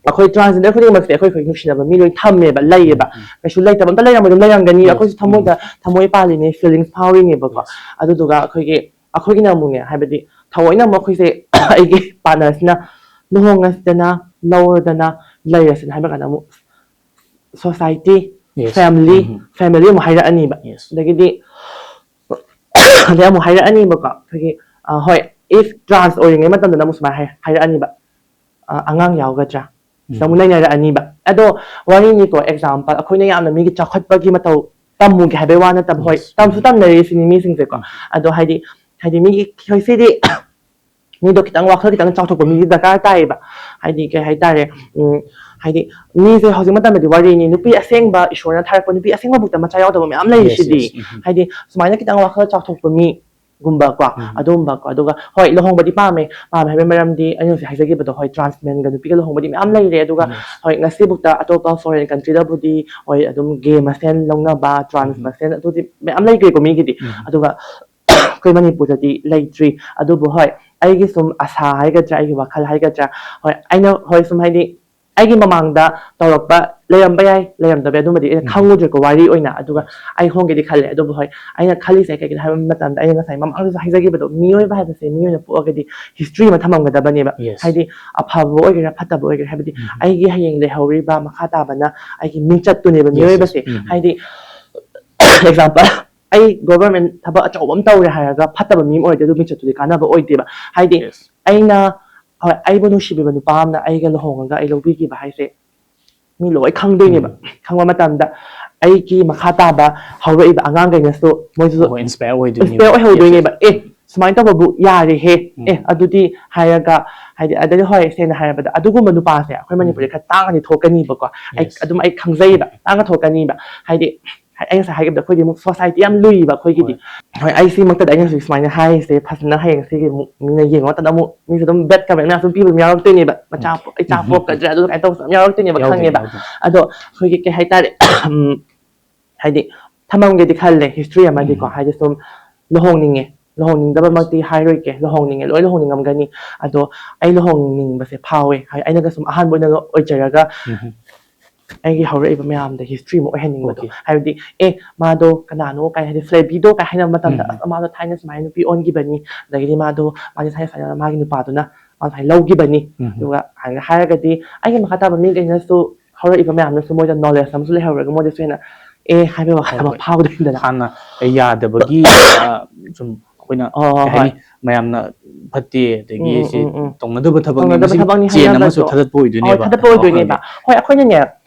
ꯑꯩꯈꯣꯏ ꯇ꯭ꯔꯥꯟꯁꯖꯦꯟꯗꯔ ꯈꯨꯗꯤꯡꯃꯛꯁꯦ ꯑꯩꯈꯣꯏ ꯑꯩꯈꯣꯏ ꯅꯨꯡꯁꯤꯅꯕ ꯃꯤ ꯂꯣꯏ ꯊꯝꯃꯦꯕ, ꯂꯩꯌꯦꯕ꯫ ꯎꯝ. ꯀꯩꯁꯨ ꯂꯩꯇꯕ ꯑꯝꯇ ꯂꯩꯔꯝꯃꯣꯏ, ꯑꯗꯨꯝ ꯂꯩꯔꯝꯒꯅꯤ꯫ Yes. ꯑꯩꯈꯣꯏꯁꯨ ꯊꯃꯣꯏꯗ ꯊꯃꯣꯏ ꯄꯥꯜꯂꯤꯅꯦ, ꯐꯤꯂꯤꯡꯁ ꯐꯥꯎꯔꯤꯅꯦꯕꯀꯣ꯫ Yes. ꯑꯗꯨꯗꯨꯒ ꯑꯩꯈꯣꯏꯒꯤ ꯑꯩꯈꯣꯏꯒꯤꯅ ꯑꯃꯨꯛꯅꯦ, ꯍꯥꯏꯕꯗꯤ ꯊꯑꯣꯏꯅ ꯑꯃꯨꯛ ꯑꯩꯈꯣꯏꯁꯦ ꯑꯩꯒꯤ ꯄꯥꯔꯠꯅꯔꯁꯤꯅ ꯂꯨꯍꯣꯡꯉꯁꯤꯗꯅ, ꯂꯧꯔꯗꯅ, ꯂꯩꯔꯁꯤꯅ ꯍꯥꯏꯕ ꯀꯥꯟꯗ ꯑꯃꯨꯛ ꯁꯣꯁꯥꯏꯇꯤ, Yes. ꯐꯦꯃꯤꯂꯤ, ꯎꯝ. ꯐꯦꯃꯤꯂꯤ ꯑꯃꯨꯛ ꯍꯥꯏꯔꯛꯑꯅꯤꯕ꯫ Yes. ꯑꯗꯒꯤꯗꯤ ꯑꯗꯩ ꯑꯃꯨꯛ ꯍꯥꯏꯔꯛꯑꯅꯤꯕꯀꯣ, ꯑꯩꯈꯣꯏꯒꯤ, ꯑ, ꯍꯣꯏ, ꯏꯐ ꯇ꯭ꯔꯥꯟꯁ ꯑꯣꯏꯔꯤꯉꯩ ꯃꯇꯝꯗꯅ ꯑꯃꯨꯛ ꯁꯨꯃꯥꯏꯅ ꯍꯥꯏ-, ꯍꯥꯏꯔꯛꯑꯅꯤꯕ, ꯑ, "ꯑꯉꯥꯡ ꯌꯥꯎꯒꯗ꯭ꯔꯥ?" ꯁꯤꯗ ꯑꯃꯨꯛ ꯎꯝ. ꯅꯩꯅꯔꯛꯑꯅꯤꯕ꯫ ꯑꯗꯣ ꯋꯥꯔꯤꯅꯤꯀꯣ, ꯑꯦꯛꯖꯥꯝꯄꯜ, ꯑꯩꯈꯣꯏꯅ ꯌꯥꯝꯅ ꯃꯤꯒꯤ ꯆꯥꯎꯈꯠꯄꯒꯤ ꯃꯇꯧ ꯇꯝꯃꯨꯒꯦ ꯍꯥꯏꯕꯩ ꯋꯥ ꯅꯠꯇꯕ, ꯍꯣꯏ, Yes. ꯇꯝꯁꯨ ꯎꯝ. ꯇꯝꯅꯔꯤ ꯁꯤꯅꯤ ꯃꯤꯁꯤꯡꯁꯦꯀꯣ꯫ ꯎꯝ. ꯑꯗꯣ ꯍꯥꯏꯗꯤ, ꯍꯥꯏꯗꯤ ꯃꯤꯒꯤ, ꯍꯣꯏ, ꯁꯤꯗꯤ ꯃꯤꯗꯣ ꯈꯤꯇꯪ ꯋꯥꯈꯜ ꯈꯤꯇꯪ ꯆꯥꯎꯊꯣꯛꯄ ꯃꯤꯒꯤ ꯗꯔꯀꯥꯔ ꯇꯥꯏꯌꯦꯕ꯫ ꯍꯥꯏꯗꯤ ꯀꯩ ꯍꯥꯏꯇꯥꯔꯦ, ꯎꯝ, ꯍꯥꯏꯗꯤ ꯃꯤꯁꯦ ꯍꯧꯖꯤꯛ ꯃꯇꯝꯗꯗꯤ ꯋꯥꯔꯤꯅꯤ, ꯅꯨꯄꯤ ꯑꯁꯦꯡꯕ, ꯏꯁꯣꯔꯅ ꯊꯥꯔꯛꯄ ꯅꯨꯄꯤ ꯑꯁꯦꯡꯕꯕꯨꯛꯇ ꯃꯆꯥ ꯌꯥꯎꯗꯕ ꯃꯌꯥꯝ ꯂꯩꯔꯤ Yes, ꯁꯤꯗꯤ꯫ Yes. ꯎꯝ. ꯍꯥꯏꯗꯤ ꯁꯨꯃꯥꯏꯅ ꯈꯤꯇꯪ ꯋꯥꯈꯜ ꯆꯥꯎꯊꯣꯛꯄ ꯃꯤ ꯒꯨꯝꯕ ꯀꯣ, ꯎꯝ. ꯑꯗꯨꯒꯨꯝꯕ ꯀꯣ꯫ ꯑꯗꯨꯒ ꯍꯣꯏ, ꯂꯨꯍꯣꯡꯕꯗꯤ ꯄꯥꯝꯃꯦ, ꯄꯥꯝꯃꯦ ꯍꯥꯏꯕꯒꯤ ꯃꯔꯝꯗꯤ ꯑꯩꯅ ꯍꯧꯖꯤꯛ ꯍꯥꯏꯖꯈꯤꯕꯗꯣ, ꯍꯣꯏ, ꯇ꯭ꯔꯥꯟꯁ ꯃꯦꯟꯒ ꯅꯨꯄꯤꯒ ꯂꯨꯍꯣꯡꯕꯗꯤ ꯃꯌꯥꯝ ꯂꯩꯔꯦ꯫ ꯑꯗꯨꯒ Yes. ꯍꯣꯏ, ꯉꯁꯤꯕꯨꯛꯇ ꯑꯇꯣꯞꯄ ꯐꯣꯔꯦꯟ ꯀꯟꯇ꯭ꯔꯤꯗꯕꯨꯗꯤ, ꯍꯣꯏ, ꯑꯗꯨꯝ ꯒꯦ ꯃꯁꯦꯟ ꯂꯧꯅꯕ, ꯇ꯭ꯔꯥꯟꯁ ꯎꯝ. ꯃꯁꯦꯟ, ꯑꯗꯨꯗꯤ ꯃꯌꯥꯝ ꯂꯩꯈ꯭ꯔꯦꯀꯣ ꯃꯤꯒꯤꯗꯤ꯫ ꯎꯝ. ꯑꯗꯨꯒ ꯑꯩꯈꯣꯏ ꯃꯅꯤꯄꯨꯔꯗꯗꯤ ꯂꯩꯇ꯭ꯔꯤ꯫ ꯑꯗꯨꯕꯨ ꯍꯣꯏ, ꯑꯩꯒꯤ ꯁꯨꯝ ꯑꯁꯥ ꯍꯥꯏꯒꯗ꯭ꯔꯥ, ꯑꯩꯒꯤ ꯋꯥꯈꯜ ꯍꯥꯏꯒꯗ꯭ꯔꯥ, ꯍꯣꯏ, ꯑꯩꯅ, ꯍꯣꯏ, ꯁꯨꯝ ꯍꯥꯏꯗꯤ ꯑꯩꯒꯤ ꯃꯃꯥꯡꯗ ꯇꯧꯔꯛꯄ ꯂꯩꯔꯝꯕ ꯌꯥꯏ, ꯂꯩꯔꯝꯗꯕ ꯌꯥꯏ, ꯑꯗꯨꯃꯗꯤ ꯑꯩꯅ ꯎꯝ. ꯈꯪꯉꯨꯗ꯭ꯔꯦꯀꯣ, ꯋꯥꯔꯤ ꯑꯣꯏꯅ꯫ ꯑꯗꯨꯒ ꯑꯩ ꯍꯣꯡꯒꯦꯗꯤ ꯈꯜꯂꯦ꯫ ꯑꯗꯨꯕꯨ ꯍꯣꯏ, ꯑꯩꯅ ꯈꯜꯂꯤꯁꯦ ꯀꯩꯒꯤꯅꯣ ꯍꯥꯏꯕ ꯃꯇꯝꯗ, ꯑꯩꯅ ꯉꯁꯥꯏ ꯃꯃꯥꯡꯗꯁꯨ ꯍꯥꯏꯖꯈꯤꯕꯗꯣ, ꯃꯤꯑꯣꯏꯕ ꯍꯥꯏꯕꯁꯦ ꯃꯤꯑꯣꯏꯅ ꯄꯣꯛꯑꯒꯗꯤ ꯍꯤꯁꯇ꯭ꯔꯤ ꯑꯃ ꯊꯝꯃꯝꯒꯗꯕꯅꯦꯕ꯫ Yes. ꯍꯥꯏꯗꯤ ꯑꯐꯕ ꯑꯣꯏꯒꯦꯔꯥ ꯐꯠꯇꯕ ꯑꯣꯏꯒꯦꯔꯥ, ꯍꯥꯏꯕꯗꯤ ꯎꯝ. ꯑꯩꯒꯤ ꯍꯌꯦꯡ ꯂꯩꯍꯧꯔꯤꯕ ꯃꯈꯥ ꯇꯥꯕꯅ ꯑꯩꯒꯤ ꯃꯤꯡꯆꯠꯇꯨꯅꯦꯕ, Yes, yes. ꯃꯤꯑꯣꯏꯕꯁꯦ꯫ ꯎꯝ. ꯍꯥꯏꯗꯤ ꯑꯦꯛꯖꯥꯝꯄꯜ, ꯑꯩ ꯒꯣꯚꯔꯟꯃꯦꯟ ꯊꯕꯛ ꯑꯆꯧꯕ ꯑꯃ ꯇꯧꯔꯦ ꯍꯥꯏꯔꯒ ꯐꯠꯇꯕ ꯃꯤ ꯑꯃ ꯑꯣꯏꯔꯗꯤ ꯑꯗꯨ ꯃꯤꯡꯆꯠꯇꯨꯗꯤ ꯀꯥꯟꯅꯕ ꯑꯣꯏꯗꯦꯕ꯫ ꯍꯥꯏꯗꯤ Yes. ꯑꯩꯅ, ꯍꯣꯏ, ꯑꯩꯕꯨ ꯅꯨꯡꯁꯤꯕꯤꯕ ꯅꯨꯄꯥ ꯑꯃꯅ ꯑꯩꯒ ꯂꯨꯍꯣꯡꯉꯒ ꯑꯩ ꯂꯧꯕꯤꯈꯤꯕ ꯍꯥꯏꯁꯦ ꯃꯤ ꯂꯣꯏ ꯈꯪꯗꯣꯏꯅꯦꯕ꯫ ꯎꯝ. ꯈꯪꯕ ꯃꯇꯝꯗ ꯑꯩꯒꯤ ꯃꯈꯥ ꯇꯥꯕ ꯍꯧꯔꯛꯏꯕ ꯑꯉꯥꯡꯈꯩꯅꯁꯨ ꯃꯣꯏꯁꯨ ꯍꯣꯏ, inspire ꯑꯣꯏꯗꯣꯏꯅꯦꯕ꯫ Inspire ꯑꯣꯏꯍꯧꯗꯣꯏꯅꯦꯕ꯫ Yes, yes. ꯑꯦ, ꯁꯨꯃꯥꯏꯅ ꯇꯧꯕꯕꯨ ꯌꯥꯔꯦꯍꯦ꯫ ꯎꯝ. ꯑꯦ, ꯑꯗꯨꯗꯤ ꯍꯥꯏꯔꯒ, ꯍꯥꯏꯗꯤ, ꯑꯗꯩꯗꯤ ꯍꯣꯏ, ꯁꯦꯡꯅ ꯍꯥꯏꯔꯕꯗ ꯑꯗꯨꯒꯨꯝꯕ ꯅꯨꯄꯥꯁꯦ ꯑꯩꯈꯣꯏ ꯎꯝ. ꯃꯅꯤꯄꯨꯔꯗ ꯈꯔ ꯇꯥꯡꯉꯗꯤ ꯊꯣꯛꯀꯅꯤꯕꯀꯣ꯫ ꯑꯩ Yes. ꯑꯗꯨꯝ ꯑꯩ ꯈꯪꯖꯩꯌꯦꯕ, ꯇꯥꯡꯅ ꯊꯣꯛꯀꯅꯤꯕ꯫ ꯍꯥꯏꯗꯤ, ꯍꯥꯏ-, ꯑꯩ ꯉꯁꯥꯏ ꯍꯥꯏꯈꯤꯕꯗ ꯑꯩꯈꯣꯏꯗꯤ ꯑꯃꯨꯛ ꯁꯣꯁꯥꯏꯇꯤ ꯌꯥꯝ ꯂꯨꯏꯌꯦꯕ ꯑꯩꯈꯣꯏꯒꯤꯗꯤ꯫ ꯍꯣꯏ. ꯍꯣꯏ, ꯑꯩ ꯁꯤꯃꯛꯇꯗ ꯑꯩꯅ ꯍꯧꯖꯤꯛ ꯁꯨꯃꯥꯏꯅ ꯍꯥꯏꯔꯤꯁꯦ, ꯐꯖꯅ ꯍꯌꯦꯡ ꯁꯤꯒꯤ ꯑꯃꯨꯛ ꯃꯤꯅ ꯌꯦꯡꯕ ꯃꯇꯝꯗ ꯑꯃꯨꯛ ꯃꯤꯁꯨ ꯑꯗꯨꯝ ꯕꯦꯠ ꯀꯃꯦꯟ ꯃꯌꯥꯝꯁꯨ ꯄꯤꯕ ꯑꯗꯨꯝ ꯌꯥꯎꯔꯛꯇꯣꯏꯅꯦꯕ꯫ "ꯃꯆꯥ ꯎꯝ. ꯄꯣꯛ-, ꯑꯩ ꯆꯥ ꯎꯝ. ꯄꯣꯛꯀꯗ꯭ꯔꯥ?" ꯑꯗꯨ ꯀꯃꯥꯏꯅ ꯇꯧꯕꯁꯨ ꯌꯥꯝ ꯌꯥꯎꯔꯛꯇꯣꯏꯅꯦꯕ, ꯌꯥꯎꯗꯣꯏꯅꯦ, ꯈꯪꯉꯦꯕ꯫ ꯌꯥꯎꯗꯣꯏꯅꯦ꯫ ꯑꯗꯣ ꯑꯩꯈꯣꯏꯒꯤ ꯀꯩ ꯍꯥꯏꯇꯥꯔꯦ, ꯎꯝ, ꯍꯥꯏꯗꯤ ꯊꯝꯃꯝꯒꯦꯗꯤ ꯈꯜꯂꯦ ꯍꯤꯁꯇ꯭ꯔꯤ ꯑꯃꯗꯤꯀꯣ, ꯎꯝ. ꯍꯥꯏꯗꯤ ꯁꯨꯝ ꯂꯨꯍꯣꯡꯅꯤꯡꯉꯦ, ꯂꯨꯍꯣꯡꯅꯤꯡꯗꯕꯃꯛꯇꯤ ꯍꯥꯏꯔꯣꯏꯒꯦ, ꯂꯨꯍꯣꯡꯅꯤꯡꯉꯦ, ꯂꯣꯏ ꯂꯨꯍꯣꯡꯅꯤꯡꯉꯝꯒꯅꯤ꯫ ꯑꯗꯣ ꯑꯩ ꯂꯨꯍꯣꯡꯅꯤꯡꯕꯁꯦ ꯐꯥꯎꯋꯦ꯫ ꯍꯥꯏ-, ꯑꯩꯅꯒ ꯁꯨꯝ ꯑꯍꯥꯟꯕ ꯑꯣꯏꯅꯒ ꯑꯣꯏꯖꯔꯒ ꯎꯝ. ꯑꯩꯒꯤ ꯍꯧꯔꯛꯏꯕ ꯃꯌꯥꯝꯗ ꯍꯤꯁꯇ꯭ꯔꯤ ꯑꯃ ꯑꯣꯏꯍꯟꯅꯤꯡꯕꯗꯣ꯫ Okay. ꯍꯥꯏꯕꯗꯤ, "ꯑꯦ, ꯃꯥꯗꯣ ꯀꯅꯥꯅꯣ?" ꯀꯥꯏ, ꯍꯥꯏꯗꯤ ꯐ꯭ꯂꯦꯕꯤꯗꯣ ꯀꯥꯏ ꯍꯥꯏꯅꯕ ꯃꯇꯝꯗ, ꯎꯝ. "ꯑꯁ, ꯃꯥꯗꯣ ꯊꯥꯏꯅ ꯁꯨꯃꯥꯏꯅ ꯅꯨꯄꯤ ꯑꯣꯟꯈꯤꯕꯅꯤ, ꯑꯗꯒꯤꯗꯤ ꯃꯥꯗꯣ, ꯃꯥꯗꯤ ꯊꯥꯏꯅ ꯁꯨꯃꯥꯏꯅ ꯃꯥꯒꯤ ꯅꯨꯄꯥꯗꯨꯅ ꯃꯥ ꯁꯨꯃꯥꯏꯅ ꯂꯧꯈꯤꯕꯅꯤ, ꯎꯝ. ꯑꯗꯨꯒ ꯍꯥꯏꯔꯒꯗꯤ ꯑꯩꯒꯤ ꯃꯈꯥ ꯇꯥꯕ ꯃꯤꯈꯩꯅꯁꯨ, ꯍꯧꯔꯛꯏꯕ ꯃꯌꯥꯝꯅꯁꯨ ꯃꯣꯏꯗ ꯅꯣꯂꯦꯖ ꯑꯃꯁꯨ ꯂꯩꯍꯧꯔꯒ ꯃꯣꯏꯗꯁꯨ ꯍꯦꯟꯅ ꯑꯦ ꯍꯥꯏꯕꯒꯤ ꯋꯥꯈꯜ ꯑꯃ ꯍꯣꯏ, ꯍꯣꯏ. ꯐꯥꯎꯗꯣꯏꯅꯤꯗꯅ꯫ ꯍꯥꯟꯅ ꯌꯥꯗꯕꯒꯤ, ꯑ, ꯁꯨꯝ ꯑꯩꯈꯣꯏꯅ ꯍꯣꯏ, ꯍꯣꯏ, ꯀꯩ ꯍꯥꯏꯅꯤ, ꯍꯣꯏ. ꯃꯌꯥꯝꯅ ꯐꯠꯇꯦ, ꯑꯗꯒꯤ ꯎꯝ, ꯁꯤ ꯎꯝ, ꯎꯝ. ꯇꯧꯅꯗꯕ ꯊꯕꯛꯅꯤ, ꯇꯧꯅꯗꯕ ꯃꯁꯤ ꯊꯕꯛꯅꯤ ꯆꯦꯟ ꯑꯃꯁꯨ ꯍꯥꯏꯅꯕꯗꯣ꯫ ꯊꯥꯗꯠꯄ ꯑꯣꯏꯗꯣꯏꯅꯦꯕ꯫ ꯍꯣꯏ, ꯊꯥꯗꯠꯄ ꯑꯣꯏꯗꯣꯏꯅꯦꯕ꯫ ꯋꯥꯈꯜꯒꯤ. ꯍꯣꯏ, ꯑꯩꯈꯣꯏꯅꯅꯦ,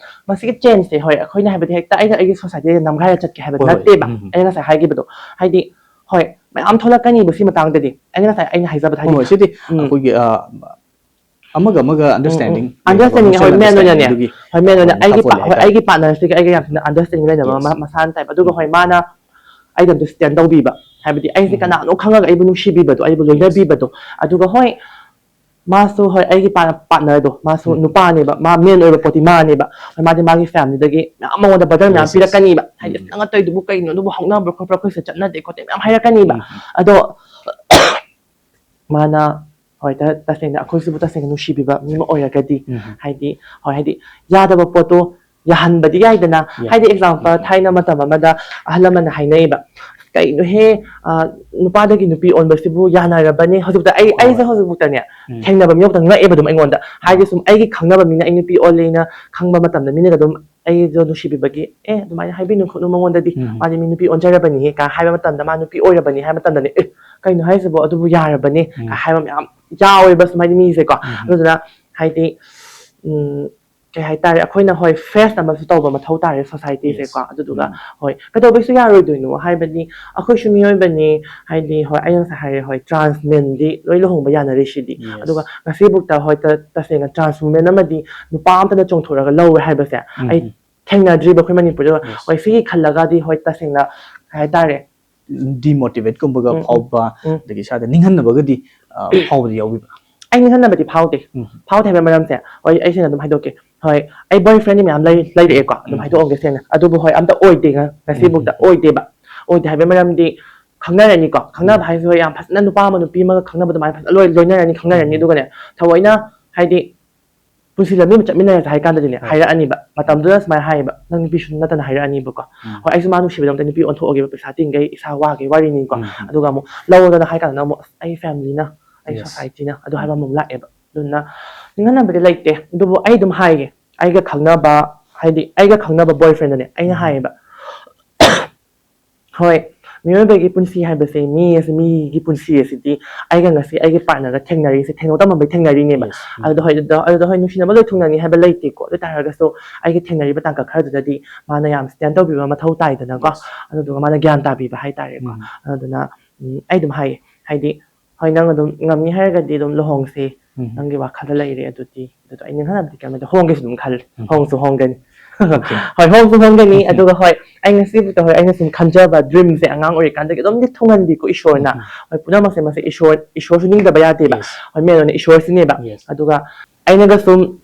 ꯃꯁꯤꯒꯤ ꯆꯦꯟꯖꯁꯦ, ꯍꯣꯏ, ꯑꯩꯈꯣꯏꯅ ꯍꯥꯏꯕꯗꯤ ꯍꯦꯛꯇ ꯑꯩꯅ ꯑꯩꯒꯤ ꯁꯣꯁꯥꯏꯇꯤꯗ ꯅꯝꯒꯥꯏꯔ ꯆꯠꯀꯦ ꯍꯥꯏꯕ ꯍꯣꯏ, ꯍꯣꯏ. ꯅꯠꯇꯦꯕ꯫ ꯎꯝ, ꯎꯝ. ꯑꯩꯅ ꯉꯁꯥꯏ ꯍꯥꯏꯈꯤꯕꯗꯣ, ꯍꯥꯏꯗꯤ, ꯍꯣꯏ, ꯃꯌꯥꯝ ꯊꯣꯛꯂꯛꯀꯅꯤꯕ ꯁꯤ ꯃꯇꯥꯡꯗꯗꯤ꯫ ꯑꯩꯅ ꯉꯁꯥꯏ ꯑꯩꯅ ꯍꯥꯏꯖꯕꯗ, ꯍꯣꯏ, ꯍꯥꯏꯗꯤ, ꯍꯣꯏ, ꯁꯤꯗꯤ ꯎꯝ. ꯑꯩꯈꯣꯏꯒꯤ, ꯑ, ꯑꯃꯒ ꯑꯃꯒ ꯎꯝ, ꯑꯟꯗꯔꯁꯇꯦꯟꯗꯤꯡ, ꯎꯝ. ꯑꯟꯗꯔꯁꯇꯦꯟꯗꯤꯡ, ꯍꯣꯏ, ꯃꯦꯟ ꯑꯣꯏꯅꯅꯦ. ꯑꯗꯨꯒꯤ ꯍꯣꯏ, ꯃꯦꯟ ꯑꯣꯏꯅ ꯃꯈꯥ ꯑꯩꯒꯤ ꯄꯣꯜꯂꯦ ꯄꯥ-, ꯍꯣꯏ, ꯍꯥꯏꯇꯥꯔꯦ. ꯑꯩꯒꯤ ꯄꯥꯔꯠꯅꯔꯁꯤꯒ ꯑꯩꯒ ꯌꯥꯝ ꯊꯤꯅ ꯑꯟꯗꯔꯁꯇꯦꯟꯗꯤꯡ ꯂꯩꯅꯕ Yes. ꯃ-, ꯃꯁꯥꯅ ꯇꯥꯏꯞ꯫ ꯑꯗꯨꯒ, ꯎꯝ. ꯍꯣꯏ, ꯃꯥꯅ ꯑꯩꯗ ꯑꯟꯗꯔꯁꯇꯦꯟ ꯇꯧꯕꯤꯕ, ꯍꯥꯏꯕꯗꯤ ꯑꯩꯁꯦ ꯎꯝ. ꯀꯅꯥꯅꯣ ꯈꯪꯉꯒ ꯑꯩꯕꯨ ꯅꯨꯡꯁꯤꯕꯤꯕꯗꯣ, ꯑꯩꯕꯨ Yes. ꯂꯣꯏꯅꯕꯤꯕꯗꯣ꯫ ꯑꯗꯨꯒ, ꯍꯣꯏ, ꯃꯥꯁꯨ, ꯍꯣꯏ, ꯑꯩꯒꯤ ꯄꯥ-, ꯄꯥꯔꯠꯅꯔꯗꯣ, ꯃꯥꯁꯨ ꯎꯝ. ꯅꯨꯄꯥꯅꯦꯕ, ꯃꯥ ꯃꯦꯟ ꯑꯣꯏꯕ ꯄꯣꯠꯇꯤ ꯃꯥꯅꯦꯕ꯫ ꯍꯣꯏ, ꯃꯥꯗꯤ ꯃꯥꯒꯤ ꯐꯦꯃꯤꯂꯤꯗꯒꯤ ꯃꯌꯥꯝ ꯃꯉꯣꯟꯗ ꯕꯔꯗꯟ ꯃꯌꯥꯝ Yes, yes. ꯄꯤꯔꯛꯀꯅꯤꯕ꯫ ꯍꯥꯏꯗꯤ, ꯎꯝ. "ꯅꯪꯅ ꯇꯧꯔꯤꯗꯨꯕꯨ ꯀꯩꯅꯣ? ꯑꯗꯨꯕꯨ ꯍꯧꯅꯕ꯭ꯔꯣ ꯈꯣꯠꯄ꯭ꯔꯣ? ꯑꯩꯈꯣꯏꯁꯦ ꯆꯠꯅꯗꯦ ꯈꯣꯠꯇꯦ" ꯃꯌꯥꯝ ꯍꯥꯏꯔꯛꯀꯅꯤꯕ꯫ ꯎꯝ. ꯑꯗꯣ ꯃꯥꯅ, ꯍꯣꯏ, ꯇ-, ꯇꯁꯦꯡꯅ ꯑꯩꯈꯣꯏꯁꯤꯕꯨ ꯇꯁꯦꯡꯅ ꯅꯨꯡꯁꯤꯕꯤꯕ ꯃꯤ ꯑꯃ ꯑꯣꯏꯔꯒꯗꯤ, ꯎꯝ. ꯍꯥꯏꯗꯤ, ꯍꯣꯏ, ꯍꯥꯏꯗꯤ, ꯌꯥꯗꯕ ꯄꯣꯠꯇꯣ ꯌꯥꯍꯟꯕꯗꯤ ꯌꯥꯏꯗꯅ꯫ ꯌꯥꯏ. ꯍꯥꯏꯗꯤ, ꯑꯦꯛꯖꯥꯝꯄꯜ, ꯎꯝ. ꯊꯥꯏꯅ ꯃꯇꯝ ꯑꯃꯗ ꯑꯍꯜ ꯂꯃꯟꯅ ꯍꯥꯏꯅꯩꯕ, "ꯀꯩꯅꯣꯍꯦ, ꯑ, ꯅꯨꯄꯥꯗꯒꯤ ꯅꯨꯄꯤ ꯑꯣꯟꯕꯁꯤꯕꯨ ꯌꯥꯅꯔꯕꯅꯦ?" ꯍꯧꯖꯤꯛꯇ ꯑꯩ, ꯍꯣꯏ. ꯑꯩꯁꯦ ꯍꯧꯖꯤꯛꯐꯥꯎꯗꯅꯦ, ꯎꯝ. ꯊꯦꯡꯅꯕ ꯃꯤꯑꯣꯏꯗ ꯉꯛꯑꯦꯕ ꯑꯗꯨꯝ ꯑꯩꯉꯣꯟꯗ꯫ ꯍꯥꯏꯗꯤ, ꯑꯥ. ꯁꯨꯝ ꯑꯩꯒꯤ ꯈꯪꯅꯕ ꯃꯤꯅ ꯑꯩ ꯅꯨꯄꯤ ꯑꯣꯜꯂꯦꯅ ꯈꯪꯕ ꯃꯇꯝꯗ, ꯃꯤꯅꯒ ꯑꯗꯨꯝ ꯑꯩꯗꯣ ꯅꯨꯡꯁꯤꯕꯤꯕꯒꯤ, "ꯑꯦ, ꯑꯗꯨꯃꯥꯏꯅ ꯍꯥꯏꯕꯤꯅꯨ ꯈꯣꯠꯅꯨ ꯃꯉꯣꯟꯗꯗꯤ, ꯎꯝ. ꯃꯥꯗꯤ ꯃꯤ ꯅꯨꯄꯤ ꯑꯣꯟꯖꯔꯕꯅꯤꯍꯦ" ꯀꯥꯏ ꯍꯥꯏꯕ ꯃꯇꯝꯗ, ꯃꯥ ꯅꯨꯄꯤ ꯑꯣꯏꯔꯕꯅꯤ ꯍꯥꯏꯕ ꯃꯇꯝꯗꯅꯦ, "ꯑꯦ, ꯀꯩꯅꯣ ꯍꯥꯏꯁꯤꯕꯣ? ꯑꯗꯨꯕꯨ ꯌꯥꯔꯕꯅꯦ?" ꯎꯝ. ꯀꯥꯏ ꯍꯥꯏꯕ ꯃꯌꯥꯝ ꯌꯥꯎꯋꯦꯕ, ꯁꯨꯃꯥꯏꯅ ꯃꯤꯁꯦꯀꯣ꯫ ꯎꯝ. ꯑꯗꯨꯗꯨꯅ, ꯍꯥꯏꯗꯤ, ꯎꯝ, ꯀꯩ ꯍꯥꯏꯇꯥꯔꯦ, ꯑꯩꯈꯣꯏꯅ, ꯍꯣꯏ, ꯐꯦꯁ ꯑꯃꯁꯨ ꯇꯧꯕ ꯃꯊꯧ ꯇꯥꯔꯦ ꯁꯣꯁꯥꯏꯇꯤꯁꯦꯀꯣ꯫ Yes. ꯑꯗꯨꯗꯨꯒ, ꯎꯝ. ꯍꯣꯏ, ꯀꯩꯗꯧꯕꯩꯁꯨ ꯌꯥꯔꯣꯏꯗꯣꯏꯅꯣ? ꯍꯥꯏꯕꯗꯤ, ꯑꯩꯈꯣꯏꯁꯨ ꯃꯤꯑꯣꯏꯕꯅꯤ, ꯍꯥꯏꯗꯤ, ꯍꯣꯏ, ꯑꯩꯅ ꯉꯁꯥꯏ ꯍꯥꯏꯔꯦ, ꯍꯣꯏ, ꯇ꯭ꯔꯥꯟꯁ ꯃꯦꯟꯗꯤ ꯂꯣꯏ ꯂꯨꯍꯣꯡꯕ ꯌꯥꯅꯔꯤꯁꯤꯗꯤ꯫ Yes. ꯑꯗꯨꯒ ꯉꯁꯤꯕꯨꯛꯇ, ꯍꯣꯏ, ꯇ-, ꯇꯁꯦꯡꯅ ꯇ꯭ꯔꯥꯟꯁ ꯋꯨꯃꯦꯟ ꯑꯃꯗꯤ ꯅꯨꯄꯥ ꯑꯝꯇꯅ ꯆꯣꯡꯊꯣꯔꯒ ꯂꯧꯋꯦ ꯍꯥꯏꯕꯁꯦ, ꯎꯝ. ꯑꯩ ꯊꯦꯡꯅꯗ꯭ꯔꯤꯕ ꯑꯩꯈꯣꯏ ꯃꯅꯤꯄꯨꯔꯗ꯫ Yes. ꯍꯣꯏ, ꯁꯤꯒꯤ ꯈꯜꯂꯒꯗꯤ, ꯍꯣꯏ, ꯇꯁꯦꯡꯅ, ꯀꯩ ꯍꯥꯏꯇꯥꯔꯦ, ꯗꯤꯃꯣꯇꯤꯚꯦꯠꯀꯨꯝꯕꯒ ꯎꯝ, ꯎꯝ. ꯐꯥꯎꯕ, ꯎꯝ. ꯑꯗꯒꯤ ꯏꯁꯥꯗ ꯅꯤꯡꯍꯟꯅꯕꯒꯗꯤ, ꯑ, ꯐꯥꯎꯕꯗꯤ ꯌꯥꯎꯕꯤꯕ꯭ꯔꯥ? ꯑꯩ ꯅꯤꯡꯍꯟꯅꯕꯗꯤ ꯐꯥꯎꯗꯦ꯫ ꯎꯝ. ꯐꯥꯎꯗꯦ ꯍꯥꯏꯕꯒꯤ ꯃꯔꯝꯁꯦ, ꯍꯣꯏ, ꯑꯩ ꯁꯦꯡꯅ ꯑꯗꯨꯝ ꯍꯥꯏꯗꯣꯛꯀꯦ꯫ ꯍꯣꯏ, ꯑꯩ ꯕꯣꯏ ꯐ꯭ꯔꯦꯟꯗꯤ ꯃꯌꯥꯝ ꯂꯩ-, ꯂꯩꯔꯛꯑꯦꯀꯣ, ꯑꯗꯨꯝ ꯎꯝ. ꯍꯥꯏꯗꯣꯛꯑꯝꯒꯦ ꯁꯦꯡꯅ꯫ ꯑꯗꯨꯕꯨ, ꯍꯣꯏ, ꯑꯝꯇ ꯑꯣꯏꯗꯦ, ꯉ-, ꯉꯁꯤꯕꯨꯛꯇ ꯎꯝ. ꯑꯣꯏꯗꯦꯕ꯫ ꯑꯣꯏꯗꯦ ꯍꯥꯏꯕꯒꯤ ꯃꯔꯝꯗꯤ, ꯈꯪꯅꯔꯅꯤꯀꯣ꯫ ꯈꯪꯅꯕ ꯍꯥꯏꯁꯦ ꯍꯣꯏ, ꯌꯥꯝ ꯐꯖꯅ ꯅꯨꯄꯥ ꯑꯃ ꯅꯨꯄꯤ ꯑꯃꯒ ꯈꯪꯅꯕ ꯑꯗꯨꯃꯥꯏꯅ ꯐꯖꯅ ꯂꯣꯏ ꯂꯣꯏꯅꯔꯅꯤ, ꯈꯪꯅꯔꯅꯤ꯫ ꯑꯗꯨꯒꯅꯦ, ꯊꯑꯣꯏꯅ ꯍꯥꯏꯗꯤ ꯄꯨꯟꯁꯤ ꯂꯝꯕꯤ ꯑꯃ ꯆꯠꯃꯤꯟꯅꯔꯁꯦ ꯍꯥꯏ ꯀꯥꯟꯗꯗꯤꯅꯦ, ꯍꯥꯏꯔꯛꯑꯅꯤꯕ꯫ ꯃꯇꯝꯗꯨꯗ ꯁꯨꯃꯥꯏꯅ ꯍꯥꯏꯌꯦꯕ, "ꯅꯪ ꯅꯨꯄꯤꯁꯨ ꯅꯠꯇꯅ" ꯍꯥꯏꯔꯛꯑꯅꯤꯕꯀꯣ꯫ ꯍꯣꯏ, ꯑꯩꯁꯨ ꯃꯥ ꯅꯨꯡꯁꯤꯕꯗ ꯑꯝꯇ ꯅꯨꯄꯤ ꯑꯣꯟꯊꯣꯛꯑꯒꯦꯕ, ꯄꯩꯁꯥ ꯇꯤꯡꯈꯩ, ꯏꯁꯥ ꯋꯥꯈꯩ ꯋꯥꯔꯤꯅꯤꯀꯣ꯫ ꯑꯗꯨꯒ ꯑꯃꯨꯛ ꯂꯧꯔꯣꯗꯅ ꯍꯥꯏ ꯀꯥꯟꯗꯅ ꯑꯃꯨꯛ, "ꯑꯁ, ꯑꯩ ꯐꯦꯃꯤꯂꯤꯅ, ꯑꯩ ꯁꯣꯁꯥꯏꯇꯤꯅ" ꯑꯗꯨ ꯍꯥꯏꯕ ꯑꯃꯨꯛ ꯂꯥꯛꯑꯦꯕ꯫ ꯑꯗꯨꯅ ꯅꯤꯡꯍꯟꯅꯕꯗꯤ ꯂꯩꯇꯦ꯫ ꯑꯗꯨꯕꯨ ꯑꯩ ꯑꯗꯨꯝ ꯍꯥꯏꯒꯦ, ꯑꯩꯒ ꯈꯪꯅꯕ, ꯍꯥꯏꯗꯤ ꯑꯩꯒ ꯈꯪꯅꯕ ꯕꯣꯏ ꯐ꯭ꯔꯦꯟꯗꯅꯦ ꯑꯩꯅ ꯍꯥꯏꯌꯦꯕ, "ꯍꯣꯏ, ꯃꯤꯑꯣꯏꯕꯒꯤ ꯄꯨꯟꯁꯤ ꯍꯥꯏꯕꯁꯦ, ꯃꯤ ꯑꯁꯤ, ꯃꯤꯒꯤ ꯄꯨꯟꯁꯤ ꯑꯁꯤꯗꯤ ꯑꯩꯒ ꯉꯁꯤ ꯑꯩꯒꯤ ꯄꯥꯔꯠꯅꯔꯒ ꯊꯦꯡꯅꯔꯤꯁꯦ ꯊꯦꯡꯅꯧ ꯇꯝꯃꯝꯕꯩ ꯊꯦꯡꯅꯔꯤꯅꯦꯕ꯫ ꯑꯗꯨꯗ ꯍꯣꯏ, ꯑꯗꯨꯗ, ꯑꯗꯨꯗ ꯍꯣꯏ, ꯅꯨꯡꯁꯤꯅꯕ ꯂꯣꯏ ꯊꯨꯡꯅꯅꯤ ꯍꯥꯏꯕ ꯂꯩꯇꯦꯀꯣ꯫ ꯑꯗꯨ ꯑꯣꯏ ꯇꯥꯔꯒꯁꯨ ꯑꯩꯒ ꯊꯦꯡꯅꯔꯤꯕ ꯇꯥꯡꯀꯛ ꯈꯔꯗꯨꯗꯗꯤ ꯃꯥꯅ ꯌꯥꯝ ꯁ꯭ꯇꯦꯟ ꯇꯧꯕꯤꯕ ꯃꯊꯧ ꯇꯥꯏꯗꯅꯀꯣ꯫ ꯑꯗꯨꯗꯨꯒ ꯃꯥꯅ ꯒ꯭ꯌꯥꯟ ꯇꯥꯕꯤꯕ ꯍꯥꯏꯇꯥꯔꯦꯀꯣ꯫ ꯑꯗꯨꯗꯨꯅ, ꯎꯝ, ꯑꯩ ꯑꯗꯨꯝ ꯍꯥꯏꯌꯦ, ꯍꯥꯏꯗꯤ, ꯍꯣꯏ, ꯅꯪ ꯑꯗꯨꯝ ꯉꯝꯅꯤ ꯍꯥꯏꯔꯒꯗꯤ ꯑꯗꯨꯝ ꯂꯨꯍꯣꯡꯁꯤ, ꯅꯪꯒꯤ ꯋꯥꯈꯜꯗ ꯂꯩꯔꯦ ꯑꯗꯨꯗꯤ꯫ ꯑꯗꯨꯗꯣ ꯑꯩ ꯅꯤꯡꯍꯟꯅꯕꯗꯤ ꯀꯩꯝ ꯂꯩꯇꯦ, ꯍꯣꯡꯒꯦꯁꯨ ꯑꯗꯨꯝ ꯈꯜꯂꯤ, ꯍꯣꯡꯁꯨ ꯍꯣꯡꯒꯅꯤ꯫ ꯍꯣꯏ, ꯍꯣꯡꯁꯨ ꯍꯣꯡꯒꯅꯤ꯫ ꯑꯗꯨꯒ ꯍꯣꯏ, ꯑꯩ ꯉꯁꯤꯕꯨꯛꯇ, ꯍꯣꯏ, ꯑꯩꯅ ꯁꯨꯝ ꯈꯟꯖꯕ ꯗ꯭ꯔꯤꯝꯁꯦ ꯑꯉꯥꯡ ꯑꯣꯏꯔꯤꯀꯥꯟꯗꯒꯤ ꯑꯗꯨꯝꯗꯤ ꯊꯨꯡꯍꯟꯕꯤꯀꯣ ꯏꯁꯣꯔꯅ꯫ ꯍꯣꯏ, ꯄꯨꯝꯅꯃꯛꯁꯦ ꯃꯁꯤ ꯏꯁꯣꯔ, ꯏꯁꯣꯔꯁꯨ ꯅꯤꯡꯗꯕ ꯌꯥꯗꯦꯕ꯫ ꯍꯣꯏ, ꯃꯦꯟ ꯑꯣꯏꯅ ꯏꯁꯣꯔꯁꯤꯅꯦꯕ꯫ ꯑꯗꯨꯒ ꯑꯩꯅꯒ ꯁꯨꯝ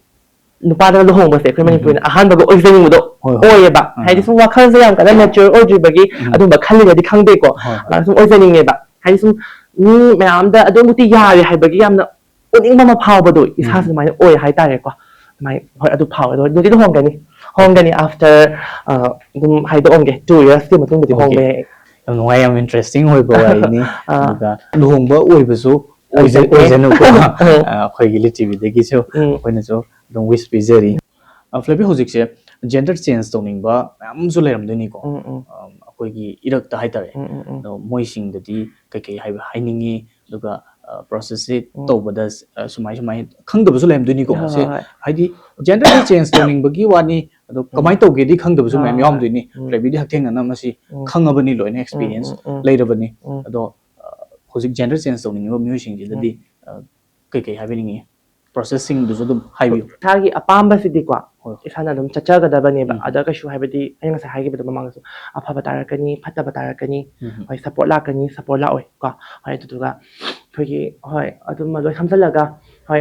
ꯅꯨꯄꯥꯗꯒ ꯂꯨꯍꯣꯡꯕꯁꯦ ꯑꯩꯈꯣꯏ ꯃꯅꯤꯄꯨꯔꯅ ꯑꯍꯥꯟꯕꯒ ꯑꯣꯏꯖꯅꯤꯡꯕꯗꯣ ꯍꯣꯏ, ꯍꯣꯏ꯫ ꯑꯣꯏꯌꯦꯕ꯫ ꯍꯥꯏꯗꯤ ꯁꯨꯝ ꯋꯥꯈꯜꯁꯦ ꯌꯥꯝ ꯀꯟꯅ ꯃꯦꯆ꯭ꯌꯣꯔ ꯑꯣꯏꯗ꯭ꯔꯤꯕꯒꯤ ꯑꯗꯨꯝꯕ ꯈꯜꯂꯤꯔꯗꯤ ꯈꯪꯗꯦꯀꯣ꯫ ꯍꯣꯏ, ꯍꯣꯏ꯫ ꯑꯗꯨꯃꯥꯏꯅ ꯁꯨꯝ ꯑꯣꯏꯖꯅꯤꯡꯉꯦꯕ꯫ ꯍꯥꯏꯗꯤ ꯁꯨꯝ ꯃꯤ ꯃꯌꯥꯝꯗ ꯑꯗꯨꯃꯛꯇꯤ ꯌꯥꯔꯦ ꯍꯥꯏꯕꯒꯤ ꯌꯥꯝꯅ ꯎꯅꯤꯡꯕ ꯑꯃ ꯐꯥꯎꯕꯗꯣ ꯏꯁꯥꯁꯦ ꯑꯗꯨꯃꯥꯏꯅ ꯑꯣꯏ ꯍꯥꯏꯇꯥꯔꯦꯀꯣ꯫ ꯑꯗꯨꯃꯥꯏꯅ, ꯍꯣꯏ, ꯑꯗꯨ ꯐꯥꯎꯋꯦ꯫ ꯑꯗꯣ ꯍꯧꯖꯤꯛꯇꯤ ꯂꯨꯍꯣꯡꯒꯅꯤ, ꯍꯣꯡꯒꯅꯤ꯫ ꯑꯥꯐꯇꯔ, ꯑꯗꯨꯝ ꯍꯥꯏꯗꯣꯛꯑꯝꯒꯦ, ꯇꯨ ꯌꯔꯁꯀꯤ ꯃꯇꯨꯡꯗꯗꯤ ꯍꯣꯡꯕ ꯌꯥꯏ꯫ ꯌꯥꯝ ꯅꯨꯡꯉꯥꯏ, ꯌꯥꯝ ꯏꯟꯇꯔꯦꯁꯇꯤꯡ ꯑꯣꯏꯕ ꯋꯥꯔꯤꯅꯤ꯫ ꯑꯗꯨꯒ ꯂꯨꯍꯣꯡꯕ ꯑꯣꯏꯕꯁꯨ ꯑꯣꯏꯖ-, ꯑꯣꯏꯖꯅꯨꯀꯣ꯫ ꯑꯩꯈꯣꯏꯒꯤ ꯂꯤꯠ ꯇꯤꯚꯤꯗꯒꯤꯁꯨ ꯑꯩꯈꯣꯏꯅꯁꯨ ꯑꯗꯨꯝ ꯋꯤꯁ ꯄꯤꯖꯔꯤ꯫ ꯑ, ꯐ꯭ꯂꯦꯕꯤ, ꯍꯧꯖꯤꯛꯁꯦ ꯖꯦꯟꯗꯔ ꯆꯦꯟꯖ ꯇꯧꯅꯤꯡꯕ ꯃꯌꯥꯝ ꯑꯃꯁꯨ ꯂꯩꯔꯝꯗꯣꯏꯅꯤꯀꯣ꯫ ꯑ, ꯑꯩꯈꯣꯏꯒꯤ ꯏꯔꯛꯇ ꯍꯥꯏꯇꯥꯔꯦ꯫ ꯑꯗꯣ ꯃꯣꯏꯁꯤꯡꯗꯗꯤ ꯀꯩꯀꯩ ꯍꯥꯏꯕ, ꯍꯥꯏꯅꯤꯡꯉꯤ? ꯑꯗꯨꯒ, ꯑ, ꯄ꯭ꯔꯣꯁꯦꯁꯁꯦ ꯇꯧꯕꯗ, ꯑ, ꯁꯨꯃꯥꯏ ꯁꯨꯃꯥꯏ ꯈꯪꯗꯕꯁꯨ ꯂꯩꯔꯝꯗꯣꯏꯅꯤꯀꯣ꯫ ꯍꯣꯏ, ꯃꯁꯤ ꯍꯣꯏ, ꯍꯣꯏ꯫ ꯍꯥꯏꯗꯤ ꯖꯦꯟꯗꯔꯁꯦ ꯆꯦꯟꯖ ꯇꯧꯅꯤꯡꯕꯒꯤ ꯋꯥꯅꯤ, ꯑꯗꯣ ꯀꯃꯥꯏꯅ ꯇꯧꯒꯦꯗꯤ ꯈꯪꯗꯕꯁꯨ ꯃꯌꯥꯝ ꯌꯥꯎꯔꯝꯗꯣꯏꯅꯤ꯫ ꯐ꯭ꯂꯦꯕꯤꯗꯤ ꯍꯛꯊꯦꯡꯅꯅ ꯃꯁꯤ ꯈꯪꯉꯕꯅꯤ, ꯂꯣꯏꯅ ꯑꯦꯛꯁꯄꯤꯔꯤꯌꯦꯟꯁ ꯂꯩꯔꯕꯅꯤ꯫ ꯑꯗꯣ, ꯑ, ꯍꯧꯖꯤꯛ ꯖꯦꯟꯗꯔ ꯆꯦꯟꯖ ꯇꯧꯅꯤꯡꯉꯤꯕ ꯃꯤꯑꯣꯏꯁꯤꯡꯁꯤꯗꯗꯤ, ꯑ, ꯀꯩꯀꯩ ꯍꯥꯏꯕꯤꯅꯤꯡꯉꯤ? ꯄ꯭ꯔꯣꯁꯦꯁꯁꯤꯡꯗꯨꯁꯨ ꯑꯗꯨꯝ ꯍꯥꯏꯕꯤꯌꯨ꯫ ꯏꯁꯥꯒꯤ ꯑꯄꯥꯝꯕꯁꯤꯗꯤꯀꯣ, ꯍꯣꯏ, ꯍꯣꯏ꯫ ꯏꯁꯥꯅ ꯑꯗꯨꯝ ꯆꯠꯆꯒꯗꯕꯅꯦꯕ꯫ ꯑꯗ ꯀꯩꯁꯨ, ꯍꯥꯏꯕꯗꯤ, ꯑꯩꯅ ꯉꯁꯥꯏ ꯍꯥꯏꯈꯤꯕꯗꯣ ꯃꯃꯥꯡꯗꯁꯨ, ꯑꯐꯕ ꯇꯥꯔꯛꯀꯅꯤ, ꯐꯠꯇꯕ ꯇꯥꯔꯛꯀꯅꯤ, ꯍꯣꯏ, ꯁꯞꯄꯣꯔꯠ ꯂꯥꯛꯀꯅꯤ, ꯁꯞꯄꯣꯔꯠ ꯂꯥꯛꯑꯣꯏ ꯀꯣ, ꯍꯣꯏ, ꯑꯗꯨꯗꯨꯒ ꯑꯩꯈꯣꯏꯒꯤ, ꯍꯣꯏ, ꯑꯗꯨꯝꯕ ꯂꯣꯏ ꯈꯝꯖꯜꯂꯒ, ꯍꯣꯏ,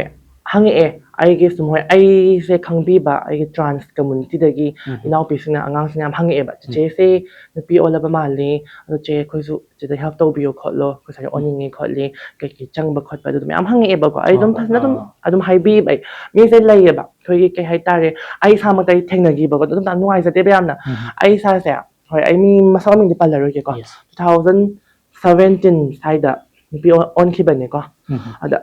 ꯍꯪꯉꯛꯑꯦ꯫ ꯑꯩꯒꯤ ꯁꯨꯝ, ꯍꯣꯏ, ꯑꯩꯁꯦ ꯈꯪꯕꯤꯕ ꯑꯩꯒꯤ ꯇ꯭ꯔꯥꯟꯁ ꯀꯝꯃꯨꯅꯤꯇꯤꯗꯒꯤ ꯏꯅꯥꯎꯄꯤꯁꯤꯡꯅ, ꯑꯉꯥꯡꯁꯤꯡꯅ ꯌꯥꯝ ꯍꯪꯉꯛꯑꯦꯕ, "ꯆꯤꯆꯦꯁꯦ ꯅꯨꯄꯤ ꯑꯣꯜꯂꯕ ꯃꯥꯜꯂꯤ, ꯑꯗꯣ ꯆꯦ, ꯑꯩꯈꯣꯏꯁꯨ ꯆꯦꯗ ꯍꯦꯜꯞ ꯇꯧꯕꯤꯌꯣ ꯈꯣꯠꯂꯣ, ꯑꯩꯈꯣꯏ ꯁꯨꯃꯥꯏꯅ ꯑꯣꯟꯅꯤꯡꯉꯦ ꯈꯣꯠꯂꯤ, ꯀꯩꯀꯩ ꯆꯪꯕ ꯈꯣꯠꯄ", ꯑꯗꯨ ꯃꯌꯥꯝ ꯍꯪꯉꯛꯑꯦꯕꯀꯣ꯫ ꯑꯩ ꯑꯗꯨꯝ ꯐꯖꯅ ꯑꯗꯨꯝ ꯑꯗꯨꯝ ꯍꯥꯏꯕꯤꯕ꯫ ꯑꯩ ꯃꯤꯁꯦ ꯂꯩꯌꯦꯕ, ꯑꯩꯈꯣꯏꯒꯤ ꯀꯩ ꯍꯥꯏꯇꯥꯔꯦ, ꯑꯩ ꯏꯁꯥꯃꯛꯇ ꯑꯩ ꯊꯦꯡꯅꯈꯤꯕꯀꯣ, ꯑꯗꯨꯝ ꯌꯥꯝ ꯅꯨꯡꯉꯥꯏꯖꯗꯦꯕ ꯌꯥꯝꯅ꯫ ꯑꯩ ꯏꯁꯥꯁꯦ, ꯍꯣꯏ, ꯑꯩ ꯃꯤ ꯃꯁꯛ ꯃꯃꯤꯡꯗꯤ ꯄꯜꯂꯔꯣꯏꯒꯦꯀꯣ꯫ Yes. Two thousand seventeen ꯁ꯭ꯋꯥꯏꯗ ꯅꯨꯄꯤ ꯑꯣꯟꯈꯤꯕꯅꯦꯀꯣ꯫ ꯑꯗ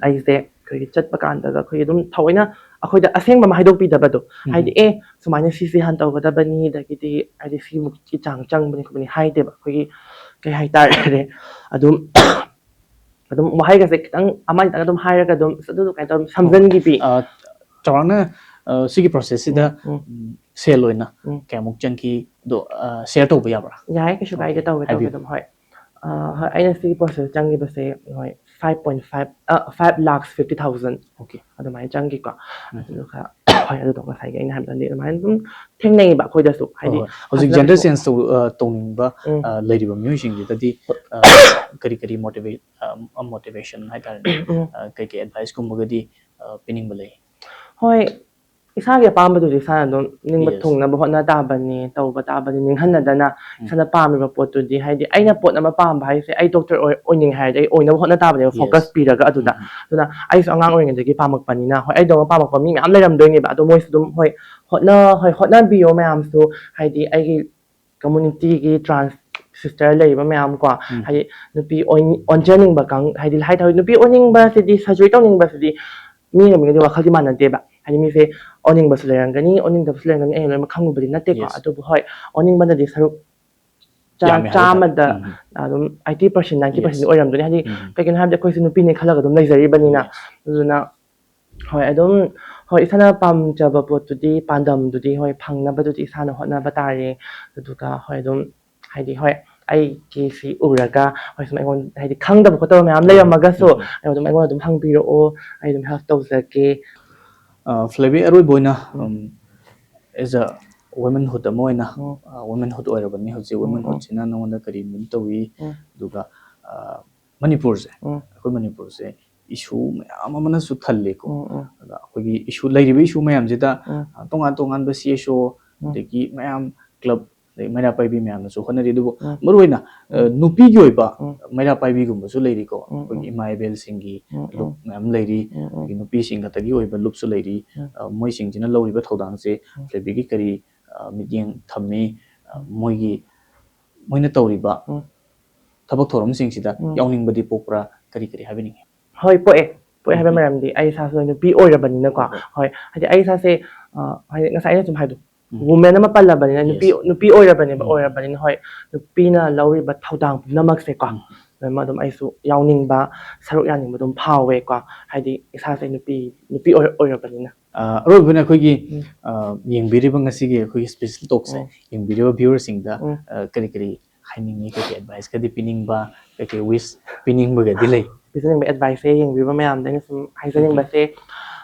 ꯑꯩꯁꯦ ꯑꯩꯈꯣꯏꯒꯤ ꯆꯠꯄ ꯀꯥꯟꯗꯒ ꯑꯩꯈꯣꯏꯒꯤ ꯑꯗꯨꯝ ꯊꯑꯣꯏꯅ ꯑꯩꯈꯣꯏꯗ ꯑꯁꯦꯡꯕ ꯑꯃ ꯍꯥꯏꯗꯣꯛꯄꯤꯗꯕꯗꯣ꯫ ꯍꯥꯏꯗꯤ, "ꯑꯦ, ꯁꯨꯃꯥꯏꯅ ꯁꯤꯁꯤ ꯍꯥꯟꯅ ꯇꯧꯒꯗꯕꯅꯤ, ꯑꯗꯒꯤꯗꯤ ꯍꯥꯏꯗꯤ ꯁꯤꯃꯨꯛꯀꯤ ꯆꯥꯡ ꯆꯪꯕꯅꯤ ꯈꯣꯠꯄꯅꯤ" ꯍꯥꯏꯗꯦꯕ꯫ ꯑꯩꯈꯣꯏꯒꯤ ꯀꯩ ꯍꯥꯏꯇꯥꯔꯦ, ꯑꯗꯨꯝ ꯑꯗꯨꯝ ꯋꯥꯍꯩꯒꯁꯦ ꯈꯤꯇꯪ ꯑꯃ ꯑꯅꯤꯇꯪ ꯑꯗꯨꯝ ꯍꯥꯏꯔꯒ ꯑꯗꯨꯝ ꯑꯁ ꯑꯗꯨꯗꯣ ꯀꯩꯅꯣ ꯇꯧꯔ ꯁꯝꯖꯟꯈꯤꯕꯤ꯫ ꯆꯥꯎꯔꯥꯛꯅ, ꯑ, ꯁꯤꯒꯤ ꯄ꯭ꯔꯣꯁꯦꯁꯁꯤꯗ ꯁꯦꯜ ꯑꯣꯏꯅ ꯀꯌꯥꯃꯨꯛ ꯆꯪꯈꯤ? ꯑꯗꯣ ꯁꯤꯌꯔ ꯇꯧꯕ ꯌꯥꯕ꯭ꯔꯥ? ꯌꯥꯏ, ꯀꯩꯁꯨ ꯀꯥꯏꯗꯦ, ꯇꯧꯒꯦ ꯇꯧꯒꯦ ꯑꯗꯨꯝ꯫ ꯍꯣꯏ꯫ ꯑ, ꯍꯣꯏ, ꯑꯩꯅ ꯁꯤꯒꯤ ꯄ꯭ꯔꯣꯁꯦꯁ ꯆꯪꯈꯤꯕꯁꯦ, ꯍꯣꯏ, five point five, ꯑ, five lakhs fifty thousand꯫ Okay. ꯑꯗꯨꯃꯥꯏꯅ ꯆꯪꯈꯤꯀꯣ꯫ ꯑꯗꯨꯒ, ꯍꯣꯏ, ꯑꯗꯨꯗꯣ ꯉꯁꯥꯏꯒꯤ ꯑꯩꯅ ꯍꯥꯏꯕꯗꯗꯤ ꯑꯗꯨꯃꯥꯏꯅ ꯑꯗꯨꯝ ꯊꯦꯡꯅꯩꯌꯦꯕ ꯑꯩꯈꯣꯏꯗꯁꯨ, ꯍꯥꯏꯗꯤ꯫ ꯍꯧꯖꯤꯛ ꯖꯦꯟꯗꯔ ꯆꯦꯟꯖ ꯇꯧꯅꯤꯡꯕ, ꯑ, ꯂꯩꯔꯤꯕ ꯃꯤꯑꯣꯏꯁꯤꯡꯁꯤꯗꯗꯤ, ꯑ, ꯀꯔꯤ ꯀꯔꯤ ꯃꯣꯇꯤꯚꯦ-, ꯑ, ꯃꯣꯇꯤꯚꯦꯁꯟ ꯍꯥꯏꯇꯥꯔꯦꯅꯦ, ꯑ, ꯀꯩꯀꯩ ꯑꯦꯗꯚꯥꯏꯁꯀꯨꯝꯕꯒꯗꯤ, ꯑ, ꯄꯤꯅꯤꯡꯕ ꯂꯩ? ꯍꯣꯏ, ꯏꯁꯥꯒꯤ ꯑꯄꯥꯝꯕꯗꯨꯗꯤ ꯏꯁꯥꯅ ꯑꯗꯨꯝ ꯅꯤꯡꯕ ꯊꯨꯡꯅꯕ ꯍꯣꯠꯅ ꯇꯥꯕꯅꯤ, ꯇꯧꯕ ꯇꯥꯕꯅꯤ, ꯅꯤꯡꯍꯟꯅꯗꯅ꯫ ꯏꯁꯥꯅ ꯄꯥꯝꯃꯤꯕ ꯄꯣꯠꯇꯨꯗꯤ, ꯍꯥꯏꯗꯤ, ꯑꯩꯅ ꯄꯣꯠ ꯑꯃ ꯄꯥꯝꯕ ꯍꯥꯏꯁꯦ, ꯑꯩ ꯗꯣꯛꯇꯔ ꯑꯣꯏ-, ꯑꯣꯏꯅꯤꯡꯉꯦ ꯍꯥꯏꯔꯗꯤ ꯑꯩ ꯑꯣꯏꯅꯕ ꯍꯣꯠꯅ ꯇꯥꯕꯅꯦꯕ, ꯐꯣꯀꯁ ꯄꯤꯔꯒ꯫ ꯑꯗꯨꯗ, ꯑꯗꯨꯅ ꯑꯩꯁꯨ ꯑꯉꯥꯡ ꯑꯣꯏꯔꯤꯉꯩꯗꯒꯤ ꯄꯥꯝꯃꯛꯄꯅꯤꯅ, ꯍꯣꯏ, ꯑꯩꯗꯧꯅ ꯄꯥꯝꯃꯛꯄ ꯃꯤ ꯃꯌꯥꯝ ꯂꯩꯔꯝꯗꯣꯏꯅꯦꯕ, ꯑꯗꯣ ꯃꯣꯏꯁꯨ ꯑꯗꯨꯝ, ꯍꯣꯏ, ꯍꯣꯠꯅ-, ꯍꯣꯏ, ꯍꯣꯠꯅꯕꯤꯌꯣ ꯃꯌꯥꯝꯁꯨ, ꯍꯥꯏꯗꯤ, ꯑꯩꯒꯤ ꯀꯝꯃꯨꯅꯤꯇꯤꯒꯤ ꯇ꯭ꯔꯥꯟꯁ ꯁꯤꯁꯇꯔ ꯂꯩꯔꯤꯕ ꯃꯌꯥꯝ ꯀꯣ, ꯍꯥꯏꯗꯤ, ꯅꯨꯄꯤ ꯑꯣꯏꯅꯤꯡ-, ꯑꯣꯟꯖꯅꯤꯡꯕ ꯀꯥꯡ-, ꯍꯥꯏꯗꯤ, ꯍꯥꯏ ꯇꯥꯔꯦ, ꯅꯨꯄꯤ ꯑꯣꯟꯅꯤꯡꯕꯁꯤꯗꯤ, ꯁꯔꯖꯔꯤ ꯇꯧꯅꯤꯡꯕꯁꯤꯗꯤ ꯃꯤ ꯑꯃꯒꯗꯤ ꯋꯥꯈꯜꯗꯤ ꯃꯥꯟꯅꯗꯦꯕ꯫ ꯍꯥꯏꯗꯤ, ꯃꯤꯁꯦ ꯑꯣꯟꯅꯤꯡꯕꯁꯨ ꯂꯩꯔꯝꯒꯅꯤ, ꯑꯣꯟꯅꯤꯡꯗꯕꯁꯨ ꯂꯩꯔꯝꯒꯅꯤ, ꯑꯩꯅ ꯂꯣꯏꯅꯃꯛ ꯈꯪꯉꯨꯕꯗꯤ ꯅꯠꯇꯦꯀꯣ꯫ Yes. ꯑꯗꯨꯕꯨ ꯍꯣꯏ, ꯑꯣꯟꯅꯤꯡꯕꯅꯗꯤ ꯁꯔꯨꯛ ꯆꯥ-, ꯌꯥꯝꯃꯦ ꯍꯥꯏꯕ ꯇꯥꯔꯦ꯫ ꯆꯥꯝꯃꯗ ꯑꯗꯨꯝ eighty percent, ninety percent Yes. ꯑꯣꯏꯔꯝꯗꯣꯏꯅꯤ꯫ ꯍꯥꯏꯗꯤ, ꯀꯩꯒꯤꯅꯣ ꯍꯥꯏꯕꯗ ꯑꯩꯈꯣꯏꯁꯨ ꯅꯨꯄꯤꯅꯦ ꯈꯜꯂꯒ ꯑꯗꯨꯝ ꯂꯩꯖꯔꯤꯕꯅꯤꯅ꯫ Yes. ꯑꯗꯨꯅ ꯍꯣꯏ, ꯑꯗꯨꯝ, ꯍꯣꯏ, ꯏꯁꯥꯅ ꯄꯥꯝꯖꯕ ꯄꯣꯠꯇꯨꯗꯤ, ꯄꯥꯟꯗꯝꯗꯨꯗꯤ, ꯍꯣꯏ, ꯐꯪꯅꯕꯗꯨꯗꯤ ꯏꯁꯥꯅ ꯍꯣꯠꯅꯕ ꯇꯥꯔꯦ꯫ ꯑꯗꯨꯒ, ꯍꯣꯏ, ꯑꯗꯨꯝ, ꯍꯥꯏꯗꯤ, ꯍꯣꯏ, ꯑꯩꯒꯤ ꯁꯤ ꯎꯔꯒ, ꯍꯣꯏ, ꯁꯨꯝ ꯑꯩꯉꯣꯟꯗ, ꯍꯥꯏꯗꯤ, ꯈꯪꯗꯕ ꯈꯣꯠꯇꯕ ꯃꯌꯥꯝ ꯂꯩꯔꯝꯃꯒꯁꯨ, ꯑꯩ ꯑꯗꯨꯝ, ꯑꯩꯉꯣꯟꯗ ꯑꯗꯨꯝ ꯍꯪꯕꯤꯔꯛꯑꯣ, ꯑꯩ ꯑꯗꯨꯝ ꯍꯦꯜꯞ ꯇꯧꯖꯒꯦ꯫ ꯑ, ꯐ꯭ꯂꯦꯕꯤ, ꯑꯔꯣꯏꯕ ꯑꯣꯏꯅ, ꯎꯝ, as a womanhood ꯑꯃ ꯑꯣꯏꯅ, ꯎꯝ꯫ ꯑ, womanhood ꯑꯣꯏꯔꯕꯅꯤ ꯍꯧꯖꯤꯛ꯫ ꯎꯝ, ꯎꯝ꯫ Womanhoodꯁꯤꯅ ꯅꯉꯣꯟꯗ ꯀꯔꯤ mean ꯇꯧꯏ? ꯎꯝ꯫ ꯑꯗꯨꯒ, ꯑ, ꯃꯅꯤꯄꯨꯔꯁꯦ, ꯎꯝ꯫ ꯑꯩꯈꯣꯏ ꯃꯅꯤꯄꯨꯔꯁꯦ, issue ꯃꯌꯥꯝ ꯑꯃꯅꯁꯨ ꯊꯜꯂꯤꯀꯣ꯫ ꯎꯝ, ꯎꯝ, ꯑꯗ ꯑꯩꯈꯣꯏꯒꯤ issue, ꯂꯩꯔꯤꯕ issue ꯃꯌꯥꯝꯁꯤꯗ ꯎꯝ, ꯑ, ꯇꯣꯉꯥꯟ ꯇꯣꯉꯥꯟꯕ C S O, ꯎꯝ, ꯑꯗꯒꯤ ꯃꯌꯥꯝ club, ꯑꯗꯩ ꯃꯩꯔꯥ ꯄꯥꯏꯕꯤ ꯃꯌꯥꯝꯅꯁꯨ ꯍꯣꯠꯅꯔꯤ꯫ ꯑꯗꯨꯕꯨ ꯎꯝ, ꯃꯔꯨꯑꯣꯏꯅ ꯑ, ꯎꯝ, ꯅꯨꯄꯤꯒꯤ ꯑꯣꯏꯕ ꯎꯝ, ꯃꯩꯔꯥ ꯄꯥꯏꯕꯤꯒꯨꯝꯕꯁꯨ ꯂꯩꯔꯤꯀꯣ꯫ ꯎꯝ, ꯑꯩꯈꯣꯏꯒꯤ ꯎꯝ, ꯏꯃꯥ ꯏꯕꯦꯜꯁꯤꯡꯒꯤ ꯎꯝ, ꯂꯨꯞ ꯎꯝ, ꯃꯌꯥꯝ ꯂꯩꯔꯤ, ꯎꯝ, ꯎꯝ, ꯑꯗꯒꯤ ꯅꯨꯄꯤꯁꯤꯡ ꯈꯛꯇꯒꯤ ꯑꯣꯏꯕ ꯂꯨꯞꯁꯨ ꯂꯩꯔꯤ꯫ ꯎꯝ, ꯑ, ꯃꯣꯏꯁꯤꯡꯁꯤꯅ ꯂꯧꯔꯤꯕ ꯊꯧꯗꯥꯡꯁꯦ ꯎꯝ, ꯐ꯭ꯂꯦꯕꯤꯒꯤ ꯀꯔꯤ ꯑ, ꯃꯤꯠꯌꯦꯡ ꯊꯝꯃꯤ? ꯑ, ꯎꯝ, ꯃꯣꯏꯒꯤ, ꯃꯣꯏꯅ ꯇꯧꯔꯤꯕ ꯎꯝ, ꯊꯕꯛ ꯊꯧꯔꯝꯁꯤꯡꯁꯤꯗ ꯎꯝ, ꯌꯥꯎꯅꯤꯡꯕꯗꯤ ꯄꯣꯛꯄ꯭ꯔꯥ? ꯀꯔꯤ ꯀꯔꯤ ꯍꯥꯏꯕꯤꯅꯤꯡꯉꯤ? ꯍꯣꯏ, ꯄꯣꯛꯑꯦ꯫ ꯄꯣꯛꯑꯦ ꯍꯥꯏꯕ ꯎꯝ, ꯃꯔꯝꯗꯤ ꯑꯩ ꯏꯁꯥꯁꯨ ꯅꯨꯄꯤ ꯑꯣꯏꯔꯕꯅꯤꯅꯀꯣ꯫ ꯍꯣꯏ, ꯍꯣꯏ꯫ ꯍꯣꯏ, ꯍꯥꯏꯗꯤ ꯑꯩ ꯏꯁꯥꯁꯦ, ꯑ, ꯍꯥꯏꯗꯤ ꯉꯁꯥꯏ ꯑꯩꯅ ꯁꯨꯝ ꯍꯥꯏꯗꯣ, ꯎꯝ꯫ Woman ꯑꯃ ꯄꯜꯂꯕꯅꯤꯅ, ꯅꯨꯄꯤ, Yes. ꯅꯨꯄꯤ ꯑꯣꯏꯔꯕꯅꯦꯕ, ꯎꯝ꯫ ꯑꯣꯏꯔꯕꯅꯤꯅ, ꯍꯣꯏ, ꯅꯨꯄꯤꯅ ꯂꯧꯔꯤꯕ ꯊꯧꯗꯥꯡ ꯄꯨꯝꯅꯃꯛꯁꯦꯀꯣ, ꯎꯝ꯫ ꯂꯣꯏꯅꯃꯛ ꯑꯗꯨꯝ ꯑꯩꯁꯨ ꯌꯥꯎꯅꯤꯡꯕ, ꯁꯔꯨꯛ ꯌꯥꯅꯤꯡꯕ ꯑꯗꯨꯝ ꯐꯥꯎꯋꯦꯀꯣ꯫ ꯍꯥꯏꯗꯤ ꯏꯁꯥꯁꯦ ꯅꯨꯄꯤ, ꯅꯨꯄꯤ ꯑꯣꯏꯔ-, ꯑꯣꯏꯔꯕꯅꯤꯅ꯫ ꯑ, ꯑꯔꯣꯏꯕꯅ ꯑꯩꯈꯣꯏꯒꯤ, ꯎꯝ꯫ ꯑ, ꯌꯦꯡꯕꯤꯔꯤꯕ ꯉꯁꯤꯒꯤ ꯑꯩꯈꯣꯏꯒꯤ special talkꯁꯦ ꯎꯝ꯫ ꯌꯦꯡꯕꯤꯔꯤꯕ viewerꯁꯤꯡꯗ, ꯎꯝ꯫ ꯑ, ꯀꯔꯤ ꯀꯔꯤ ꯍꯥꯏꯅꯤꯡꯉꯤ? ꯀꯔꯤ ꯀꯔꯤ adviceꯀꯗꯤ ꯄꯤꯅꯤꯡꯕ, ꯀꯔꯤ ꯀꯔꯤ wish ꯄꯤꯅꯤꯡꯕꯒꯗꯤ ꯂꯩ? ꯄꯤꯖꯅꯤꯡꯕ adviceꯁꯦ ꯌꯦꯡꯕꯤꯕ ꯃꯌꯥꯝꯗ ꯑꯩꯅ ꯁꯨꯝ ꯍꯥꯏꯖꯅꯤꯡꯕꯁꯦ,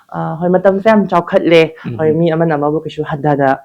ꯑ, ꯍꯣꯏ, ꯃꯇꯝꯁꯦ ꯌꯥꯝ ꯆꯥꯎꯈꯠꯂꯦ꯫ ꯎꯝ꯫ ꯍꯣꯏ, ꯃꯤ ꯑꯃꯅ ꯑꯃꯕꯨ ꯀꯩꯁꯨ ꯍꯟꯊꯅ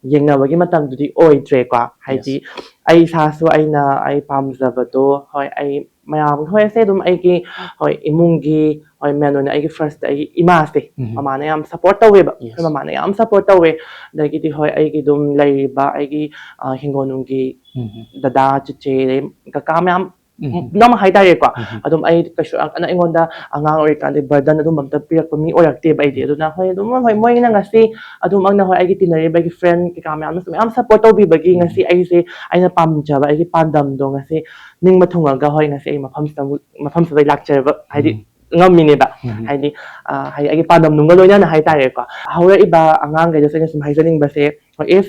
ꯌꯦꯡꯅꯕꯒꯤ ꯃꯇꯝꯗꯨꯗꯤ ꯑꯣꯏꯗ꯭ꯔꯦꯀꯣ꯫ ꯍꯥꯏꯗꯤ Yes. ꯑꯩ ꯏꯁꯥꯁꯨ ꯑꯩꯅ ꯑꯩ ꯄꯥꯝꯖꯕꯗꯣ, ꯍꯣꯏ, ꯑꯩ ꯃꯌꯥꯝ, ꯍꯣꯏ, ꯁꯦ ꯑꯗꯨꯝ ꯑꯩꯒꯤ, ꯍꯣꯏ, ꯏꯃꯨꯡꯒꯤ, ꯍꯣꯏ, main ꯑꯣꯏꯅ ꯑꯩꯒꯤ firstꯇ ꯑꯩꯒꯤ ꯏꯃꯥꯁꯦ, ꯎꯝ꯫ ꯃꯃꯥꯅ ꯌꯥꯝ support ꯇꯧꯋꯦꯕ꯫ Yes. ꯑꯩꯈꯣꯏ ꯃꯃꯥꯅ ꯌꯥꯝ support ꯇꯧꯋꯦ꯫ ꯑꯗꯒꯤꯗꯤ, ꯍꯣꯏ, ꯑꯩꯒꯤ ꯑꯗꯨꯝ ꯂꯩꯔꯤꯕ ꯑꯩꯒꯤ, ꯑ, ꯍꯤꯡꯒꯣꯜ ꯅꯨꯡꯒꯤ ꯎꯝ꯫ ꯗꯗꯥ, ꯆꯤꯆꯦ, ꯑꯗꯩ ꯀꯀꯥ ꯃꯌꯥꯝ, ꯎꯝ꯫ ꯄꯨꯝꯅꯃꯛ ꯍꯥꯏꯇꯥꯔꯦꯀꯣ꯫ ꯎꯝ꯫ ꯑꯗꯨꯝ ꯑꯩ ꯀꯩꯁꯨ ꯌꯥꯝ ꯀꯟꯅ ꯑꯩꯉꯣꯟꯗ ꯑꯉꯥꯡ ꯑꯣꯏꯔꯤꯀꯥꯟꯗ burden ꯑꯗꯨꯝꯕ ꯑꯝꯇ ꯄꯤꯔꯛꯄ ꯃꯤ ꯑꯣꯏꯔꯛꯇꯦꯕ ꯑꯩꯗꯤ꯫ ꯑꯗꯨꯅ, ꯍꯣꯏ, ꯑꯗꯨꯝ, ꯍꯣꯏ, ꯃꯣꯏꯅ ꯉꯁꯤ ꯑꯗꯨꯃꯛꯅ, ꯍꯣꯏ, ꯑꯩꯒꯤ ꯇꯤꯟꯅꯔꯤꯕ ꯑꯩꯒꯤ friend ꯀꯩꯀꯥ ꯃꯌꯥꯝꯅꯁꯨ ꯃꯌꯥꯝ support ꯇꯧꯕꯤꯕꯒꯤ ꯎꯝ꯫ ꯉꯁꯤ ꯑꯩꯁꯦ ꯑꯩꯅ ꯄꯥꯝꯖꯕ ꯑꯩꯒꯤ ꯄꯥꯟꯗꯝꯗꯣ ꯉꯁꯤ ꯅꯤꯡꯕ ꯊꯨꯡꯉꯒ, ꯍꯣꯏ, ꯉꯁꯤ ꯑꯩ ꯃꯐꯝꯁꯤꯗ ꯑꯃꯨꯛ, ꯃꯐꯝꯁꯤꯗ ꯑꯩ ꯂꯥꯛꯆꯔꯕ, ꯍꯥꯏꯗꯤ, ꯎꯝ꯫ ꯉꯝꯃꯤꯅꯦꯕ꯫ ꯎꯝ꯫ ꯍꯥꯏꯗꯤ, ꯑ, ꯍꯥꯏꯗꯤ ꯑꯩꯒꯤ ꯄꯥꯟꯗꯝꯗꯨꯒ ꯂꯣꯏꯅꯅ ꯍꯥꯏꯇꯥꯔꯦꯀꯣ꯫ ꯍꯧꯔꯛꯏꯕ ꯑꯉꯥꯡꯈꯩꯗꯁꯨ ꯑꯩꯅ ꯁꯨꯝ ꯍꯥꯏꯖꯅꯤꯡꯕꯁꯦ, if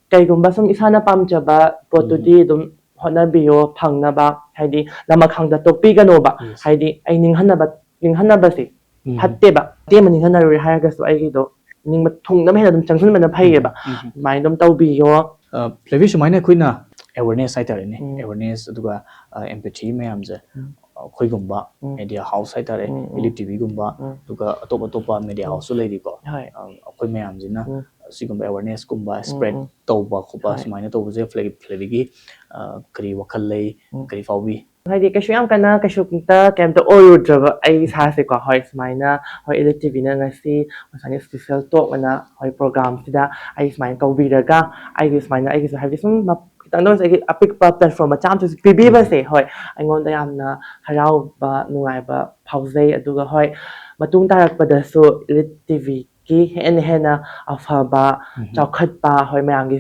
ꯀꯩꯒꯨꯝꯕ ꯁꯨꯝ ꯏꯁꯥꯅ ꯄꯥꯝꯖꯕ ꯄꯣꯠꯇꯨꯗꯤ ꯎꯝ꯫ ꯑꯗꯨꯝ ꯍꯣꯠꯅꯕꯤꯌꯣ, ꯐꯪꯅꯕ, ꯍꯥꯏꯗꯤ ꯂꯃꯈꯥꯡꯗ ꯇꯣꯛꯄꯤꯒꯅꯣꯕ꯫ Yes. ꯍꯥꯏꯗꯤ ꯑꯩ ꯅꯤꯡꯍꯟꯅꯕ, ꯅꯤꯡꯍꯟꯅꯕꯁꯦ ꯎꯝ꯫ ꯐꯠꯇꯦꯕ꯫ ꯃꯇꯦꯡ ꯑꯃ ꯅꯤꯡꯍꯟꯅꯔꯨꯔꯦ ꯍꯥꯏꯔꯒꯁꯨ ꯑꯩꯒꯤꯗꯣ ꯅꯤꯡꯕ ꯊꯨꯡꯅꯕ ꯍꯦꯟꯅ ꯑꯗꯨꯝ ꯆꯪꯁꯤꯟꯕꯅ ꯐꯩꯌꯦꯕ꯫ ꯎꯝ, ꯎꯝ꯫ ꯑꯗꯨꯃꯥꯏꯅ ꯑꯗꯨꯝ ꯇꯧꯕꯤꯌꯣ꯫ ꯑ, ꯐ꯭ꯂꯦꯕꯤ, ꯁꯨꯃꯥꯏꯅ ꯑꯩꯈꯣꯏꯅ awareness ꯍꯥꯏꯇꯥꯔꯦꯅꯦ, ꯎꯝ꯫ Awareness, ꯑꯗꯨꯒ, ꯑ, empathy ꯃꯌꯥꯝꯁꯦ, ꯎꯝ꯫ ꯑꯩꯈꯣꯏꯒꯨꯝꯕ, ꯎꯝ꯫ Media house ꯍꯥꯏꯇꯥꯔꯦ, ꯎꯝ, ꯎꯝ꯫ Elite TVꯒꯨꯝꯕ, ꯎꯝ꯫ ꯑꯗꯨꯒ ꯑꯇꯣꯞ ꯑꯇꯣꯞꯄ media ꯎꯝ꯫ Houseꯁꯨ ꯂꯩꯔꯤꯀꯣ꯫ ꯍꯣꯏ꯫ ꯑ, ꯑꯩꯈꯣꯏ ꯃꯌꯥꯝꯁꯤꯅ ꯎꯝ꯫ ꯑꯁꯤꯒꯨꯝꯕ awarenessꯀꯨꯝꯕ ꯎꯝ, spread ꯎꯝ꯫ ꯇꯧꯕ ꯈꯣꯠꯄ ꯍꯣꯏ꯫ ꯁꯨꯃꯥꯏꯅ ꯇꯧꯕꯁꯦ ꯐ꯭ꯂꯦ-, ꯐ꯭ꯂꯦꯕꯤꯒꯤ, ꯑ, ꯀꯔꯤ ꯋꯥꯈꯜ ꯂꯩ, ꯎꯝ꯫ ꯀꯔꯤ ꯐꯥꯎꯕꯤ? ꯍꯥꯏꯗꯤ ꯀꯩꯁꯨ ꯌꯥꯝ ꯀꯟꯅ ꯀꯩꯁꯨꯝꯇ ꯀꯩꯝꯇ ꯑꯣꯏꯔꯨꯗ꯭ꯔꯕ ꯑꯩ ꯏꯁꯥꯁꯦꯀꯣ꯫ ꯍꯣꯏ, ꯁꯨꯃꯥꯏꯅ, ꯍꯣꯏ, Elite ꯇꯤ ꯚꯤꯅ ꯉꯁꯤ ꯁꯨꯃꯥꯏꯅ special talk ꯑꯅ, ꯍꯣꯏ, program ꯁꯤꯗ ꯑꯩ ꯁꯨꯃꯥꯏꯅ ꯀꯧꯕꯤꯔꯒ ꯑꯩꯒꯤ ꯁꯨꯃꯥꯏꯅ ꯑꯩꯒꯤꯁꯨ ꯍꯥꯏꯗꯤ ꯁꯨꯝ ꯃ-, ꯈꯤꯇꯪꯗ ꯑꯣꯏꯔꯁꯨ ꯑꯩꯒꯤ ꯑꯄꯤꯛꯄ platform ꯃꯆꯥ ꯑꯃꯁꯨ ꯄꯤꯕꯤꯕꯁꯦ, ꯍꯣꯏ, ꯑꯩꯉꯣꯟꯗ ꯌꯥꯝꯅ ꯍꯔꯥꯎꯕ, ꯅꯨꯡꯉꯥꯏꯕ ꯐꯥꯎꯖꯩ꯫ ꯑꯗꯨꯒ ꯍꯣꯏ, ꯃꯇꯨꯡ ꯇꯥꯔꯛꯄꯗꯁꯨ Elite ꯇꯤ ꯚꯤꯒꯤ ꯍꯦꯟꯅ ꯍꯦꯟꯅ ꯑꯐꯕ, ꯎꯝ꯫ ꯆꯥꯎꯈꯠꯄ, ꯍꯣꯏ, ꯃꯌꯥꯝꯒꯤ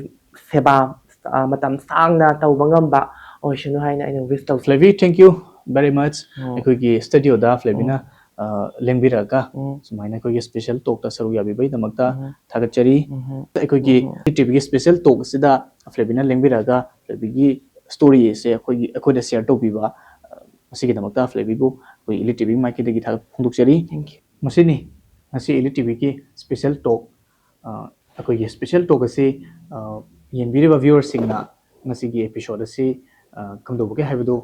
ꯁꯦꯕꯥ, ꯑ, ꯃꯇꯝ ꯁꯥꯡꯅ ꯇꯧꯕ ꯉꯝꯕ ꯑꯣꯏꯁꯅꯨ ꯍꯥꯏꯅ ꯑꯩꯅ wish ꯇꯧꯖꯩ꯫ Flavie, thank you very much. ꯎꯝ꯫ ꯑꯩꯈꯣꯏꯒꯤ studioꯗ Flavieꯅ, ꯎꯝ꯫ ꯑ, ꯂꯦꯡꯕꯤꯔꯛꯑꯒ ꯎꯝ꯫ ꯁꯨꯃꯥꯏꯅ ꯑꯩꯈꯣꯏꯒꯤ special talkꯇ ꯁꯔꯨꯛ ꯌꯥꯕꯤꯕꯒꯤꯗꯃꯛꯇ ꯎꯝ꯫ ꯊꯥꯒꯠꯆꯔꯤ꯫ ꯎꯝ꯫ ꯑꯩꯈꯣꯏꯒꯤ ꯎꯝ꯫ Elite ꯇꯤ ꯚꯤꯒꯤ special talk ꯑꯁꯤꯗ Flavieꯅ ꯂꯦꯡꯕꯤꯔꯛꯑꯒ Flavieꯒꯤ story ꯑꯁꯦ ꯑꯩꯈꯣꯏꯒꯤ, ꯑꯩꯈꯣꯏꯗ share ꯇꯧꯕꯤꯕ, ꯑ, ꯃꯁꯤꯒꯤꯗꯃꯛꯇ Flavieꯕꯨ ꯑꯩꯈꯣꯏ Elite ꯇꯤ ꯚꯤꯒꯤ ꯃꯥꯏꯀꯩꯗꯒꯤ ꯊꯥꯒꯠꯄ ꯐꯣꯡꯗꯣꯛꯆꯔꯤ꯫ Thank you. ꯃꯁꯤꯅꯤ ꯉꯁꯤ Elite ꯇꯤ ꯚꯤꯒꯤ special talk꯫ ꯑ, ꯑꯩꯈꯣꯏꯒꯤ special talk ꯑꯁꯤ, ꯑ, ꯌꯦꯡꯕꯤꯔꯤꯕ viewerꯁꯤꯡꯅ ꯉꯁꯤꯒꯤ episode ꯑꯁꯤ, ꯑ, ꯀꯝꯗꯧꯕꯒꯦ ꯍꯥꯏꯕꯗꯨ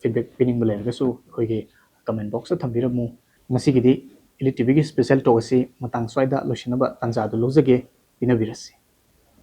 feedback ꯄꯤꯅꯤꯡꯕ ꯂꯩꯔꯒꯁꯨ ꯑꯩꯈꯣꯏꯒꯤ comment boxꯇ ꯊꯝꯕꯤꯔꯝꯃꯨ꯫ ꯉꯁꯤꯒꯤꯗꯤ Elite ꯇꯤ ꯚꯤꯒꯤ special talk ꯑꯁꯤ ꯃꯇꯥꯡ ꯁ꯭ꯋꯥꯏꯗ ꯂꯣꯏꯁꯤꯟꯅꯕ ꯇꯥꯟꯖꯥꯗꯨ ꯂꯧꯖꯒꯦ, ꯄꯤꯅꯕꯤꯔꯁꯤ꯫